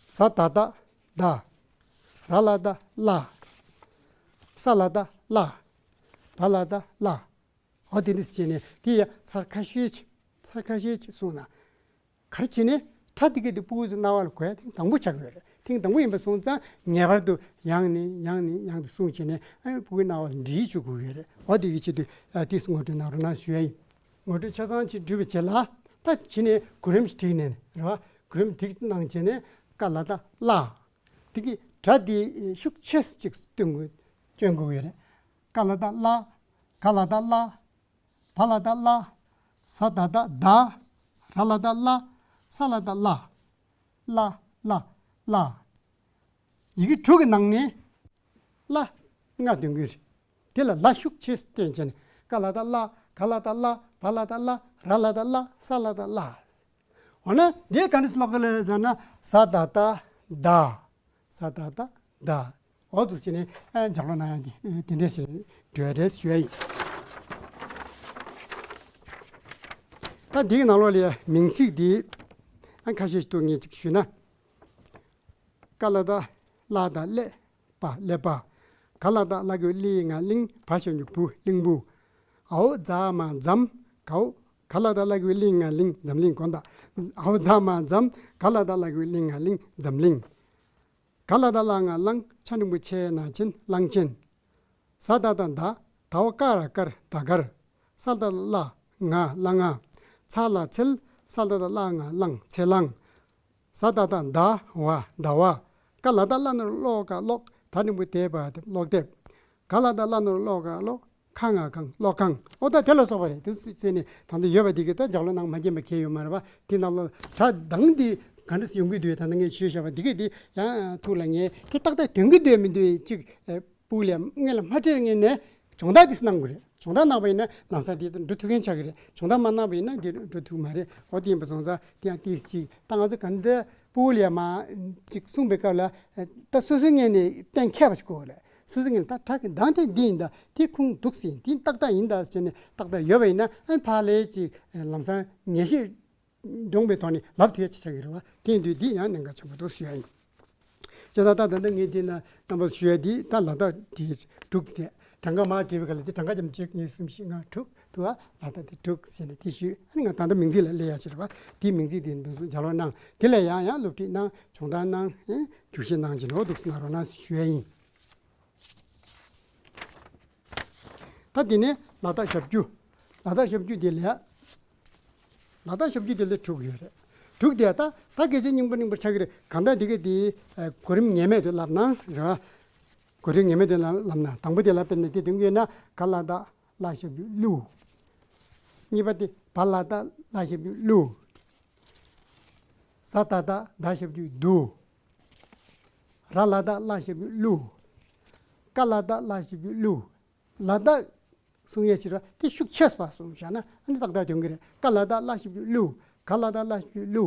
ཟ་ད་བཏགས་སྡ། ར་ལ་བཏགས་རླ། ས་ལ་བཏགས་སླ། བ་ལ་བཏགས་བླ། འོ་དེ་འདྲ་བྱས་ནས་དེ་ཡང་ཚར་ཁ་ཤས་ཅིག་ཚར་ཁ་ཤས་ཅིག་གསུངས་ན། ག་རེ་བྱས་ནས་ཁྲ་དེ་ག་དེ་ཕྲུ་གུ་ཚོའི་རྣ་བ་ལ་གོ་ཡ་ཐེངས་དང་པོ་ཆགས་ཀྱི་ཡོད་རེད། ཐེངས་དང་པོ་ཡིན་པ་སོང་ཙང་ངེས་པར་དུ་ཡང་ནས་ཡང་ནས་ཡང་དུ་གསུངས་བྱས་ནས་ཨ་ཕྲུ་གུའི་རྣ་བ་ལ་འདྲིས་བཅུག་དགོས་ཀྱི་ཡོད་རེད། འོ་དེ་གི་ཆེད་དུ་ཨ་ཏིས་ངོ་སྤྲོད་གནང་རོགས་གནང་ཞུ་ཡ་ཡིན། ངོ་སྤྲོད་ཆ་ཚང་ཅིག་གྲུབ་པའི་རྗེས་ལ་ད་གཞི་ནས་གོ་རིམ་ཞིག་བསྒྲིགས་ནས་རེད་བ། གོ་རིམ་བསྒྲིགས་གནང་བྱས་ནས་ཀ་ལ་བཏགས་གླ། དེ་གི་སྒྲ་དེ་ཤུགས་ཆེ་ཙམ་ཅིག་སྟོན་དགོས་སྟོན་དགོས་ཀྱི་ཡོད་རེད། ཀ་ལ་བཏགས་གླ། ག་ལ་བཏགས་གླ། བ་ལ་བཏགས་བླ། ས་ད་བཏགས་སྡ། ར་ལ་བཏགས་རླ། ས་ལ་བཏགས་སླ། གླ་གླ་གླ། ཡི་གེ་དྲུག་གི་ནང་ནས་གླ་ལྔ་འདོན་གྱི་རེད། དེ་ལ་ལ་ཤུགས་ཆེ་སྟོན་བྱས་ནས་ཀ་ལ་བཏགས་གླ། ག་ལ་བཏགས་གླ། བ་ལ་བཏགས་བླ། ར་ལ་བཏགས་རླ། ས་ལ་བཏགས་སླ། འོ་ན་འདི་ག་འདྲ་ཀློག་གི་ལ་ཟེར་ན་ས་ད་བཏགས་སྡ། ས་ད་བཏགས་སྡ། འོ་འདུག་སེ་བྱས་ནས་ཨ་ལྗགས་ཀློག་གནང་ཡ་འདི་དེ་འདྲས་ཞིག་འགྲོ་ཡ་རེད་ཞུ་ཡ་ཡིན། ད་འདིའི་ནང་ལོགས་ལ་མིང་ཚིག་འདི་ཨ་ཁ་ཤས་ཤིག་འདུག་ངས་ཅིག་ཞུས་ན། ཀ་ལ་བཏགས་གླ་དང་ཀླད་པ། ཀླད་པ། ག་ལ་བཏགས་གླ་གི་གུ་གླི་ཡི་ང་གླིང་། བ་ཞབས་ཀྱུ་བུ། གླིང་བུ། འ་འོག་ཛ་མ་འཛམ། ག་འོག་ག་ལ་བཏགས་གླ་གི་གུ་གླི་ཡི་ང་གླིང་། འཛམ་གླིང་དགོངས་དག་འ་འོག་ཛ་མ་འཛམ། ག་ལ་བཏགས་གླ་གི་གུ་གླི་ཡི་ང་གླིང་། འཛམ་གླིང་། ག་ལ་བཏགས་གླ་ང་གླང་། ཆ་འགྲེང་བུ་ཆེ་ན་ཆེན། གླང་ཆེན། ཟ་ད་བཏགས་ཟླ། ད་འོག་ཀ་ར་དཀར། ཟླ་དཀར། ས་ལ་བཏགས་སླ། ང་། གླ་ང་། ཚ་ལ་ཚལ། ས་ལ་བཏགས་སླ་ང་གླང་། ཚེ་གླང་། ཟ་ད་བཏགས་ཟླ། བ། ཟླ་བ། ཀ་ལ་བཏགས་གླ་ན་རོ་གློ་ག་གློག་ད་འགྲེང་བུ་དེ་བ་དེ་གློག་དེབ། ག་ལ་བཏགས་གླ་ན་རོ་གློ་ག་གློག་ཁ་ང་ཁང་། གློག་ཁང་། ཨོ་ད་དེ་ལ་སོགས་པ་རེད། དེ་སུ་བཙལ་ནས་ད་ལྟ་ཡོད་པ་དེ་གི་ད་ལྗགས་ཀློག་ནང་མ་མཁྱེན་པ་གལ་ཡོད་མ་རེད་པ། དེ་ནང་ལ་སྒྲ་གདངས་དེ་ག་འདྲ་སེ་ཡོང་གི་འདུག་ད་ལྟ་ངས་ཞུས་བཞག་པ་དེ་གི་དེ་ཡང་ཐུགས་ལ་ངས་དེ་ཏག་ཏག་དོན་གི་འདུག་མི་འདུག་ཅིག་ཨེ། སྤུ་ལས་སྔོན་ལ་མ་སྤྲད་སྔོན་ནས་སྦྱོང་བརྡར་དེ་གནང་དགོས་རེད། སྦྱོང་བརྡར་གནང་བ་ཡིན་ན་ལམ་སང་དེ་འགྲོ་ཐུབ་མཁན་ཆགས་ཀྱི་རེད། སྦྱོང་བརྡར་མ་གནང་བ་ཡིན་ན་དེ་འགྲོ་ཐུབ་མ་རེད། འོ་དེ་ཡིན་པ་སོང་ཙང་དེ་ཡང་ཏིས་ཅིག་ད་ང་ཚོ་ག་ཚོད་སྤུ་ལས་མ་ཅིག་གསུངས་པའི་སྐབས་ལ་ད་སོ་སོའི་ངོས་ནས་གཏན་འཁེལ་བ་ཞིག་དགོས་རེད། སོ་སོའི་ངོས་ནས་ད་སྒྲ་གི་གདངས་དེ་འདི་ཡིན་ད། དེ་ཁུངས་འདུག་ཟིན། དེ་ཏག་ཏག་ཡིན་ད་ཟེར་ནས་ཏག་ཏག་ཡོད་པ་ཡིན་ན་ཨ་ཕ་ལས་ཅིག་ལམ་སང་ངེས་ཤེས་འདྲོངས་པའི་ཐོག་ནས་ལབ་ཐུབ་ཡ་ཆ་ཆགས་ཀྱི་རེད་བ། དེ་ཡིན་དུས་འདི་ཡང་གནད་འགག་ཆེན་པོ་འདུག་ཞུ་ཡ་ཡིན། བྱས་ཙང་ད་ད་ལྟ་ངས་འདི་ན་རྣམ་པ་ཞུ་ཡ་འདི་ད་ལ་དྭགས་དེ་དྲུག་དེ་གྲངས་ཀ་མར་བྲིས་པའི་སྐབས་ལ་དེ་གྲངས་ཀ་ཙམ་གཅིག་གཉིས་གསུམ་བཞི་ལྔ་དྲུག་འདུག་བ། ལ་དྭགས་དེ་དྲུག་ཟེར་ནས་དེ་ཞུས། ཨ་ནི་ང་ད་ལྟ་མིང་ཚིག་ལ་སླེབས་ཡ་ཆེ་རེད་བ། དེའི་མིང་ཚིག་དེ་འདུག་སེ་ལྗགས་ཀློག་གནང་། དེ་ལ་ཡང་ཡང་སློབ་ཁྲིད་གནང་། སྦྱོང་བརྡར་གནང་། ཨེ་རྒྱུགས་བཤད་གནང་བྱས་ནས་འོ་འདུག་སེ་གནང་རོགས་གནང་ཞུ་ཡ་ཡིན། ད་དེ་ནས་ལ་དྭགས་ཞབས་ཀྱུ། ལ་དྭགས་ཞབས་ཀྱུ་དེ་ལས། ལ་དྭགས་ཞབས་ཀྱུ་དེ་ལས་དྲུག་ཡོད་རེད། དྲུག་དེ་ད་ད་སྐད་ཆ་རྙིང་པ་རྙིང་པ་ཆགས་ཀྱི་རེད། གང་ལྟར་དེ་ག་དེ་གོ་རིམ་ངེས་མེད་དུ་ལབ་ན་རེད་བ། གོ་རིམ་ངེས་མེད་དུ་ལབ་ན་དང་པོ་དེ་ལ་དཔེར་ན་དེ་དོན་གྱི་ན་ག་ལ་དྭགས་གླ་ཞབས་ཀྱུ་གླུ། གཉིས་པ་དེ་བ་ལ་དྭགས་གླ་ཞབས་ཀྱུ་གླུ། ཟ་ད་བཏགས་ཟླ་ཞབས་ཀྱུ་དུ། ར་ལ་དྭགས་གླ་ཞབས་ཀྱུ་གླུ། ཀ་ལ་དྭགས་གླ་ཞབས་ཀྱུ་གླུ། ལ་དྭགས་གསུང་ཡས་ཕྱིར་བ་དེ་ཤུགས་ཆེ་བ་གསུངས་བཞག་ན་ཨ་ནི་ཏག་ཏག་དོན་གྱི་རེད། ཀ་ལ་དྭགས་གླ་ཞབས་ཀྱུ་གླུ། ག་ལ་དྭགས་གླ་ཞབས་ཀྱུ་གླུ།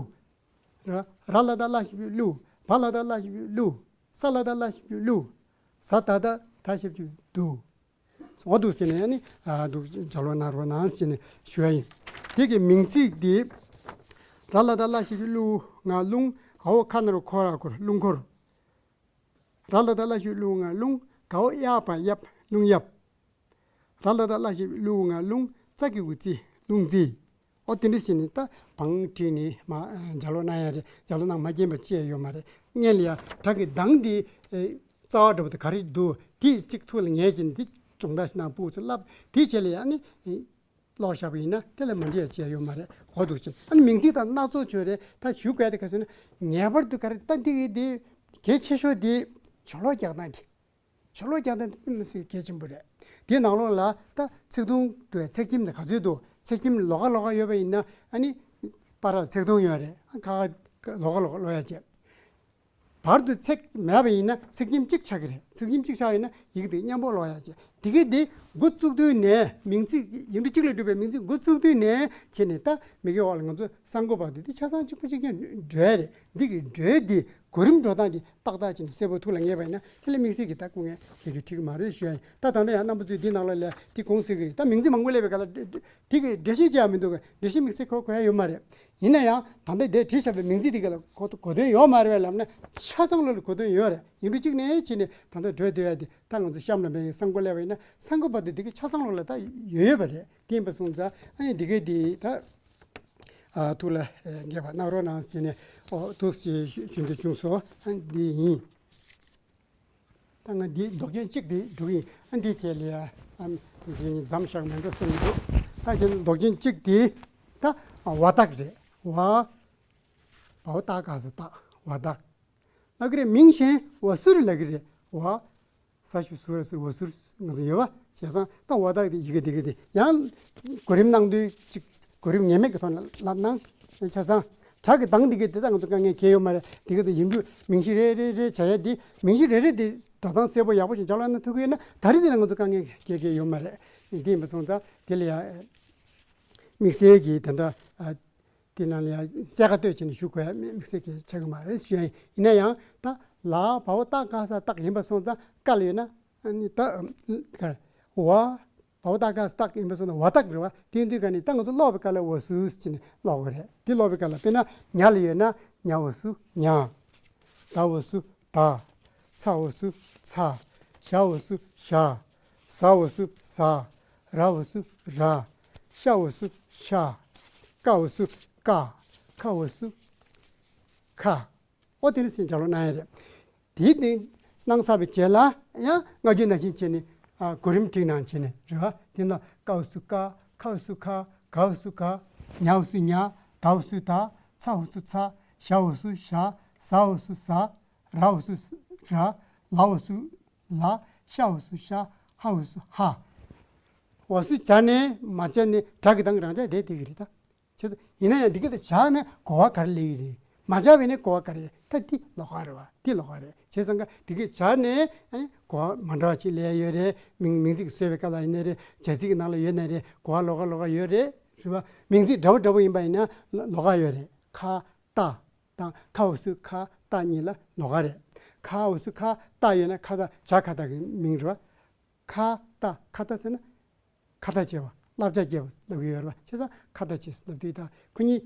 ར་ར་ལ་དྭགས་གླ་ཞབས་ཀྱུ་གླུ། བ་ལ་དྭགས་གླ་ཞབས་ཀྱུ་གླུ། ས་ལ་དྭགས་གླ་ཞབས་ཀྱུ་གླུ། ཟ་ད་བཏགས་ཟླ་ཞབས་ཀྱུ་དུ། འོ་འདུག་ཟེར་ནས་ཨ་ནི་ཨ་འདུག་ལྗགས་ཀློག་གནང་རོགས་གནང་ཟེར་ནས་ཞུ་ཡ་ཡིན། དེ་གི་མིང་ཚིག་དེ། ར་ལ་དྭགས་གླ་ཞབས་ཀྱུ་གླུ་ང་རླུང་། འ་འོག་ཁ་ན་རོ་ཁོ་ར་འཁོར། རླུང་འཁོར། ར་ལ་དྭགས་གླ་ཞབས་ཀྱུ་གླུ་ང་རླུང་། ག་འོག་གཡག་བ་གཡབ། རླུང་གཡབ། ར་ལ་དྭགས་གླ་ཞབས་ཀྱུ་གླུ་ང་རླུང་། ཙ་གི་གུ་ཙི། རླུང་རྩི། ཨོ་དེ་འདྲ་བྱས་ནས་ད་བང་བྲིས་ནས་མ་ལྗགས་ཀློག་གནང་ཡ་རེད། ལྗགས་ཀློག་གནང་མ་མཁྱེན་པ་ཅི་ཡང་ཡོད་མ་རེད། སྔོན་ལ་ཡ་སྒྲ་གི་གདངས་དེ་རྩ་བ་འདྲ་པོ་དེ་ག་རེ་འདུག་དེ་གཅིག་ཐུགས་ལ་ངེས་བྱས་ནས་དེ་སྦྱོང་བརྡར་ཞིག་གནང་། སྤུ་གུ་ཚོ་བསླབ། དེ་རྗེས་ལ་ཡ་ནི་ཀློག་བཞག་པ་ཡིན་ན་དེ་ལ་མ་འགྲིག་ཡ་ཅི་ཡང་ཡོད་མ་རེད། འོ་འདུག་ཅིང་ཨ་ནི་མིང་ཚིག་དང་སྣ་ཚོགས་ཅིག་ཡོད་རེད། ད་ཞུ་དགོས་དེ་ག་ཟེར་ན་ངེས་པར་དུ་ག་རེ་ད་འདི་གི་དེ་གལ་ཆེ་ཤོས་དེ་ཆོ་ལོ་རྒྱག་སྟངས་དེ། ཆོ་ལོ་རྒྱག་སྟངས་དེ་དཔེ་མི་སྲིད་གལ་ཆེན་པོ་རེད། དེའི་ནང་ལོགས་ལ་ད་ཚིག་དུམ་དུ་ཚེག་ཁྱིམ་དེ་ག་ཚོད་འདུག་ཚེག་ཁྱིམ་ལོགས་ཀ་ལོགས་ཀ་ཡོད་པ་ཡིན་ན་ཨ་ནི་པར་ཚིག་དུམ་ཡོད་རེད། ཁ་ཁ་ལོགས་ཀ་ལོགས་ཀ་ཀློག་ཡ་བྱས། བར་དུ་ཚེག་མེད་པ་ཡིན་ན་ཚེག་ཁྱིམ་གཅིག་ཆགས་ཀྱི་རེད། ཚེག་ཁྱིམ་གཅིག་ཆགས་ཡོད་ན་ཡི་གེ་དེ་མཉམ་པོ་ཀློག་ཡ་བྱས། དེ་གི་དེ་འགོ་བཙུགས་དུས་ནས་མིང་ཚིག་ཡིག་འབྲུ་གཅིག་ལས་གྲུབ་པའི་མིང་ཚིག་འགོ་བཙུགས་དུས་ནས་བྱས་ནས་ད་མི་གི་འོག་ལ་ང་ཚོ་གསང་སྒོ་བར་དུ་དེ་ཆ་ཚང་གཅིག་པ་གཅིག་རྐྱང་འགྲོ་ཡ་རེད། འདི་གི་འགྲོས་དེ་གོ་རིམ་འགྲོ་སྟངས་དེ་ཏག་ཏག་བྱས་ནས་གསལ་པོ་ཐུགས་ལ་ངེས་པ་ཡིན་ན་དེ་ལ་དམིགས་བསལ་གྱི་ད་སྐུ་ངལ་དེ་གི་འགྲིག་གི་མ་རེད་ཞུ་ཡ་ཡིན། ད་ད་ལྟ་ཡང་རྣམ་པ་ཚོས་འདི་ནང་ལོགས་ལ་དེ་གོང་གསལ་གི་རེད། ད་མིང་ཚིག་མང་པོ་སླེབས་པའི་སྐབས་ལ་དེ་གི་འགྲེལ་བཤད་བྱེད་ཡ་མི་འདུག་ག་འགྲེལ་བཤད་དམིགས་བསལ་གོ་གོ་ཡ་ཡོད་མ་རེད། ཡིན་ན་ཡང་ད་ལྟ་དེ་བྲིས་བཞག་པའི་མིང་ཚིག་དེ་ག་ལ་གོ་གོ་དོན་ཡོད་མ་རེད་པས་ལབ་ན་ཆ་ཚང་ལོགས་ལ་གོ་དོན་ཡོད་རེད། ཡིག་འབྲུ་གཅིག་ནས་བྱས་ནས་ད་ལྟ་འགྲོ་སྡོད་ཡ་དེ་ད་ང་ཚོ་གཤམ་ལ་མེད་གསང་སྒོ་སླེབས་པ་ཡིན་ན་གསང་སྒོ་བར་དུ་དེ་ག་ཆ་ཚང་ལོགས་ལ་ད་ཡོད་ཡོད་པ་རེད། དེ་ཡིན་པ་སོང་ཙང་ཨ་ནི་དེ་ག་དེ་ད་ཨ་ཐུགས་ལ་ངེས་པ་གནང་རོགས་གནང་ཟེར་ནས་ཨོ་ཐུགས་རྗེ་ཞུ་རྒྱུ་དེ་བྱུང་སོང་། ཨ་འདི་ཡིན། ད་ང་འདི་མདོག་ཅན་གཅིག་དེ་འགྲོ་གི་ཡིན། ཨ་འདི་བྱས་ལ་ཡ་ཨ་འདི་མཚམས་བཞག་མེད་འགྲོ་བསམ་གྱི་འདུག་ད་ཅི་མདོག་ཅན་གཅིག་དེ་ད་བ་དག་རེད། བ། བའོ་ཏ་ག་ས་བཏགས་བ་དག་ལབ་ཀྱི་རེད། མིང་གཞན་བ་ཟུར་ལབ་ཀྱི་རེད། བ། ས་ཞབས་ཀྱུ་ཟུར་ཟུར་བ་ཟུར་ང་ཚོ་ཡོད་པ་བྱས་ཙང་ད་བ་དག་དེ་ཡི་གེ་དེ་ག་དེ་ཡང་གོ་རིམ་གནང་དུས་གཅིག་གོ་རིམ་ངེས་མེད་ཀྱི་ཐོག་ནས་ལབ་ན་ཆ་ཚང་། སྒྲ་གི་གདངས་འདི་ག་དེ་ད་ང་ཚོ་དཀའ་ངལ་གང་ཡང་ཡོད་མ་རེད། འདི་ག་དེ་ཡིག་འབྲུ་མིང་གཞི་རེ་རེ་རེ་བྱ་ཡ་དེ་མིང་གཞི་རེ་རེ་དེ་སྒྲ་གདངས་གསལ་པོ་ཡག་པོ་ཞིག་སྦྱར་ལ་ན་ཐུབ་ཀྱི་ཡོད་ན་ད་རེས་དེ་ལ་ང་ཚོ་དཀའ་ངལ་གང་ཡང་ཡོད་མ་རེད། དེ་ཡིན་པ་སོང་ཙང་དེ་ལ་ཡ་དམིགས་བསལ་གྱི་དེ་འདྲ་ཨ་དེ་ནང་ལ་ཡ་གསལ་ཁ་གཏོད་བྱས་ནས་ཞུ་དགོས་ཡ་དམིགས་བསལ་གྱི་ཆགས་ཀྱི་མ་རེད་ཞུ་ཡ་ཡིན། ཡིན་ན་ཡང་ད་ལ་བའོ་ཏ་ག་ས་བཏགས་ཡིན་པ་སོང་ཙང་ཀ་ལ་ཡོད་ན་ཨ་ནི་ད་ག་བ། བའོ་ཏ་ག་ས་བཏགས་ཡིན་པ་སོང་ན་བ་དག་རེད་བ། དེ་ཡིན་དུས་ག་ནས་ད་ང་ཚོ་ཀློག་པའི་སྐབས་ལ་བ་ཟུར་ཟེར་ནས་ཀློག་དགོས་རེད། དེ་ཀློག་པའི་སྐབས་ལ་དཔེར་ན་ཉ་ལ་ཡོད་ན་ཉ་བ་ཟུར་ཉ། ད་བ་ཟུར་ད། ཚ་བ་ཟུར་ཚ། ཞ་འོག་སུ་ཞ། ཟ་འོག་སུ་ཟ། ར་འོག་སུ་ར། ཤ་འོག་སུ་ཤ། ཀ་འོག་སུ་ཀ། ཁ་འོག་སུ་ཁ། ཨོ་དེ་ནི་སེམས་ཅན་ལོ་གནང་ཡ་རེད། དེའི་སྟེང་གནང་ཚར་བའི་རྗེས་ལ་ཡང་སྔ་རྒྱུད་ནང་བཞིན་བྱས་ནས་ཨ་གོ་རིམ་བསྒྲིགས་གནང་བྱས་ནས་རེད་བ། དེ་ན་ཀ་འོག་སུ་ཀ། ཁ་འོག་སུ་ཁ། ག་འོག་སུ་ག། ཉ་འོག་སུ་ཉ། ད་འོག་སུ་ད། ཚ་འོག་སུ་ཚ། ཞ་འོག་སུ་ཞ། ཟ་འོག་སུ་ཟ། ར་འོག་སུ་ར། ལ་འོག་སུ་ལ། ཤ་འོག་སུ་ཤ། ཧ་འོག་སུ་ཧ། འོག་སུ་སྦྱར་ནས་མ་སྦྱར་ནས་སྒྲ་གི་གདངས་རང་འཇགས་བསྡད་བསྡད་ཀྱི་རེད་ད། བྱས་ཙང་ཡིན་ན་ཡང་འདི་ག་དེ་སྦྱར་ན་གོ་བ་ག་རེ་སླེབས་ཀྱི་རེད། མ་སྦྱར་བས་ན་གོ་བ་ག་རེ་རེད། ད་འདི་ལོགས་ཀ་རེད་བ། འདི་ལོགས་ཀ་རེད། བྱས་ཙང་ཀ་འདི་ག་སྦྱར་ནས་ཨ་ནི་གོ་བ་མ་འདྲ་བ་ཅིག་སླེབས་ཡོད་རེད། མིང་མིང་ཚིག་གི་བཟོས་པའི་སྐབས་ལ་ཡིན་ན་རེད། བྱ་ཚིག་གི་ནང་ལ་ཡོད་ན་རེད། གོ་བ་ལོགས་ཀ་ལོགས་ཀ་ཡོད་རེད། རེད་བ། མིང་ཚིག་འདྲ་བོ་འདྲ་བོ་ཡིན་པ་ཡིན་ན་ལོགས་ཀ་ཡོད་རེད། ཁ་ཏ་དང་ཁ་འོག་སུ་ཁ་ཏ་གཉིས་ལ་ལོགས་ཀ་རེད། ཁ་འོག་སུ་ཁ་ཏ་ཡོད་ན་ཁ་ཏ་བྱ་ཁ་ཏ་གི་མིང་རེད་བ། ཁ་ཏ་ཁ་ཏ་ཟེར་ན། ཁ་ཏ་བྱས་པ། བསླབ་བྱ་བྱས་པ་ལབ་ཀྱི་ཡོད་རེད་བ། བྱས་ཙང་ཁ་ཏ་བྱས་ལབ་དུས་ད་ཁོ་གཉིས་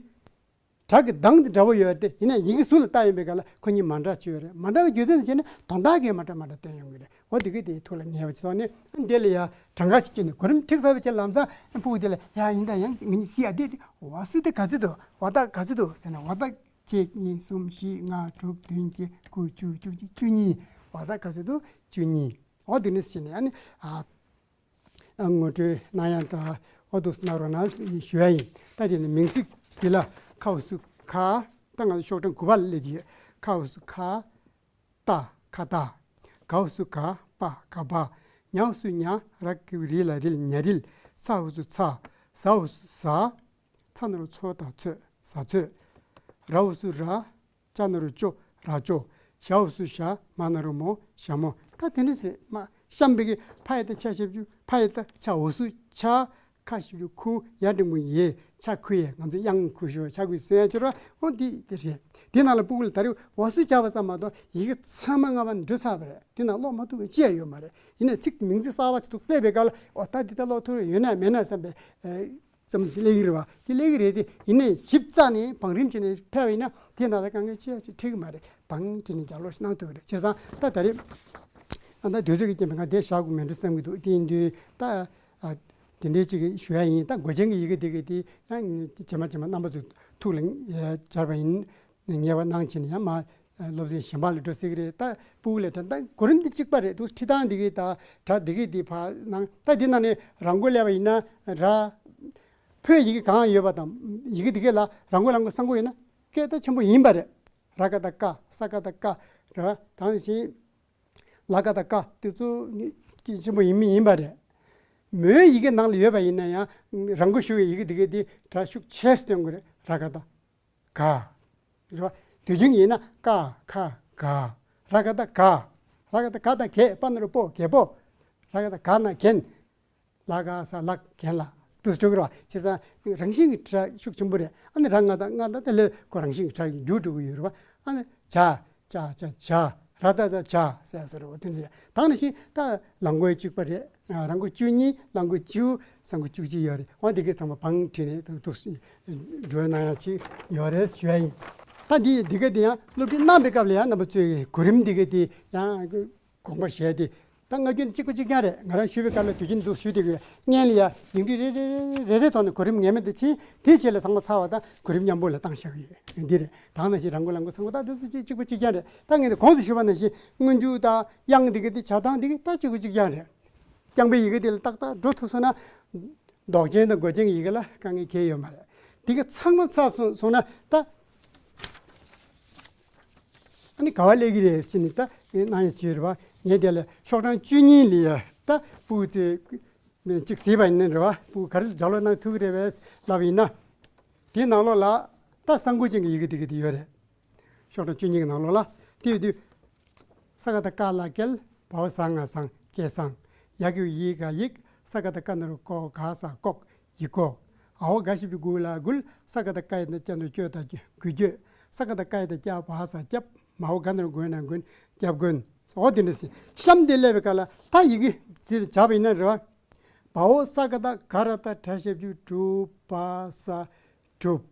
སྒྲ་གི་གདངས་དེ་འདྲ་བོ་ཡོད་དེ་ཡིན་ན་ཡི་གེ་ཟུར་ལ་བལྟ་ཡོང་པའི་སྐབས་ལ་ཁོ་གཉིས་མ་འདྲ་ཅིག་ཡོད་རེད། མ་འདྲ་བའི་རྒྱུ་མཚན་དེ་བྱས་ན་དོན་དག་གིས་མ་འདྲ་མ་འདྲ་སྟོན་ཡོང་གི་རེད། འོ་དེ་གི་དེའི་ཐུགས་ལ་ངེས་པ་ཅིག་ཐོག་ནས་འདི་ལ་ཡ་གྲངས་ཀ་ཅིག་བསྐྱོན་ནས་གོ་རིམ་ཁྲིད་ཚར་བའི་རྗེས་ལམ་སང་ཕྲུ་གུ་དེ་ལ་ཡ་ཡིན་ད་ཡང་ངེད་གཉིས་སི་ཡ་དེ་འོ་སུ་དེ་ག་ཚོད་འདུག་འོ་ད་ག་ཚོད་འདུག་ཟེར་ན་འོ་ད་གཅིག་གཉིས་གསུམ་བཞི་ལྔ་དྲུག་བདུན་བརྒྱད་དགུ་བཅུ་བཅུ་གཅིག་བཅུ་གཉིས། འོ་ད་ག་ཚོད་འདུག་བཅུ་གཉིས། འོ་དེ་ནས་བྱས་ནས་ཨ་ནི་ཨ། ངོ་སྤྲོད་གནང་ཡ་དང་འོ་འདུག་གནང་རོགས་གནང་ཞུ་ཡ་ཡིན། ད་དེ་ནི་མིང་ཚིག་འདི་ལ་ཁ་འོག་སུ་ཁ། ད་ང་ཚོ་ཤོག་གྲངས་དགུ་པ་ལ་སླེབས་ཀྱི་ཡོད། ཁ་འོག་སུ་ཁ། ཏ་ཁ་ཏ། ག་འོག་སུ་ག་པ་ག་པ། ཉ་འོག་སུ་ཉ། ར་གི་གུ་རི་ལ་རིལ་ཉ་རིལ། ཚ་འོག་སུ་ཚ། ཟ་འོག་སུ་ཟ། ཚ་ན་རོ་ཚོ་དང་ཚོད་ཟ་ཚོད། ར་འོག་སུ་ར། ཅ་ན་རོ་ཅོ་ར་ཅོ། ཞ་འོག་སུ་ཞ། མ་ན་རོ་མོ་ཞ་མོ། ད་དེ་འདྲ་ཟེར་མ་གཤམ་པའི་གི་ཕ་ཡ་ད་ཆ་ཞབས་ཀྱུ་ཕ་ཡ་ད་ཆ་འོག་སུ་ཆ། ཁ་ཞབས་ཀྱུ་ཁུ། ཡ་འགྲེང་བུ་ཡེ། ཆ་ཁུ་ཡེ། ང་ཚོ་དབྱངས་ཁུ་ཞོ་ཆ་ཁུ་ཟེར་ཡ་ཅོ་ར་འོ་འདི་དེ་རེད། དེ་ནང་ལ་ཕྲུ་གུ་ལ་ད་རེས་འོག་སུ་སྦྱར་བ་ཙམ་མ་གཏོགས་ཡི་གེ་ཚང་མ་སྔ་མ་ནས་འབྲི་ཚར་བ་རེད། དེ་ནང་ཀློག་མ་ཐུབ་པའི་ཅི་ཡང་ཡོད་མ་རེད། ཡིན་ནའི་ཚིག་མིང་ཚིག་གསར་བ་ཅིག་འདུག་སླེབས་པའི་སྐབས་ལ་འོ་ད་འདི་ལྟར་ཀློག་ཐུབ་ཡོད་ན་མེད་ན་བསམ་པའི་ཙམ་ཞིག་སླེབས་ཀྱི་རེད་བ། དེ་སླེབས་ཀྱི་རེད་དེ། ཡིན་ནའི་ཞིབ་རྩ་ནས་བང་རིམ་བྱས་ནས་ཕེབས་པ་ཡིན་ན་དེ་ནང་ལ་དཀའ་ངལ་ཅི་ཡང་ཅིག་འཕྲད་ཀྱི་མ་རེད། བང་བྱས་ནས་ལྗགས་ཀློག་ཞིག་གནང་ཐུབ་ཀྱི་རེད། བྱས་ཙང་ད་ད་རེས་ཨ་ད་དུས་ཚོད་ཀྱི་རྐྱེན་པས་ང་དེ་བཞག་དགོས་མི་འགྲོ་བསམ་གྱི་འདུག་དེ་ཡིན་དུས་ད་ཨ་དེ་འདྲའི་ཅིག་ཞུ་ཡ་ཡིན། ད་མགོ་ཅན་གྱི་ཡི་གེ་དེ་གི་དེ་ཡང་ཇེ་མ་ཇེ་མ་རྣམ་པ་ཚོའི་ཐུགས་ལ་སྦྱར་བ་ཡིན། ངེས་པ་གནང་བྱས་ནས་ཡང་མ་སློབ་ཚན་གཞན་པ་ལ་འགྲོ་སྲིད་ཀྱི་རེད། ད་ཕྲུ་གུ་ལ་དྲན་ད་གོ་རིམ་འདི་གཅིག་པ་རེད་འདུག་ཁྲིད་སྟངས་འདི་གི་ད་གྲ་འདི་གི་འདི་ཕར་གནང་། ད་འདི་ནང་ནས་རང་མགོ་ལས་པ་ཡིན་ན་ར། ཕོའི་ཡི་གེ་གང་ཡོད་པ་དང་ཡི་གེ་འདི་ག་ལ་རང་མགོ་རང་མགོ་གསང་མགོ་ཡོད་ན་སྐད་ད་ཆེན་པོ་ཡིན་པ་རེད། ར་ག་ད་ཀ། ས་ག་ད་ཀ། རེད་བ། ད་ནང་བཞིན་ལ་ག་ད་ཀ་དེ་ཚོ་ནི་སྐད་ཆེན་པོ་ཡིན་མི་ཡིན་པ་རེད། མོའི་ཡི་གེ་ནང་ལ་ཡོད་པ་ཡིན་ན་ཡང་རང་མགོ་ཞུ་བའི་ཡི་གེ་འདི་ག་འདི་སྒྲ་ཤུགས་ཆེ་སུ་སྟོན་དགོས་རེད། ར་ག་ད། ག། རེད་བ། དུས་རྒྱུན་ཡིན་ན་ཀ་ཁ་ག། ར་ག་ད་ག། ར་ག་ད་ག་ད་གད། པ་ན་རོ་པོ་གད་པོ། ར་ག་ད་ག་ན་གན། ལ་ག་ས་ལག་གན་ལ། དུས་འགྲོ་གི་རེད་བ། བྱས་ཙང་རང་བཞིན་གྱི་སྒྲ་ཤུགས་ཆེན་པོ་རེད། ཨ་ནི་ར་ང་ད་ང་ད་དེ་ལས་ཁོ་རང་བཞིན་གྱི་སྒྲ་ཡི་འགྱུར་འགྲོ་གི་ཡོད་རེད་བ། ཨ་ནི་ཇ། ཅ་ཅ་ཇ། ར་ད་ད་ཇ་ཟེར་ཟེར་རེད་བ། དེ་འདྲ་རེད། ད་ནང་བཞིན་ད་ལ་མགོ་གཅིག་པ་རེད། ར་མགོ་བཅུ་གཉིས། ལ་མགོ་བཅུ། ས་མགོ་བཅུ་གཅིག་ཡོད་རེད། འོ་འདི་གའི་ཚང་མ་བང་བྲིས་ནས་འདུག་འགྲོ་གནང་ཡ་ཅིག་ཡོད་རེད་ཞུ་ཡ་ཡིན། ད་འདི་འདི་ག་འདི་ཡང་སློབ་ཁྲིད་གནང་པའི་སྐབས་ལ་ཡང་རྣམ་པ་ཚོས་གོ་རིམ་འདི་ག་འདི་ཡང་དགོངས་པ་བཞེས་ཏེ། ད་སྔ་རྒྱུན་གཅིག་པ་གཅིག་རྐྱང་རེད། ང་རང་ཞུས་པའི་སྐབས་ལ་དུས་རྒྱུན་འདུག་ཞུས་ཏེ་སྔོན་ལ་ཡ་ཡིག་འབྲུ་རེ་རེ་རེ་རེ་རེ་ཐོག་ནས་གོ་རིམ་ངེས་མེད་དུ་ཕྱིན། དེའི་རྗེས་ལ་ཚང་མ་ཚར་བ་དང་གོ་རིམ་མཉམ་པོ་ལ་བཏང་བཞག་གི་ཡོད། འདི་རེད། ད་ནང་བཞིན་ར་མགོ་ལ་མགོ་ས་མགོ་ད་དེ་ཚོ་གཅིག་གཅིག་པ་གཅིག་རྐྱང་རེད། ད་ངས་འདི་གོང་དུ་ཞུས་པ་ནང་བཞིན་སྔོན་འཇུག་དང་དབྱངས་འདི་ག་འདི་བྱ་སྟངས་འདི་ག་ད་གཅིག་པ་གཅིག་རྐྱང་རེད། རྐྱང་པའི་ཡི་གེ་དེ་ལ་ཏག་ཏག་འགྲོ་ཐུབ་སོང་ན། འདོགས་ཅན་དང་མགོ་ཅན་གྱི་ཡི་གེ་ལ་དཀའ་ངལ་གང་ཡང་ཡོད་མ་རེད། དེ་ག་ཚང་མ་ཚར་སོང་སོང་ན་ད། ཨ་ནི་ག་བ་སླེབས་ཀྱི་རེད་ཟེར་ནས་ད་གནང་ཡ་བྱས་རེད་བ། ངས་དེ་ལ་ཤོག་གྲངས་བཅུ་གཉིས་ལ་ཡ་ད་ཕྲུ་གུ་ཚོས་གཅིག་གཟིགས་པ་ཡིན་ན་རེད་བ། ཕྲུ་གུ་ག་རེ་ལ་ལྗགས་ཀློག་གནང་ཐུབ་ཀྱི་རེད་པས་ལབ་ཡིན་ན། དེའི་ནང་ལོགས་ལ་ད་ས་མགོ་ཅན་གྱི་ཡི་གེ་དེ་ག་དེ་ཡོད་རེད། ཤོག་གྲངས་བཅུ་གཉིས་ཀྱི་ནང་ལོགས་ལ་དེ་ཡོད་དུས། ས་ག་ད་ཀ་ལ་ཀལ། བའོ་ཟ་ང་ཟང་། སྐད་བཟང་། ཡ་གི་གུ་ཡི་ག་ཡིག། ས་ག་ད་ཀ་ན་རོ་ཀོ་ག་ས་ཀོག་ཡིག་ཀོ། འ་འོག་ག་ཞབས་ཀྱུ་གུ་ལ་འགུལ། ས་ག་ད་ཀ་ཡ་ད་ཀྱ་ན་རོ་ཀྱོ་ད་གུ་ཀྱོད། ས་ག་ད་ཀ་ཡ་ད་ཀྱ་བ་ས་ཀྱབ། མ་འོག་ག་ན་རོ་གུ་ན་འགུན། ཀྱབ་གུན། འོ་དེ་འདྲ་ཟེར། གཤམ་དེ་སླེབས་པའི་སྐབས་ལ་ད་ཡི་གེ་དེ་སྦྱར་བ་ཡིན་ན་རེད་བ། བའོ་ས་ག་ད་ག་ར་ད་གྲ་ཞབས་ཀྱུ་གྲུ་བ་ས་གྲུབ།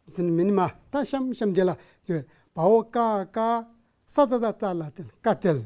ཟིན་མིན་མ་ད་གཤམ་གཤམ་དེ་ལ་ཡོད། བའོ་ཀ་ཀ། ས་ཙ་ད་ཙ་ལ་ཙལ་ཀ་ཙལ།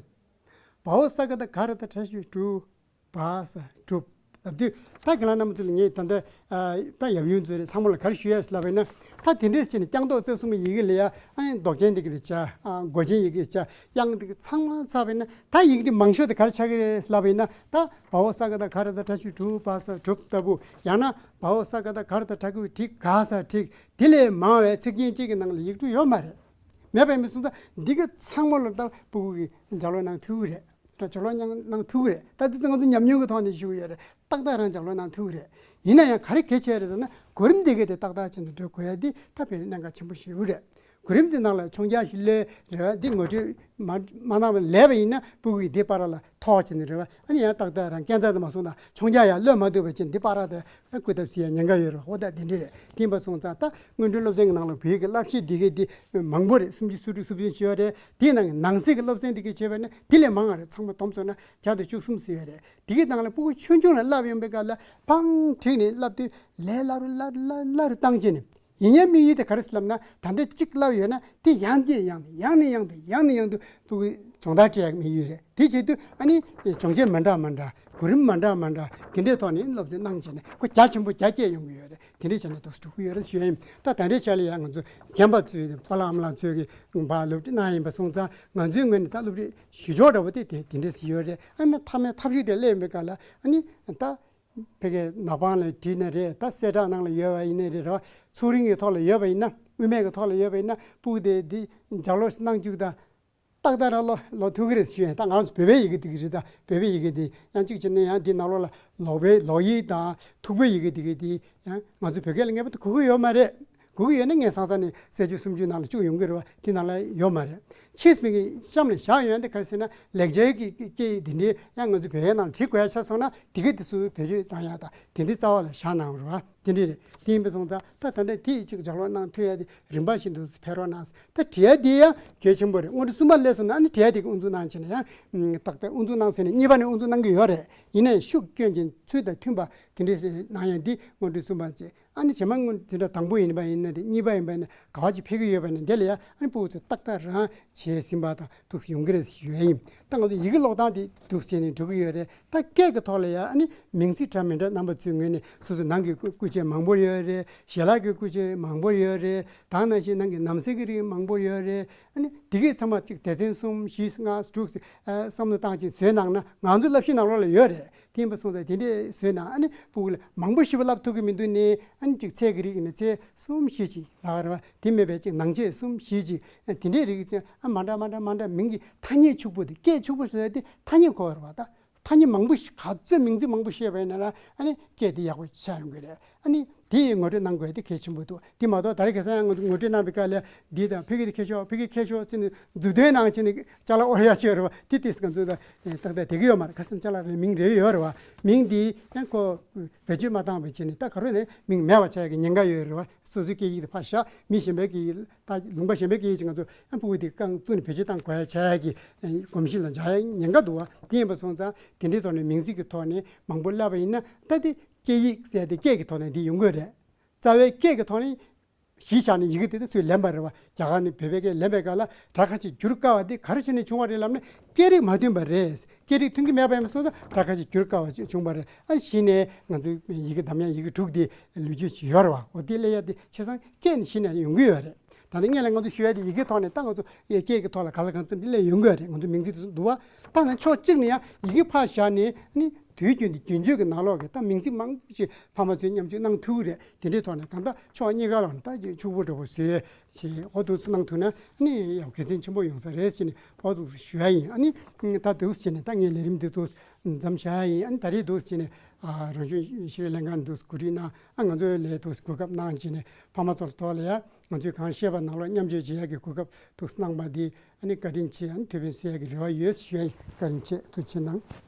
བའོ་ས་ག་བཏགས་ག་ར་བཏགས་གྲ་ཞབས་ཀྱུ་གྲུ། བ་ས་གྲུབ་ལབ་དུས། ད་ཁྱེད་རང་རྣམ་པ་ཚོ་ལ་ངས་ད་ལྟ་ཨ་ད་ཡབ་ཡུམ་ཚོ་རེད། ཚང་མ་ལ་ག་རེ་ཞུ་ཡ་ཟེར་ལབ་པ་ཡིན་ན། ད་དེ་འདྲས་བྱས་ནས་རྐྱང་ཐོག་རྩ་གསུམ་གྱི་ཡི་གེ་ལ་ཡ་ཨ་ནི་འདོགས་ཅན་དེ་གི་དེ་བྱ། ཨ་མགོ་ཅན་ཡི་གེ་བྱ། དབྱངས་དེ་གི་ཚང་མ་ཚར་བ་ཡིན་ན། ད་ཡི་གེ་དེ་མང་ཤོས་དེ་ག་རེ་ཆགས་ཀྱི་རེད་ཟེར་ལབ་པ་ཡིན་ན། ད་བའོ་ས་ག་བཏགས་ག་ར་བཏགས་གྲ་ཞབས་ཀྱུ་གྲུ། བ་ས་གྲུབ་ལྟ་བུ། ཡང་ན་བའོ་ས་ག་བཏགས་ག་ར་བཏགས་གྲ་གི་གུ་གྲི། ག་ས་གྲིག། དེ་ལས་མང་བའི་ཚིག་རྒྱན་གཅིག་གི་ནང་ལ་ཡིག་འབྲུ་ཡོད་མ་རེད། མེད་པ་ཡིན་པ་སོང་ཙང་འདི་ག་ཚང་མ་ལ་ད་སྤུ་གུ་གིས་ལྗགས་ཀློག་གནང་ཐུབ་ཀྱི་རེད། ད་ལྗགས་ཀློག་གནང་གནང་ཐུབ་ཀྱི་རེད། ད་འདི་ཚོ་ང་ཚོ་ཉམས་མྱོང་གི་ཐོག་ནས་ཞུ་གི་ཡོད་རེད། ཏག་ཏག་རང་ལྗགས་ཀློག་གནང་ཐུབ་ཀྱི་རེད། ཡིན་ན་ཡང་ག་རེ་གལ་ཆེ་རེད་ཟེར་ན། གོ་རིམ་དེ་གས་དེ་ཏག་ཏག་བྱས་ནས་འགྲོ་དགོས་ཡ་འདི་ད་དཔེ་གནད་འགག་ཆེན་པོ་ཞིག་ཡོད་རེད། གོ་རིམ་དེ་ནང་ལ་མཆོང་རྒྱག་ཞིག་སླེབས་རེད་བ། འདི་ངོ་སྤྲོད་མ་མ་གནང་བ་ལས་པ་ཡིན་ན། སྤུ་གུ་ཡིས་འདི་བར་ལ་ཐོག་བྱས་ནས་རེད་བ། ཨ་ནི་ཡང་ཏག་ཏག་རང་སྐས་འཛེག་དེ་མ་སོང་ན་མཆོང་རྒྱག་ཡ་སླེབས་མ་ཐུབ་པ་བྱས་ནས་འདི་བར་ལ་དེ་སྐུར་སྟབས་བྱེད་ཡ་ཉེན་ཁ་ཡོད་རེད་བ། འོ་ད་དེ་འདྲ་རེད། དེ་ཡིན་པ་སོང་ཙང་ད་སྔོན་འགྲོའི་སློབ་ཚན་གྱི་ནང་ལ་བོད་ཡིག་གི་བསླབ་གཞི་འདི་གས་འདི་མང་པོ་རེད། སུམ་ཅུ་སོ་དྲུག་སུམ་ཅུ་བཞི་ཡོད་རེད། དེའི་ནང་གི་ནང་གསེས་ཀྱི་སློབ་ཚན་འདི་གས་བྱས་པ་ན་དེ་ལས་མང་བ་རེད། ཚང་མ་བསྡོམས་ཚར་ན་བརྒྱ་དང་བཅུ་གསུམ་ཙམ་ཡོད་རེད། དེ་གའི་ནང་ལ་སྤུ་གུ་ཆུང་ཆུང་ལ་བསླབ་ཡོང་པའི་སྐབས་ལ་ཕར་བྲིས་ནས་བསླབ་དུས་ལས་སླ་རུ་སླ་རུ་སླ་རུ་སླ་རུ་བཏང་བྱས་ནས། ཡིན་ཡང་དམིགས་ཡུལ་དེ་ག་རེ་ཟེར་ལབ་ན། ད་ལྟ་གཅིག་བསླབས་ཡོད་ན་དེ་ཡང་དེ་ཡང་དེ་ཡང་ནས་ཡང་དུ་ཡང་ནས་ཡང་དུ་སྤུ་གུ་སྦྱོང་བརྡར་སྤྲད་ཡག་དམིགས་ཡུལ་རེད། དེ་བྱེད་དུས་ཨ་ནི་སྦྱོང་བྱེད་མི་འདྲ་མི་འདྲ། གོ་རིམ་མི་འདྲ་མི་འདྲ། དེ་འདྲའི་ཐོག་ནས་སློབ་ཚན་གནང་བྱས་ནས་ཁོ་རྒྱ་ཆེན་པོ་རྒྱ་སྐྱེད་ཡོང་གི་ཡོད་རེད། དེ་འདྲའི་བྱས་ནས་འདུག་སེ་འགྲོ་གི་ཡོད་རེད་ཞུ་ཡ་ཡིན། ད་ད་ལྟའི་ཆ་ལ་ཡང་ང་ཚོ་རྒན་པ་ཚོས་པཱ་ལགས་ཨ་མ་ལགས་ཚོས་ཀྱི་ཕར་སློབ་ཁྲིད་གནང་ཡིན་པ་སོང་ཙང་། ང་ཚོའི་ངོས་ནས་ད་སློབ་ཁྲིད་ཞུ་ཕྱོགས་འདྲ་བོ་དེ་དེ་དེ་འདྲས་ཡོད་རེད། ཨ་ནི་མཐའ་མའི་ཐབས་ཤེས་དེ་སླེབས་ཡོང་པའི་སྐབས་ལ་ཨ་ནི་ད་ཕ་གིའི་ནག་པང་ལ་བྲིས་ནའི་རེད། ད་གསལ་བསྒྲགས་ནང་ལ་ཡོད་པ་ཡིན་ནའི་རེད། རེད་བ། ཚོགས་རིང་གི་ཐོག་ལ་ཡོད་པ་ཡིན་ན། དབུ་མེད་ཀྱི་ཐོག་ལ་ཡོད་པ་ཡིན་ན་སྤུ་གུ་དེ་འདི་ལྗགས་ཀློག་གནང་བཅུག་དང་། ཏག་ཏག་རང་ཀློག་ཀློག་ཐུབ་ཀྱི་རེད་ཞུ་ཡ། ད་ང་ཚོ་བོད་པའི་ཡི་གེ་འདི་གི་རེད། ད་བོད་པའི་ཡི་གེ་འདི་ཡང་གཅིག་བྱས་ན་ཡང་འདི་ནང་ལོགས་ལ་ལོག་པའི་ལོག་ཡིག་དང་ཐུག་པའི་ཡི་གེ་འདི་གི་འདི་ཡང་ང་ཚོ་བོད་སྐད་ལ་ངེས་པར་དུ་དགོས་ཀྱི་ཡོད་མ་རེད། དགོས་ཀྱི་ཡོད་ན་ངས་སང་ས་ནས་གསལ་བྱེད་སུམ་ཅུའི་ནང་ལ་བཅུག་ཡོང་གི་རེད་བ། འདི་ནང་ལ་ཡོད་མ་རེད། ཕྱིས་མི་གི་གཤམ་ལ་བཞག་ཡོད་ན། དེ་ག་རེ་ཟེར་ན་ལེགས་སྦྱར་གྱི་སྐད་ཡིག་འདི་འདྲའི་ཡང་ང་ཚོ་བོད་ཡིག་ནང་བྲིས་དགོས་ཡ་ཆགས་སོང་ན། དེ་ག་དེ་ཚོ་བེད་སྤྱོད་བཏང་ཡ་དང་དེ་འདྲའི་རྩ་བ་ལ་བཞག་གནང་རོགས། དེ་འདྲ་རེད། དེ་ཡིན་པ་སོང་ཙང་ད་ད་ལྟ་དེ་ཡི་གཅིག་ལྗགས་ཀློག་གནང་ཐུབ་ཡ་དེ་རིམ་པ་བཞིན་དུ་ཕེབས་རོགས་གནང་། ད་བྲིས་ཡ་དེ་ཡང་གལ་ཆེན་པོ་རེད། སྔོན་འགྲོ་གསུམ་པ་སླེབས་སོང་ན་ཨ་ནི་བྲིས་ཡ་དེ་གི་དབུ་འཛུགས་གནང་བྱས་ནས་ཡང་ཏག་ཏག་དབུ་འཛུགས་གནང་ཟེར་ནས་གཉིས་པ་ནས་དབུ་འཛུགས་གནང་གི་ཡོད་རེད། ཡིན་ནའི་ཤུགས་སྐྱོན་ཅན་ཚུལ་དང་མཐུན་པ་དེ་འདྲའི་གནང་ཡ་འདི་སྔོན་འགྲོ་གསུམ་པ་བྱས། ཨ་ནི་རྗེས་མ་སྔོན་དེ་འདྲ་དང་པོ་ཡིན་པ་ཡིན་ན་རེད། གཉིས་པ་ཡིན་པ་ཡིན་ན། ག་བ་ཅིག་ཕེབས་ཀྱི་ཡོད་པ་ཡིན་ན་དེ་ལ་ཡང་ཨ་ནི་སྤུ་གུ་ཚོས་ཏག་ཏག་རང་བྱས་ཟིན་པ་དང་འདུག་སེ་ཡོང་གི་རེད་ཞུ་ཡ་ཡིན། ད་ང་ཚོ་ཡི་གེ་ཀློག་སྟངས་དེ་འདུག་སེ་བྱས་ནས་འགྲོ་གི་ཡོད་རེད། ད་སྐད་ཀྱི་ཐོག་ལ་ཡང་ཨ་ནི་མིང་ཚིག་འདྲ་མི་འདྲ་རྣམ་པ་ཚོའི་ངོས་ནས་སོ་སོ་ནང་གི་སྐུ་སྐུ་ཆས་མང་པོ་ཡོད་རེད། ཞལ་ལག་གི་སྐུ་ཆས་མང་པོ་ཡོད་རེད། ད་ནང་བཞིན་ནང་གི་ནམ་སེང་གི་རིགས་མང་པོ་ཡོད་རེད། ཨ་ནི་དེ་གས་ཚང་མ་གཅིག་སྡེ་ཚན་གསུམ་བཞི་ལྔ་དྲུག་ཟེར་བསམ་བློ་བཏང་ཅིང་བཟོས་གནང་ན། ང་ཚོའི་བསླབ་གཞི་ནང་ལོགས་ལ་ཡོད་རེད། དེ་ཡིན་པ་སོང་ཙང་དེ་འདྲས་བཟོས་ན་ཨ་ནི་སྤུ་གུ་ལ་མང་པོ་ཞིག་བསླབ་ཐུབ་ཀྱི་མི་འདུག་ནས། ཨ་ནི་གཅིག་ཚད་ཀྱི་རིགས་ཡིན་ན་ཚད་གསུམ་བཞི་ཅིག་ལབ་རེད་བ། དེ་མེད་པའི་གཅིག་ནང་ཆས་གསུམ་བཞི་ཅིག་དེ་འདྲས་རིགས་ཅིག་ཨ་མ་འདྲ་མ་འདྲ་མ་འདྲ་མིང་གི་ཐ་སྙད་ཕྱུག་པོ་དེ། སྐད་ཕྱུག་པོ་ཟེར་ཡ་དེ་ཐ་སྙད་གོ་བ་རེད་བ། ད་ཐ་སྙད་མང་པོ་ཞིག་ག་ཚོད་མིང་ཚིག་མང་པོ་ཤེས་པ་ཡིན་ན་ར་ཨ་ནི་སྐད་དེ་ཡག་པོ་ཆགས་ཡོང་གི་རེད། ཨ་ནི་དེ་ཡི་ངོ་སྤྲོད་གནང་དགོས་དེ་གལ་ཆེན་པོ་འདུག་དེ་མ་གཏོགས་ད་རེས་ཁ་སང་ཡང་ང་ཚོ་ངོ་སྤྲོད་གནང་པའི་སྐབས་ལ་འདི་དང་ཕ་གི་དེ་ཁྱེར་ཤོག་ཕ་གི་ཁྱེར་ཤོག་ཟེར་ནས་མཛུབ་སྟོན་གནང་བྱས་ནས་ཅ་ལག་དབོར་ཡག་ཅིག་ཡོད་རེད་བ། དེ་ཏོག་ཙམ་ང་ཚོ་ད་ཏག་ཏག་བསྡད་ཀྱི་ཡོད་མ་རེད། ཁ་སང་ཅ་ལག་རེད། མིང་རེ་ཡོད་རེད་བ། མིང་འདི་ཡང་ཁོ་བེད་སྤྱོད་མ་བཏང་བ་བྱས་ནས་ད་ག་རེ་ནས་མིང་མེད་པ་ཆགས་ཡག་གི་ཉེན་ཁ་ཡོད་རེད་བ། སོ་སོའི་སྐད་ཡིག་དེ་ཕར་བཞག་མི་གཞན་པའི་སྐད་ཡིག་ད་ལུང་པ་གཞན་པའི་སྐད་ཡིག་ཅིག་ང་ཚོ་ཡང་ཕྲུ་གུ་དེ་རྐང་བཙུགས་ནས་བེད་སྤྱོད་བཏང་དགོས་ཡ་ཆགས་ཡ་གི་གོམས་གཤིས་ལ་འཇགས་ཡ་ཉེན་ཁ་འདུག་བ། དེ་ཡིན་པ་སོང་ཙང་དེ་འདྲའི་ཐོག་ནས་མིང་ཚིག་གི་ཐོག་ནས་མང་པོ་བསླབས་པ་ཡིན་ན། ད་དེ་སྐད་ཡིག་ཟེར་དེ་སྐད་ཀྱི་ཐོག་ནས་འདི་ཡོང་གི་རེད། རྩ་བའི་སྐད་ཀྱི་ཐོག་ནས་གཞི་བཞག་ནས་ཡི་གེ་དེ་ཚོས་ལེན་པ་རེད་བ། རྒྱ་གར་ནས་བོད་པའི་སྐད་ལེན་པའི་སྐབས་ལ་སྒྲ་ཁ་ཅིག་བསྒྱུར་དཀའ་བ་དེ་ག་རེ་བྱས་ནས་བྱུང་བ་རེད་ལབ་ན། སྐད་རིགས་མ་མཐུན་པ་རེད། སྐད་རིགས་མཐུན་གྱི་མེད་པ་ཡིན་པ་སོང་ཙང་སྒྲ་ཁ་ཅིག་བསྒྱུར་དཀའ་བ་ཅིག་བྱུང་བ་རེད། ཨ་གཞི་ནས་ང་ཚོའི་ཡི་གེ་གདམ་ཡ་ཡི་གེ་དྲུག་དེ་ལོ་རྒྱུས་ཅིག་ཡོད་རེད་བ། འོ་དེ་སླེབས་ཡ་དེ་བྱས་ཙང་སྐད་ནི་གཞི་ནས་ཡོང་གི་ཡོད་རེད། ད་ནི་སྔོན་ལ་ང་ཚོ་ཞུ་ཡ་དེ་ཡི་གེ་ཐོག་ནས་ད་ང་ཚོ་སྐད་ཀྱི་ཐོག་ལ་གང་ལ་གང་འཚམ་དེ་སླེབས་ཡོང་གི་ཡོད་རེད། ང་ཚོ་མིང་ཚིག་དེ་ཚོ་འདུག་བ། ད་ནི་ཕྱོགས་གཅིག་ནས་ཡང་ཡི་གེ་ཕར་བཞག་ནས་ནི་དུས་རྒྱུན་དུ་རྒྱུན་སྤྱོད་ཀྱི་ནང་ལོགས་ཀྱི་ད་མིང་ཚིག་མང་པོ་ཞིག་ཕ་མ་ཚོས་མཉམ་སྤྱོད་གནང་ཐུབ་ཀྱི་རེད། དེ་འདྲའི་ཐོག་ནས་གང་ལྟར་ཕྱོགས་གཉིས་ཀ་ལ་ད་ཕྱུག་པོ་འདྲ་པོ་བཟོས་བྱས་འོ་འདུག་སེ་གནང་ཐུབ་ན་ནི་ཡང་དགེ་མཚན་ཆེན་པོ་ཡོང་ས་རེད་ཟེར་ནས་འོ་འདུག་སེ་ཞུ་ཡ་ཡིན། ཨ་ནི་ད་འདུག་སེ་བྱས་ནས་ད་ངས་ལས་རིམ་འདི་འདུག་སེ་མཚམས་བཞག་ཡ་ཡིན། ཨ་ནི་ད་རེས་འདུག་སེ་བྱས་ནས་ཨ་རང་བྱུང་ཤེས་རིག་ལྷན་ཁང་འདུག་སེ་གོ་སྒྲིག་གནང་། ཨ་ང་ཚོའི་ལས་འདུག་སེ་གོ་སྐབས་གནང་བྱས་ནས་ཕ་མ་ཚོ་ལ་ཐོག་ལ་ཡ་ང་ཚོས་གང་ཤེས་པ་ནང་ལོགས་མཉམ་སྤྱོད་བྱེད་ཡ་གི་གོ་སྐབས་འདུག་སེ་གནང་བ་འདི་ཨ་ནི་བཀའ་དྲིན་ཆེ། ཨ་ནི་ཐུགས་ཕན་གསོས་ཡ་གི་རེ་བ་ཡོད་ཞུ་ཡ་ཡིན། བཀའ་དྲིན་ཆེ། ཐུགས་རྗེ་གནང་།